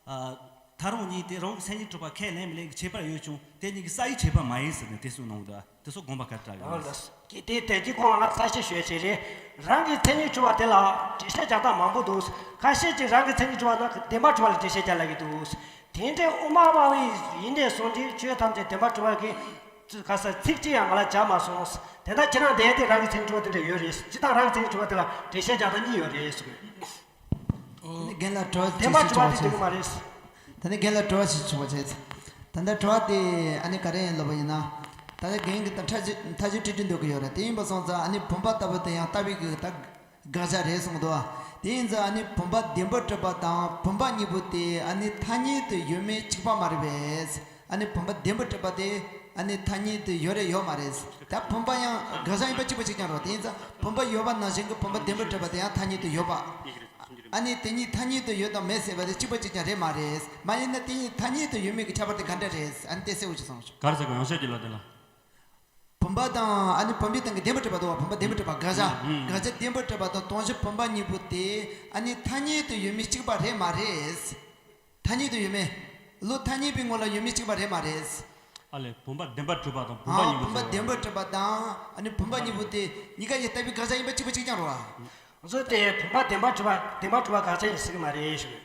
ཨ། ཐལ་རང་གཉིས་དེ་རང་གི་མཚན་ཉིད་གྲུབ་པ་ཁས་ལེན་མི་ལེན་གྱི་ཁྱད་པར་ཡོད་ཀྱང་དེ་གཉིས་ཀྱི་ས་ཡི་ཁྱད་པར་མ་ཡིན་ཟེར་ནས་དེ་གསུངས་གནང་གི་འདུག་དེ་ཚོ་དགོངས་པ་ག་རེ་བཞག་ཡོད། ཨོ་ལགས། གལ་ཏེ་དེ་གཅིག་ཁོང་ལ་ས་བཤད་ཞུ་ཡ་ཅིག་རེད། རང་གི་མཚན་ཉིད་གྲུབ་པ་དེ་ལ་འགྲེལ་བཤད་རྒྱག་སྟངས་མང་པོ་འདུག་ཁ་ཤས་ཀྱིས་རང་གི་མཚན་ཉིད་གྲུབ་པ་ན་བདེན་པར་གྲུབ་པ་ལ་འགྲེལ་བཤད་རྒྱག་ལབ་ཀྱི་འདུག་དེ་འདྲའི་དབུ་མ་པ་བའི་ཡིན་ནས་བཟུང་སྟེ་ཆོས་ཐམས་ཅད་བདེན་པར་གྲུབ་པ་གི་ག་ས་ཚིག་གཅིག་ཡང་ང་ལ་རྒྱག་མ་སོང་། དེ་ལྟར་ཁྱེད་རང་འདས་དེ་རང་གི་མཚན་ཉིད་གྲུབ་པ་དེ་འདྲ་ཡོད་རེད། སྤྱིར་བཏང་རང་གི་མཚན་ཉིད་གྲུབ་པ་དེ་ལ་འགྲེལ་བཤད་རྒྱག་སྟངས་གཉིས་ཡོད་རེད་གསུངས། ཨོ། ད་ནི་རྒན་ལ་དྲི་བ་དེ་དྲི་བ་ཅིག་བྱེད་ཅིག་མ་རེད། ད་ནི་རྒན་ལ་དྲི་བ་ཅིག་བྱེད་ཅིག་མ་བྱེད། ད་ནི་དྲི་བ་དེ་ཨ་ནི་ག་རེ་ཡིན་ལབ་པ་ཡིན་ན། ད་ནི་རྒན་གྱིས་ད་མཐའ་གཅིག་མཐའ་གཅིག་དྲི་དྲི་འདོད་ཀྱི་ཡོད་རེད། དེ་ཡིན་པ་སོང་ཙང་ཨ་ནི་བུམ་པ་ལྟ་བུ་དེ་ཡང་ལྟ་བའི་གི་ད་དགག་བྱ་རེད་གསུངས་འདུག་དེ་ཡིན་ཙང་ཨ་ནི་བུམ་པ་བདེན་པར་གྲུབ་པ་དང་བུམ་པ་གཉིས་པོ་དེ་ཨ་ནི་ཐ་སྙད་དུ་ཡོད་མེད་གཅིག་པ་མ་རེད་པས། ཨ་ནི་བུམ་པ་བདེན་པར་གྲུབ་པ་དེ་ཨ་ནི་ཐ་སྙད་དུ་ཡོད་རེད་ཡོད་མ་རེད། ད་བུམ་པ་ཡང་དགག་བྱ་ཡིན་པ་གཅིག་པ་གཅིག་རྐྱང་རེད། དེ་ཡིན་ཙང་བུམ་པ་ཡོད་པ་ནང་བཞིན་གྱི་བུམ་པ་བདེན་པར་གྲུབ་པ་དེ་ཡང་ཐ་སྙད་དུ་ཡོད་པ། ཨ་ནི་དེ་གཉིས་ཐ་སྙད་དུ་ཡོད་དང་མེད་ཟེར་བ་དེ་གཅིག་པ་གཅིག་རྐྱང་རེད་མ་རེད། མ་ཡིན་ན་དེ་གཉིས་ཐ་སྙད་དུ་ཡོད་མེད་ཀྱི་ཁྱད་པར་དེ་ག་འདྲ་རེད། ཨ་ནི་དེ་གསལ་བོ་ཞིག་གསུངས་ཤོག་ག་རེ་ཟེར་གི་ཡང་བཤད་ཀྱི་ལ་དེ་ལ། བུམ་པ་དང་ཨ་ནི་བུམ་པའི་སྟེང་གི་བདེན་པར་གྲུབ་པ་དང་བུམ་པ་བདེན་པར་གྲུབ་པ་དགག་བྱ། ཨུམ། དགག་བྱ་བདེན་པར་གྲུབ་པ་དང་དོན་བྱེད་བུམ་པ་གཉིས་པོ་དེ་ཨ་ནི་ཐ་སྙད་དུ་ཡོད་མེད་གཅིག་པ་རེད་མ་རེད། ཐ་སྙད་དུ་ཡོད་མེད། བློ་ཐ་སྙད་པའི་ངོ་ལ་ཡོད་མེད་གཅིག་པ་རེད་མ་རེད། ཨ་ལས་བུམ་པ་བདེན་པར་གྲུབ་པ་དང་བུམ་པ་ཨ་གཉིས་པོ་བུམ་པ་ཟེར་བདེན་པར་གྲུབ་པ་དང་ཨ་ནི་བུམ་པ་གཉིས་པོ་དེ་གཉིས་ཀ་ཡི་ལྟ་བའི་དགག་བྱ་ཡིན་པ་གཅིག་པ་གཅིག་རྐྱང་རེད་བ། ང་ཚོ་དེ་བུམ་པ་བདེན་པར་གྲུབ་པ་བདེན་པར་གྲུབ་པ་དགག་བྱ་ཡིན་ཟེར་གི་མ་རེད་ཞུ།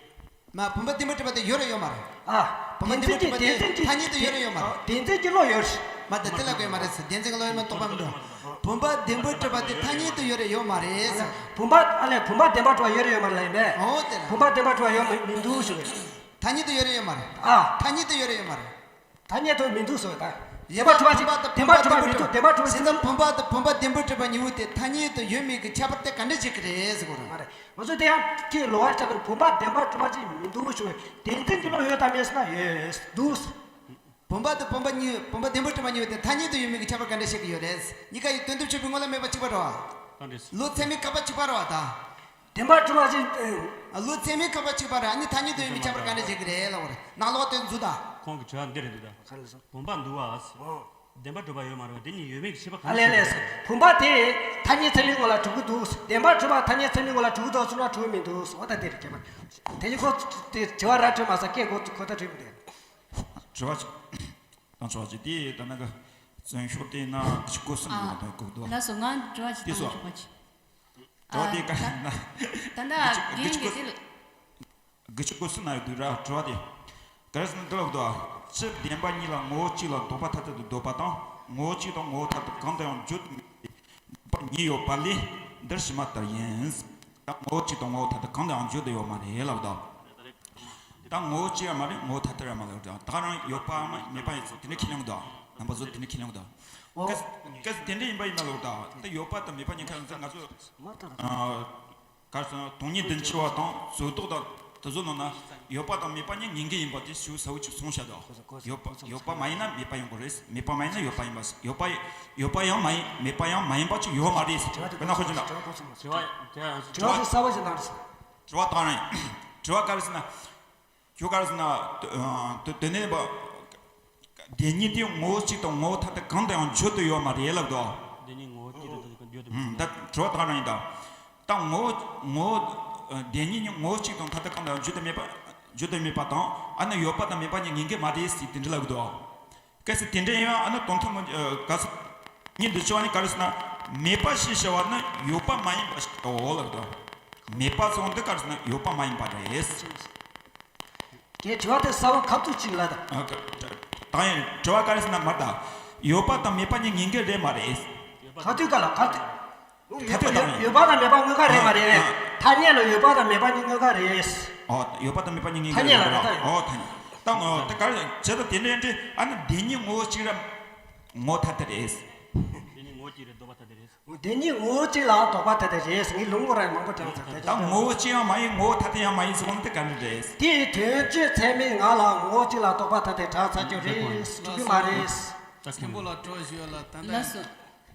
མ་བུམ་པ་བདེན་པར་གྲུབ་པ་དེ་ཡོད་རེད་ཡོད་མ་རེད། ཨ། བུམ་པ་བདེན་པར་གྲུབ་པ་དེ་ཐ་སྙད་དུ་ཡོད་རེད་ཡོད་མ་རེད། བདེན་འཛིན་གྱི་བློ་ཡོད་རེད། མ་དེ་དེ་ལ་དགོས་མ་རེད་ཟེར། བདེན་འཛིན་གྱི་བློ་ཡོད་མེད་རྟོགས་པ་མི་འགྲོ། བུམ་པ་བདེན་པར་གྲུབ་པ་དེ་ཐ་སྙད་དུ་ཡོད་རེད་ཡོད་མ་རེད་ཟེར། བུམ་པ་ཨ་ལས་བུམ་པ་བདེན་པར་གྲུབ་པ་ཡོད་རེད་ཡོད་མ་རེད་ལབ་ཡིན་པས། འོ་དེ་ལ། བུམ་པ་བདེན་པར་གྲུབ་པ་ཡོད་མི་མི་འདུག་ཞུ་གི། ཐ་སྙད་དུ་ཡོད་རེད་ཡོད་མ་རེད། ཨ། ཐ་སྙད་དུ་ཡོད་རེད་ཡོད་མ་རེད། ཐ་སྙད་དུ་མི་འདུག་ཟེར་བ་དང་། ཡིན་པ་བུམ་པ་བུམ་པ་བདེན་པར་གྲུབ་པ་མི་འདུག་བདེན་པར་གྲུབ་པ་ཟེར་ན་བུམ་པ་དང་བུམ་པ་བདེན་པར་གྲུབ་པ་གཉིས་པོ་དེ་ཐ་སྙད་དུ་ཡོད་མེད་ཀྱི་ཁྱད་པར་དེ་ག་འདྲ་བྱེད་ཀྱི་རེད་ཟེར་གོ་རེད། མ་རེད། ང་ཚོ་དེ་ཡང་ཁྱེད་ལོག་པར་ཆགས་པའི་བུམ་པ་བདེན་པར་གྲུབ་པ་ཅིག་མི་འདུག་ཞུ་བའི་བདེན་འཛིན་གྱི་བློ་ཡོད་དམ་མེད་ཟེར་ན་ཡོད་འདུག་བུམ་པ་དང་བུམ་པ་གཉིས་བུམ་པ་བདེན་པར་གྲུབ་པ་གཉིས་པོ་དེ་ཐ་སྙད་དུ་ཡོད་མེད་ཀྱི་ཁྱད་པར་ག་འདྲ་བཤད་ཀྱི་ཡོད་རེད། གཉིས་ཀ་ཡི་དོན་དམ་དཔྱོད་པའི་ངོ་ལ་མེད་པ་གཅིག་པ་རེད་བ། ག་འདྲས། བློ་ཚད་མའི་བཀག་པ་གཅིག་པ་རེད་བ་ད། བདེན་པར་གྲུབ་པ་ཅིག་ཨ། བློ་ཚད་མའི་བཀག་པ་གཅིག་པ་རེད། ཨ་ནི་ཐ་སྙད་དུ་ཡོད་མེད་ཁྱད་པར་ག་འདྲ་བྱེད་ཀྱི་རེད་ལབ་པ་རེད། ནང་ལོགས་དེ་འཛུལ་ད། ཁོང་གི་དྲི་བ་འདི་རེད་འདུག་ད། ག་རེ་ཟེར། བུམ་པ་འདུག་བ། ཨོ། བདེན་པར་གྲུབ་པ་ཡོད་མ་རེད་བ། དེ་གཉིས་ཡོད་མེད་ཀྱི་ཁྱད་པར་གང་ལ་ལས་ལས། བུམ་པ་དེ་ཐ་སྙད་ཚད་མའི་ངོ་ལ་གྲུབ་ཀྱི་འདུག་བདེན་པར་གྲུབ་པ་ཐ་སྙད་ཚད་མའི་ངོ་ལ་གྲུབ་ཀྱི་འདུག་གསུངས་ན་གྲུབ་ཀྱི་མི་འདུག་འོ་ད་དེ་རེད་ཁྱད་པར། དེ་ནི་ཁོ་དེ་དྲི་བ་ར་འཕྲོད་མ་ཟ་སྐད་ཁོ་ཁོ་ད་འཕྲོད་མི་འདུག་དྲི་བ་ཅིག་བཏང་ཆོག་ཅིག་དེ་ད་ནང་གི་བཙོན་ཤོག་དེ་ན་ཅིག་གོ་སོང་ཡོད་དང་གོ་འདུག་ལགས་སོ། ང་དྲི་བ་ཅིག་བཏང་ཆོག་པ་ཅིག་དྲི་བ་དེ་ག་རེ་ན། ད་ལྟ་རྒན་གྱིས་དེ་ལ། དགུ་བཅུ་གོ་གསུམ་ན་ཡོད་དུས་ར་དྲི་བ་དེ། ག་རེ་ཟེར་ན་འདི་ལ་འདུག་ཨ། སྤྱི་བདེན་པ་གཉིས་ལ་ངོ་བོ་གཅིག་ལ་ལྡོག་པ་ཐ་དད་དུ་འདོད་པ་དང་ངོ་བོ་གཅིག་དང་ངོ་བོ་ཐ་དད་གང་དུ་ཡང་བརྗོད་དུ་མེད་པ་གཉིས་ཡོད་པ་ལས་འདིར་ཞུས་མ་ལྟར་ཡིན། ད་ངོ་བོ་གཅིག་དང་ངོ་བོ་ཐ་དད་གང་དུ་ཡང་བརྗོད་དུ་ཡོད་མ་རེད་ལབ་དོ། ད་ངོ་བོ་གཅིག་ཡང་མ་རེད། ངོ་བོ་ཐ་དད་ཡང་མ་རེད། ད་ག་རང་ཡོད་པའམ་མེད་པ་ཡིན་ཚུལ་དེ་འདྲ་ཁས་ལེན་གྱི་འདུག་རྣམ་པ་ཚོ་དེ་འདྲ་ཁས་ལེན་གྱི་འདུག་ཨོ། གལ་སྲིད་དེ་འདྲ་ཡིན་པ་ཡིན་ན་ལོག་ད་ད་ཡོད་པ་དང་མེད་པ་གཉིས་ཁ་ལ་ང་ཚོ། ག་རེ་ཟེར་ན་སྟོང་ཉིད་བདེན་འཆིང་བ་དང་རྫོགས་ལྡོག་དང་དེ་ཚོ་ནང་ན་ཡོད་པ་དང་མེད་པ་གཉིས་ཉིན་དཀྱིལ་ཡིན་པ་དེ་ཞེ་པོ་གསལ་པོ་ཅིག་གསུངས་བཞག་འདུག་ཡོད་པ་ཡོད་པ་མ་ཡིན་ན་མེད་པ་ཡོང་གི་རེད། མེད་པ་མ་ཡིན་ན་ཡོད་པ་ཡིན་པ། ཡོད་པ་ཡོད་པ་ཡང་མ་ཡིན། མེད་པ་ཡང་མ་ཡིན་པ་ཅིག་ཡོད་མ་རེད། དཔེར་ན་ཁོ་ཅི་ན། དྲི་བ་དེ་གསལ་པོ་ཞིག་གནང་རེད། དྲི་བ་དྲི་བ་ག་རེ་ཟེར་ན། ཁྱོད་ག་རེ་ཟེར་ན། དོན་དེ་ནས་བདེན་གཉིས་དེ་ངོ་བོ་གཅིག་དང་ངོ་བོ་ཐ་དད་གང་དུ་ཡང་བརྗོད་དུ་ཡོད་མ་རེད་ལབ་དོ། བདེན་གཉིས་ངོ་བོ་གཅིག་དང་ཐ་དད་གང་བརྗོད་དུ་མེད། ད་དྲི་བ་ད་ག་རང་ཡིན་ད། ད་ངོ་བོ་ངོ་བོ་བདེན་གཉིས་གཉིས་ངོ་བོ་གཅིག་དང་ཐ་དད་གང་དུ་ཡང་བརྗོད་དུ་མེད་པ་བརྗོད་དུ་མེད་པ་དང་ཨ་ནི་ཡོད་པ་དང་མེད་པ་གཉིས་ཉིན་དཀྱིལ་མ་རེད་ཟེར་དེ་འདྲ་ལབ་དོ། གལ་སྲིད་དེ་འདྲ་ཡིན་ཡང་ཨ་ནི་དོན་དམ་ག་ས་གཉིས་འདི་ཆོ་བ་ནི་ག་རེ་ཟེར་ན་མེད་པ་ཞེས་བྱ་བ་ནི་ཡོད་པ་མ་ཡིན་པ་ཞིག་ཏུའོ་ལབ་དོ། མེད་པ་ཚོ་འདི་ག་རེ་ཟེར་ན་ཡོད་པ་མ་ཡིན་པ་རེད། ངས་དྲི་བ་དེ་གསལ་བོ་ཁ་ཐུག་ཅིག་ལ་ད། ཨ། ད་ཡིན། དྲི་བ་ག་རེ་ཟེར་ན་མ་ད། ཡོད་པ་དང་མེད་པ་གཉིས་དངོས་འགལ་རེད་མ་རེད། ག་དུས་ག་ལ་ག་དུས། ཁ་ཐུག་ད། ཡོད་པ་དང་མེད་པ་དངོས་འགལ་རེད་མ་རེད། ཨ། ཨ། ཐ་སྙད་ལ་ཡོད་པ་དང་མེད་པ་གཉིས་དངོས་འགལ་རེད། ཨོ། ཡོད་པ་དང་མེད་པ་གཉིས་དངོས་འགལ་རེད་མ་རེད། ཐ་སྙད་ལ་ད། ཨོ། ཐ་སྙད་ད། ཨོ། ད་ག་རེ་བྱེད་དོ་དེ་འདྲའི་འདྲི། ཨ་ནི་བདེན་གཉིས་ངོ་བོ་གཅིག་ར་ངོ་བོ་ཐ་དད་རེད། བདེན་གཉིས་ངོ་བོ་གཅིག་ར་ལྡོག་པ་ཐ་དད་རེད། བདེན་གཉིས་ངོ་བོ་གཅིག་ལ་ལྡོག་པ་ཐ་དད་རེད། ངས་ལུང་ཁོ་རང་མང་པོ་དྲངས་ཚར་ད། ད་ངོ་བོ་གཅིག་ཡང་མ་ཡིན། ངོ་བོ་ཐ་དད་ཡང་མ་ཡིན་ཟེར་བ་དེ་ག་འདྲ་རེད། དེའི་དོན་སྤྱི་ཚད་མའི་ངང་ལ་ངོ་བོ་གཅིག་ལ་ལྡོག་པ་ཐ་དད་དྲངས་ཚར་རྒྱུ་རེད། གྲུབ་ཀྱི་མ་རེད། མཁན་པོ་ལ་དྲི་བ་ཞུ་ཡ་ལ་ད་ལྟ། ལགས་སོ།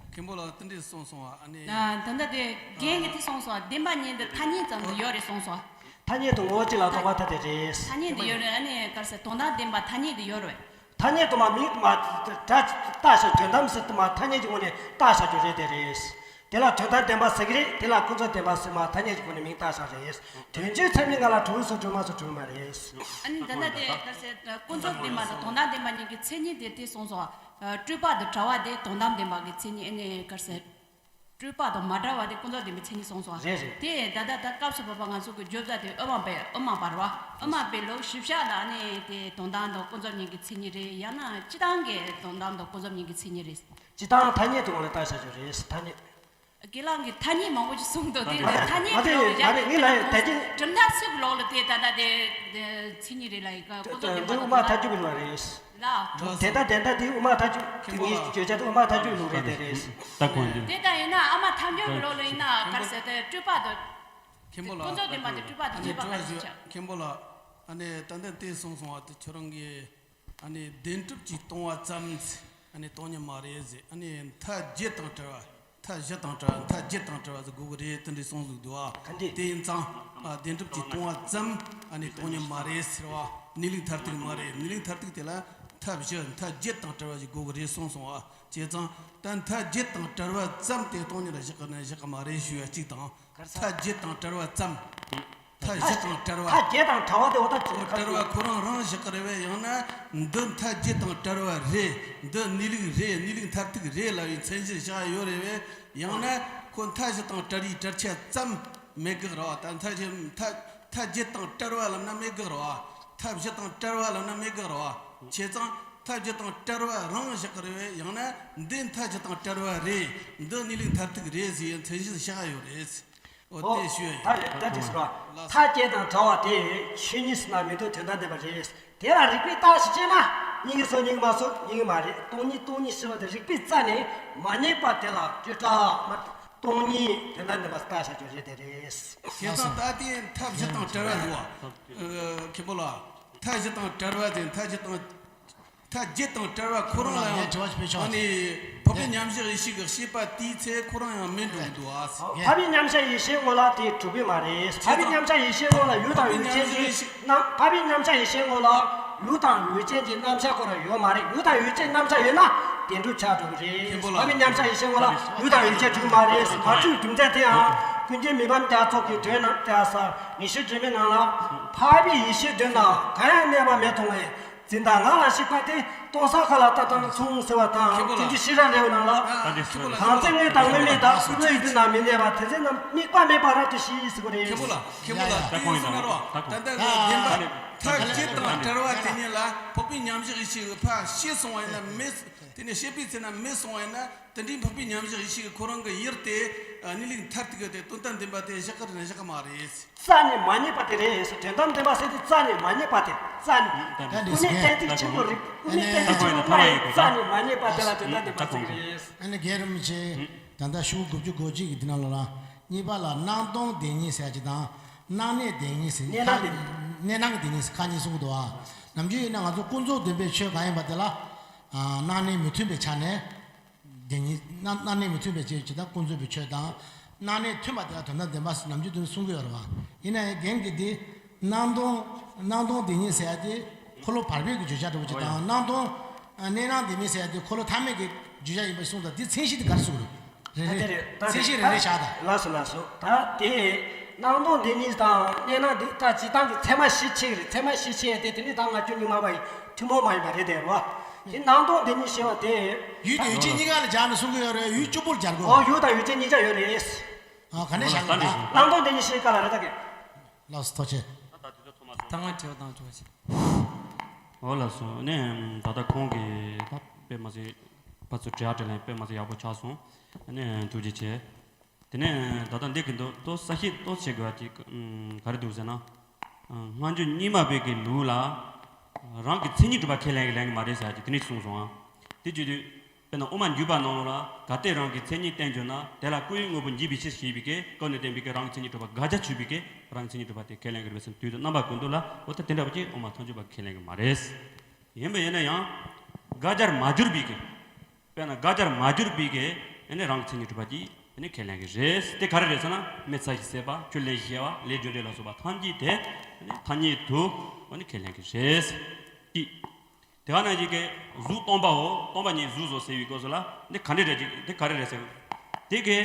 མཁན་པོ་ལ་དེ་འདྲས་གསུངས་སོང་བ། ཨ་ནི། ད་ལྟ་དེ་རྒན་གྱིས་དེ་གསུངས་སོང་བ། བདེན་པ་གཉིས་འདི་ཐ་སྙད་ཙམ་དུ་ཡོད་རེད་གསུངས་སོང་བ། ཐ་སྙད་དུ་ངོ་བོ་གཅིག་ལ་ལྡོག་པ་ཐ་དད་རེད། ཐ་སྙད་དུ་ཡོད་རེད། ཨ་ནི་ག་རེ་ཟེར། དོན་དམ་བདེན་པ་ཐ་སྙད་དུ་ཡོད་རེད། ཐ་སྙད་དུ་མ་མིང་དུ་མ་བཏགས་བཞག་དོན་དམ་ཟེར་དུ་མ་ཐ་སྙད་ཀྱི་ངོས་ནས་བཏགས་བཞག་རྒྱུ་རེད། དེ་རེད། དེ་ལ་དོན་དམ་བདེན་པ་ཟེར་གྱི་རེད། དེ་ལ་ཀུན་རྫོབ་བདེན་པ་ཟེར་མ་ཐ་སྙད་ཀྱི་སྒོ་ནས་མིང་བཏགས་བཞག་རེད། དོན་སྤྱིའི་ཚད་མའི་ངང་ལ་གྲུབ་སོ་གྲུབ་མ་སོ་གྲུབ་མ་རེད། ཨ་ནི་ད་ལྟ་དེ་ག་རེ་ཟེར། ཀུན་རྫོབ་བདེན་པ་དང་དོན་དམ་བདེན་པ་གཉིས་ཀྱི་མཚན་ཉིད་དེ་དེ་གསུངས་སོང་། སྤྲོས་པ་དང་བྲལ་བ་དེ་དོན་དམ་བདེན་པ་གི་མཚན་ཉིད། ཨ་ནི་ག་རེ་ཟེར། སྤྲོས་པ་དང་མ་བྲལ་བ་དེ་ཀུན་རྫོབ་བདེན་པའི་མཚན་ཉིད་གསུངས་སོང་། རེད་རེད། དེ་ད་ལྟ་ད་སྐབས་སུ་བབ་པ་ང་ཚོ་གི་བརྗོད་བྱ་དེ་དབུ་མ་པའི་དབུ་མ་པ་རེད་བ། དབུ་མ་པའི་ལུགས་ཞིབ་བཤད་ལ་ནི་དེ་དོན་དམ་དང་ཀུན་རྫོབ་གཉིས་ཀྱི་མཚན་ཉིད་རེད། ཡང་ན་སྤྱིར་བཏང་གི་དོན་དམ་དང་ཀུན་རྫོབ་གཉིས་ཀྱི་མཚན་ཉིད་རེད། སྤྱིར་བཏང་ཐ་སྙད་དུ་ངོ་ལ་བཏགས་བཞག་རྒྱུ་རེད། ཐ་སྙད། རྒན་ལགས་ཀྱིས་ཐ་སྙད་མང་པོ་ཞིག་གསུངས་འདུག་དེ་ཐ་སྙད་ང་དེ་ང་དེ་ངས་ལབ་ཡ་ད་གིན། གྲུབ་མཐའ་སུ་གི་ལོག་ལ་དེ་ད་ལྟ་དེ་མཚན་ཉིད་རེད་ལ་ཡི་ག་ཀུན་རྫོབ་བདེན་པ་དེ་དབུ་མ་ཐལ་འགྱུར་གྱི་ལུགས་རེད། ལ། དེ་ལྟ་དེ་ལྟ་དེ་དབུ་མ་ཐལ་འགྱུར། དེ་ངའི་བརྗོད་བྱ་དེ་དབུ་མ་ཐལ་འགྱུར་ལུགས་རེད། དེ་རེད། ད་གོང་དུ། དེ་ལྟ་ཡིན་ན་ཨ་མ་ཐལ་འགྱུར་གྱི་ལུགས་ལ་ཡིན་ན་ག་རེ་ཟེར་ཏེ་སྤྲོས་པ་དང་། མཁན་པོ་ལགས། ཀུན་རྫོབ་བདེན་པ་དེ་སྤྲོས་པ་དང་བཅས་པ་ག་རེ་ཟེར་བྱ། མཁན་པོ་ལགས། ཨ་ནི་ད་ལྟ་དེ་གསུངས་སོང་བ་དེ་ཁྱོད་རང་གིས་ཨ་ནི་བདེན་གྲུབ་ཀྱིས་སྟོང་པ་ཙམ། ཨ་ནི་སྟོང་ཉིད་མ་རེད་ཟེར། ཨ་ནི་མཐའ་བརྒྱད་དང་བྲལ་བ། མཐའ་བཞི་དང་བྲལ་བ། མཐའ་བརྒྱད་དང་བྲལ་བ་ཟེར་དགོས་ཀྱི་རེད། དེ་འདྲའི་གསུངས་ཟིག་འདུག་ཨ། ག་འདི། དེ་ཡིན་ཙང་། ཨ། བདེན་གྲུབ་ཀྱིས་སྟོང་པ་ཙམ། ཨ་ནི་སྟོང་ཉིད་མ་རེད་ཟེར་བ། གནས་ལུགས་མཐར་ཐུག་མ་རེད། གནས་ལུགས་མཐར་ཐུག་དེ་ལ་མཐའ་བཞི་མཐའ་བརྒྱད་དང་བྲལ་བ་ཞིག་དགོས་ཀྱི་རེད་གསུངས་སོང་ཨ། བྱས་ཙང་ད་མཐའ་བརྒྱད་དང་བྲལ་བ་ཙམ་དེ་སྟོང་ཉིད་ལ་བཞག་གི་ན་བཞག་གི་མ་རེད་ཞུ་ཡ་གཅིག་དང་། མཐའ་བརྒྱད་དང་བྲལ་བ་ཙམ། མཐའ་བཞི་དང་བྲལ་བ། མཐའ་བརྒྱད་དང་བྲལ་བ་དེ་འོ་ད་ཅི། བྲལ་བ་ཁོ་རང་རང་བཞག་གི་རེད་བས། ཡང་ན་འདི་མཐའ་བརྒྱད་དང་བྲལ་བ་རེད། འདི་གནས་ལུགས་རེད། གནས་ལུགས་མཐར་ཐུག་རེད་ལབ་པའི་མཚན་གཞི་བཞག་ཡོད་རེད་བས། ཡང་ན་ཁོ་མཐའ་བཞི་དང་བྲལ་བའི་བྲལ་ཆ་ཙམ་མེད་དགག་རེད་བ། ད་མཐའ་བཞི་མཐའ་མཐའ་བརྒྱད་དང་བྲལ་བ་ལབ་ན་མེད་དགག་རེད་བ། མཐའ་བཞི་དང་བྲལ་བ་ལབ་ན་མེད་དགག་རེད་བ། བྱས་ཙང་མཐའ་བཞི་དང་བྲལ་བ་རང་བཞག་གི་རེད་བས། ཡང་ན་འདི་མཐའ་བཞི་དང་བྲལ་བ་རེད། འདི་གནས་ལུགས་མཐར་ཐུག་རེད་ཟེར་བའི་མཚན་གཞི་བཞག་ཡོད་རེད། འོ། ཨོ། དེ་ཞུ་ཡ་ཡིན། ད་རེད། ད་དེ་ཟེར་བ། ལགས་སོ། མཐའ་བརྒྱད་དང་བྲལ་བ་དེ་ཆོས་ཉིད་ཟེར་ན་མི་འདུག་དོན་དམ་བདེན་པ་རེད། དེ་ལ་རིགས་པས་བརྟགས་ཤིང་དཔྱད་ན་གཉིས་ཀྱི་སོ་གཉིས་ཀྱི་མ་སོ་གཉིས་ཀྱི་མ་རེད། སྟོང་ཉིད་སྟོང་ཉིད་ཟེར་བ་དེ་རིགས་པས་བརྟགས་ནས་མ་རྙེད་པ་དེ་ལ་སྤྲོས་བྲལ་མ། སྟོང་ཉིད་དོན་དམ་བདེན་པ་བརྟགས་བཞག་རྒྱུ་རེད། དེ་རེད། བྱས་ཙང་ད་ལྟའི་མཐའ་བཞི་དང་བྲལ་བ་འདུག་བ། ཨ། མཁན་པོ་ལགས། མཐའ་བཞི་དང་བྲལ་བ་དེ་མཐའ་བཞི་དང་། མཐའ་བརྒྱད་དང་བྲལ་བ་ཁོ་རང་ལ་ཡང་། ངས་དྲི་བ་ཞིག་ཕུལ་ཆོག་ཨ་ནི་འཕགས་པའི་མཉམ་གཞག་ཡེ་ཤེས་ཀྱི་ཤེས་པ་དེའི་ཚེ་ཁོ་རང་ཡང་མེད་འགྲོ་གི་འདུག་ཨ། འཕགས་པའི་མཉམ་གཞག་ཡེ་ཤེས་ངོ་ལ་དེ་གྲུབ་ཀྱི་མ་རེད། འཕགས་པའི་མཉམ་གཞག་ཡེ་ཤེས་ངོ་ལ་ཡུལ་དང་ཡུལ་ཅན་གྱི་རྣམ། འཕགས་པའི་མཉམ་གཞག་ཡེ་ཤེས་ངོ་ལ་ཡུལ་དང་ཡུལ་ཅན་གྱི་རྣམ་གཞག་ཁོ་རང་ཡོད་མ་རེད། ཡུལ་དང་ཡུལ་ཅན་རྣམ་གཞག་ཡོད་ན་བདེན་གྲུབ་ཆགས་འགྲོ་གི་རེད། མཁན་པོ་ལགས། འཕགས་པའི་མཉམ་གཞག་ཡེ་ཤེས་ངོ་ལ་ཡུལ་དང་ཡུལ་ཅན་གྲུབ་ཀྱི་མ་རེད། མ་གྲུབ་རྒྱུ་མཚན་དེ་ཡང་ཀུན་མཁྱེན་མི་ཕམ་རྒྱ་མཚོ་གི་དོན་ནང་དེ་ས་ཉི་ཤུ་རྩ་གཉིས་ནང་ལ་འཕགས་པའི་ཡེ་ཤེས་དོན་དང་གང་ཡང་གནས་པ་མེད་མཐོང་བས། འཛིན་དང་ངང་ལ་ཞིག་པ་དེ་སྟོང་ས་ག་ལ་ལྟ་དང་མཚུངས་ཟེར་བ་དང་། མཁན་པོ་ལགས། དེ་ཚོ་ཤེས་རབ་ལེའུ་ནང་ལ། ཨ། མཁན་པོ་ལགས། གང་ཚེ་དངོས་དང་དངོས་མེད་དག་དངོས་ཡུལ་དུ་ན་མི་གནས་པ་དེ་ཚེ་རྣམས་དམིགས་པ་མེད་པར་རབ་ཏུ་ཤེས་ཟེར་གོ་རེད། མཁན་པོ་ལགས། མཁན་པོ་ལགས། ཡ་ཡ། དེ་ཡིན་ཟེར་ན་རོ། ད་ལྟ་ད་བདེན་པ་མཐའ་བརྒྱད་དང་བྲལ་བ་དེ་ཉིད་ལ་འཕགས་པའི་མཉམ་གཞག་ཡེ་ཤེས་ཀྱི་ཕར་ཤེས་སོང་བ་ཡིན་ན་མེད། དེ་ནས་ཤེས་པའི་ཚེ་ན་མེད་སོང་བ་ཡིན་ན། དེ་འདྲའི་འཕགས་པའི་མཉམ་གཞག་ཡེ་ཤེས་ཀྱི་ཁོ་རང་གི་ཡུལ་དེ་གནས་ལུགས་མཐར་ཐུག་གི་དེ་དོན་དམ་བདེན་པ་དེ་བཞག་གི་རེད་ན་བཞག་གི་མ་རེད། རྩ་ནས་མ་རྙེད་པ་དེ་རེད་ཟེར། དོན་དམ་བདེན་པ་ཟེར་དུས་རྩ་ནས་མ་རྙེད་པ་དེ། རྩ་ནས། དངོས་གནས་གཏན་ཚིགས་ཆེན་པོ་རེད། དངོས་གནས་གཏན་ཚིགས་ཆེན་པོ་མ་ཡིན་པ་རྩ་ནས་མ་རྙེད་པ་དེ་ལ་དོན་དམ་བདེན་པ་ཟེར་གྱི་རེད། ཨ་ནི་རྒན་རིན་པོ་ཆེ། ད་ལྟ་ཤོག་དགུ་བཅུ་གོ་གཅིག་གི་འདི་ནང་ལོགས་ལ། གཉིས་པ་ལ་སྣང་སྟོང་བདེན་གཉིས་ཟེར་གྱི་དང་། སྣང་གནས་བདེན་གཉིས་ཟེར། གནས་སྣང་བདེན། གནས་སྣང་བདེན་གཉིས་ཟེར་ཁག་གཉིས་གསུང་གི་འདུག་ཨ། ནམ་རྒྱུན་ཡིན་ན་ང་ཚོ་ཀུན་རྫོབ་བདེན་པའི་ཆོས་གང་ཡིན་པ་དེ་ལ། ཨ། སྣང་གནས་མི་མཐུན་པའི་ཆ་ནས། བདེན་གཉིས། སྣང་། སྣང་གནས་མི་མཐུན་པའི་ཆོས་ཀྱི་དང་ཀུན་རྫོབ་པའི་ཆོས་དང་། སྣང་གནས་མཐུན་པ་དེ་ལ་དོན་དམ་བདེན་པ་ཟེར་ནམ་རྒྱུན་དུ་གསུང་གི་ཡོད་རེད་བ། ཡིན་ན་ཡང་རྒན་གྱིས་འདི། སྣང་སྟོང་། སྣང་སྟོང་བདེན་གཉིས་ཟེར་ཡ་དེ་འཁོར་ལོ་བར་པའི་གི་བརྗོད་བྱ་འདྲ་པོ་ཅིག་དང་། སྣང་སྟོང་། ཨ། གནས་སྣང་བདེན་མེད་ཟེར་ཡ་དེ་འཁོར་ལོ་ཐ་མའི་གི་བརྗོད་བྱ་ཡིན་པ་གསུངས་དང་། འདི་མཚན་གཞི་དེ་ག་རེ་གསུངས་རེད། རེ་རེ། ད་དེ་རེད། ད་མཚན་གཞི་རེ་རེ་བཞག་དང་། ལགས་སོ་ལགས་སོ། ད་དེ་སྣང་སྟོང་བདེན་གཉིས་དང་གནས་སྣང་བདེན། ད་སྤྱིར་བཏང་གི་ཚད་མ་གཞི་ཕྱེ་གི་རེད། ཚད་མ་གཞི་ཕྱེ་ཡ་དེ་དེ་ནི་ད་ང་ཁྱོད་གཉིས་མ་བ་ཡི་ཐུན་མོང་མ་ཡིན་པ་རེད་དེ་རེད་བ། དེ་སྣང་སྟོང་བདེན་གཉིས་ཞེས་པ་དེ། ཡུལ་དང་ཡུལ་ཅན་གཉིས་ཀ་ལ་སྦྱར་ནས་གསུང་གི་ཡོད་རེད། ཡུལ་གཅིག་པོར་སྦྱར་དགོས། ཨོ། ཡུལ་དང་ཡུལ་ཅན་གཉིས་ཀ་ཡོད་རེད། ཨ། ག་ནས་བཞག་ཡོད་ད། སྣང་སྟོང་བདེན་གཉིས་ཞེས་ག་ལ་རེད་ད་གི། ལགས་སོ། ཐུགས་རྗེ་ཆེ། ད་ང་དྲི་བ་བཏང་ཆོག་ཅིག་འོ་ལགས་སོ། ནས་ད་ལྟ་ཁོང་གིས་ད་དཔེ་མ་སྲིད་ཕར་ཚུར་དྲི་བ་དྲིས་ལན་དཔེ་མ་སྲིད་ཡག་པོ་ཆགས་སོང་། ནས་ཐུགས་རྗེ་ཆེ། དེ་ནས་ད་ལྟ་འདི་གི་འདུག་ཏོ་གསལ་བཤད་ཏོ་བྱེད་དགོས་པ་དེ་ག་རེ་འདུག་ཟེར་ན། སྔ་འགྱུར་རྙིང་མ་པའི་གི་ལུགས་ལ་རང་གི་མཚན་ཉིད་གྲུབ་པ་ཁས་ལེན་གི་ལེན་གི་མ་རེད་ཟེར་ཡ་དེ་དེ་ནས་གསུངས་སོང་ཨ། དེ་བརྗོད་དུས། དཔེར་ན་དབུ་མ་འཇུག་པ་ནང་ལོགས་ལ་གལ་ཏེ་རང་གི་མཚན་ཉིད་བསྟན་གྱུར་ན་དེ་ལ་སྐུ་ཡི་དངོས་པོ་འཇིག་པའི་ཕྱིར་ཞེས་པའི་གི་སྐབས་ནས་བསྟན་པའི་གི་རང་གི་མཚན་ཉིད་གྲུབ་པ་དགག་བྱ་ཆུད་པའི་གི་རང་གི་མཚན་ཉིད་གྲུབ་པ་དེ་ཁས་ལེན་གི་རེད་པས་སེམས་དུས་དང་རྣམ་པ་ཀུན་ཏུ་ལ་འོ་ད་དེ་འདྲ་བ་ཅིག་དབུ་མ་ཐལ་འགྱུར་པ་ཁས་ལེན་གི་མ་རེད། ཡིན་པ་ཡིན་ན་ཡང་དགག་བྱར་མ་གྱུར་པའི་གི། དཔེར་ན་དགག་བྱར་མ་གྱུར་པའི་གི་ཨ་ནི་རང་གི་མཚན་ཉིད་གྲུབ་པ་ཅིག་ཨ་ནི་ཁས་ལེན་གི་རེད། དེ་ག་རེ་རེད་ཟེར་ན་མེ་ཚ་ཞིང་བསྲེགས་པ་ཆུ་ལེན་ཞིང་གཡེར་བ་ལས་རྒྱུ་འབྲས་ལ་སོགས་པ་ཐམས་ཅད་དེ་ཨ་ནི་ཐ་སྙད་དུ་ཨ་ནི་ཁས་ལེན་གི་རེད། ཅིག་དེ་ག་ནང་བཞིན་གྱི་གཟུགས་སྟོང་པའོ། སྟོང་པ་ཉིད་གཟུགས་སོ་ཟེར་བའི་སྐབས་སུ་ལ་འདི་ག་འདྲ་རེད་ཅིག་དེ་ག་རེ་རེད་ཟེར། དེ་གའི་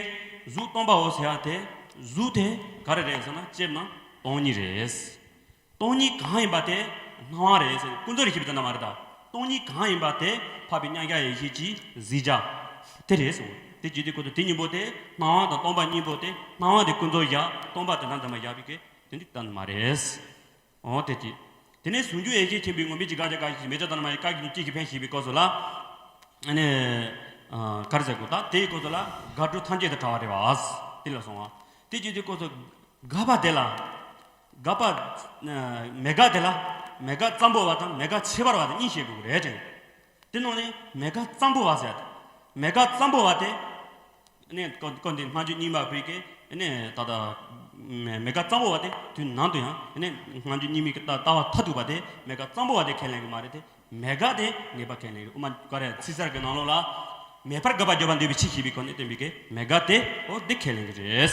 གཟུགས་སྟོང་པའོ་ཟེར་བ་དེ་གཟུགས་དེ་ག་རེ་རེད་ཟེར་ན་དཔྱད་ན་སྟོང་ཉིད་རེད། སྟོང་ཉིད་གང་ཡིན་པ་དེ་སྣང་བ་རེད་ཟེར། ཀུན་རྫོབ་རེད་ཞེས་པའི་དོན་དག་མ་རེད་ད། སྟོང་ཉིད་གང་ཡིན་པ་དེ་འཕགས་པའི་མཉམ་གཞག་ཡེ་ཤེས་ཀྱི་གཟིགས་བྱ་དེ་རེད་གསུངས། དེ་བརྗོད་དུས་སྐབས་སུ་དེ་གཉིས་པོ་དེ་སྣང་བ་དང་སྟོང་པ་གཉིས་པོ་དེ་སྣང་བ་དེ་ཀུན་རྫོབ་བཞག་སྟོང་པ་དེ་ནང་འཛིན་པ་བཞག་པའི་གི་དེ་འདི་ལྟ་ནི་མ་རེད། འོ་དེ་ཅི། དེ་ནས་ཟུང་འཇུག་ཡེ་ཤེས་ཆེན་པོའི་ངོ་མས་ཀྱི་དགག་བྱ་དགག་བྱའི་མེ་ལྕེ་ལྟར་སྣང་བ་ཡི་དགག་གི་ནི་ཅི་ཞིག་ཕན་ཞེས་པའི་སྐབས་སུ་ལ། ཨ་ནི། ག་རེ་ཟེར་དགོས་ད་དེའི་སྐབས་སུ་ལ་དགག་སྒྲུབ་ཐམས་ཅད་དང་བྲལ་བ་རེད་བ། དེ་ལ་སོང་བ། དེ་བརྗོད་དུས་སྐབས་སུ། དགག་པ་དེ་ལ། དགག་པ། མེད་དགག་དེ་ལ། མེད་དགག་ཙམ་པོ་བ་དང་མེད་དགག་ཁྱད་པར་བ་དང་གཉིས་བཤད་དགོས་ཀྱི་རེད་དྲན། དེ་ནང་ནས་མེད་དགག་ཙམ་པོ་བ་ཟེར། མེད་དགག་ཙམ་པོ་བ་དེ། ནས་ཀོ་ཀོ་འདི་སྔ་འགྱུར་རྙིང་མ་པའི་གི་ནས་ད་ལྟ་མེད་དགག་ཙམ་པོ་བ་དེ་དུས་ནང་དུ་ཡང་ནས་སྔ་འགྱུར་རྙིང་མའི་གི་ལྟ་ལྟ་བ་མཐར་ཐུག་པ་དེ་མེད་དགག་ཙམ་པོ་བ་དེ་ཁས་ལེན་གི་མ་རེད་དེ། མེད་དགག་དེ་ངེས་པ་ཁས་ལེན་གི་རེད། དབུ་མ་ག་རེ་ཚིག་གསར་གི་ནང་ལོགས་ལ། མེད་པར་དགག་པར་འགྱུར་བ་འདོད་པའི་ཕྱིར་ཞེས་པའི་སྐོར་ནས་བསྟན་པའི་གི་མེད་དགག་དེ་འོ་འདི་ཁས་ལེན་གི་རེད།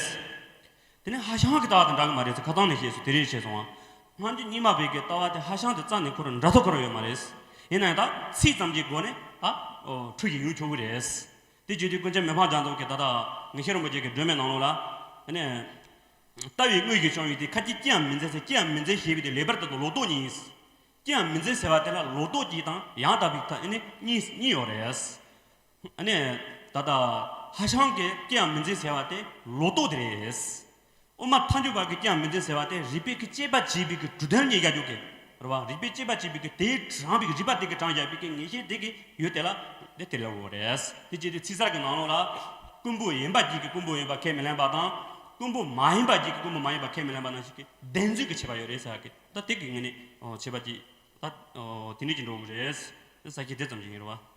དེ་ནས་ཧ་ཤང་གི་ལྟ་བ་དང་འདྲ་གི་མ་རེད་ཟེར་ཁ་སང་ནས་བཤད་སོང་དེ་རིང་བཤད་སོང་བ། སྔ་འགྱུར་རྙིང་མ་པའི་གི་ལྟ་བ་དེ་ཧ་ཤང་དེ་རྩ་ནས་ཁོ་རང་འདྲ་ཐོག་ཁོ་རང་ཡོད་མ་རེད། ཡིན་ན་ཡང་ད་ཚིག་ཙམ་གྱི་སྒོ་ནས་ད་འཁྲུལ་ཞིག་ཡོང་ཆོག་གི་རེད། དེ་བརྗོད་དུས་ཀུན་མཁྱེན་མི་ཕམ་རྒྱ་མཚོ་གིས་ད་ལྟ་ངེས་ཤེས་རིན་པོ་ཆེ་གི་སྒྲོན་མེ་ནང་ལོགས་ལ། ཨ་ནི། ལྟ་བའི་དངོས་ཀྱི་བྱུང་བའི་དེ་ཁ་ཅིག་ཅི་ཡང་མི་འཛིན་ཟེར། ཅི་ཡང་མི་འཛིན་ཞེས་པའི་དེ་ལེགས་པར་ལྟ་དང་ལོག་རྟོག་གཉིས་ཡིན། ཅི་ཡང་མི་འཛིན་ཟེར་བ་དེ་ལ་ལོག་རྟོག་གཅིག་དང་ཡང་དག་པའི་ཐ་ཨ་ནི་གཉིས་གཉིས་ཡོད་རེད། ཨ་ནི། ད་ལྟ་ཧ་ཤང་གི་ཅི་ཡང་མི་འཛིན་ཟེར་བ་དེ་ལོག་རྟོག་དེ་རེད། དབུ་མ་ཐལ་འགྱུར་བ་གི་ཅི་ཡང་མི་འཛིན་ཟེར་བ་དེ་རིགས་པས་ཀྱི་དཔྱད་པ་བྱས་པའི་གི་གྲུབ་དོན་རྙེད་བཞག་རྒྱུ་གི་རེད་བ། རིགས་པས་དཔྱད་པ་བྱས་པའི་གི་དེའི་དྲངས་པའི་གི་རིགས་པ་དེ་གི་དྲངས་བཞག་པའི་གི་ངེས་ཤེས་དེ་གི་ཡོད་དེ་ལ་དེ་དེ་ལ་འོ་རེད། དེ་བྱས་ཏེ་ཚིག་གསར་གི་ནང་ལོགས་ལ་ཀུན་རྫོབ་ཡིན་པ་གཅིག་གིས་ཀུན་རྫོབ་ཡིན་པ་ཁས་མི་ལེན་པ་དང་། ཀུན་རྫོབ་མ་ཡིན་པ་གཅིག་གིས་ཀུན་རྫོབ་མ་ཡིན་པ་ཁས་མི་ལེན་པ་ནང་བཞིན་གྱི་བདེན་འཛིན་གྱི་ཁྱད་པར་ཡོད་རེད་ཟེར་གི་ད་དེ་གི་ངོས་ནས་ཁྱད་པར་གཅིག་ད་དེ་འདྲ་ཅིག་འགྲོ་གི་རེད། ས་ཁྱི་དེ་ཙམ་ཞིག་ཡིན་རེད་བ།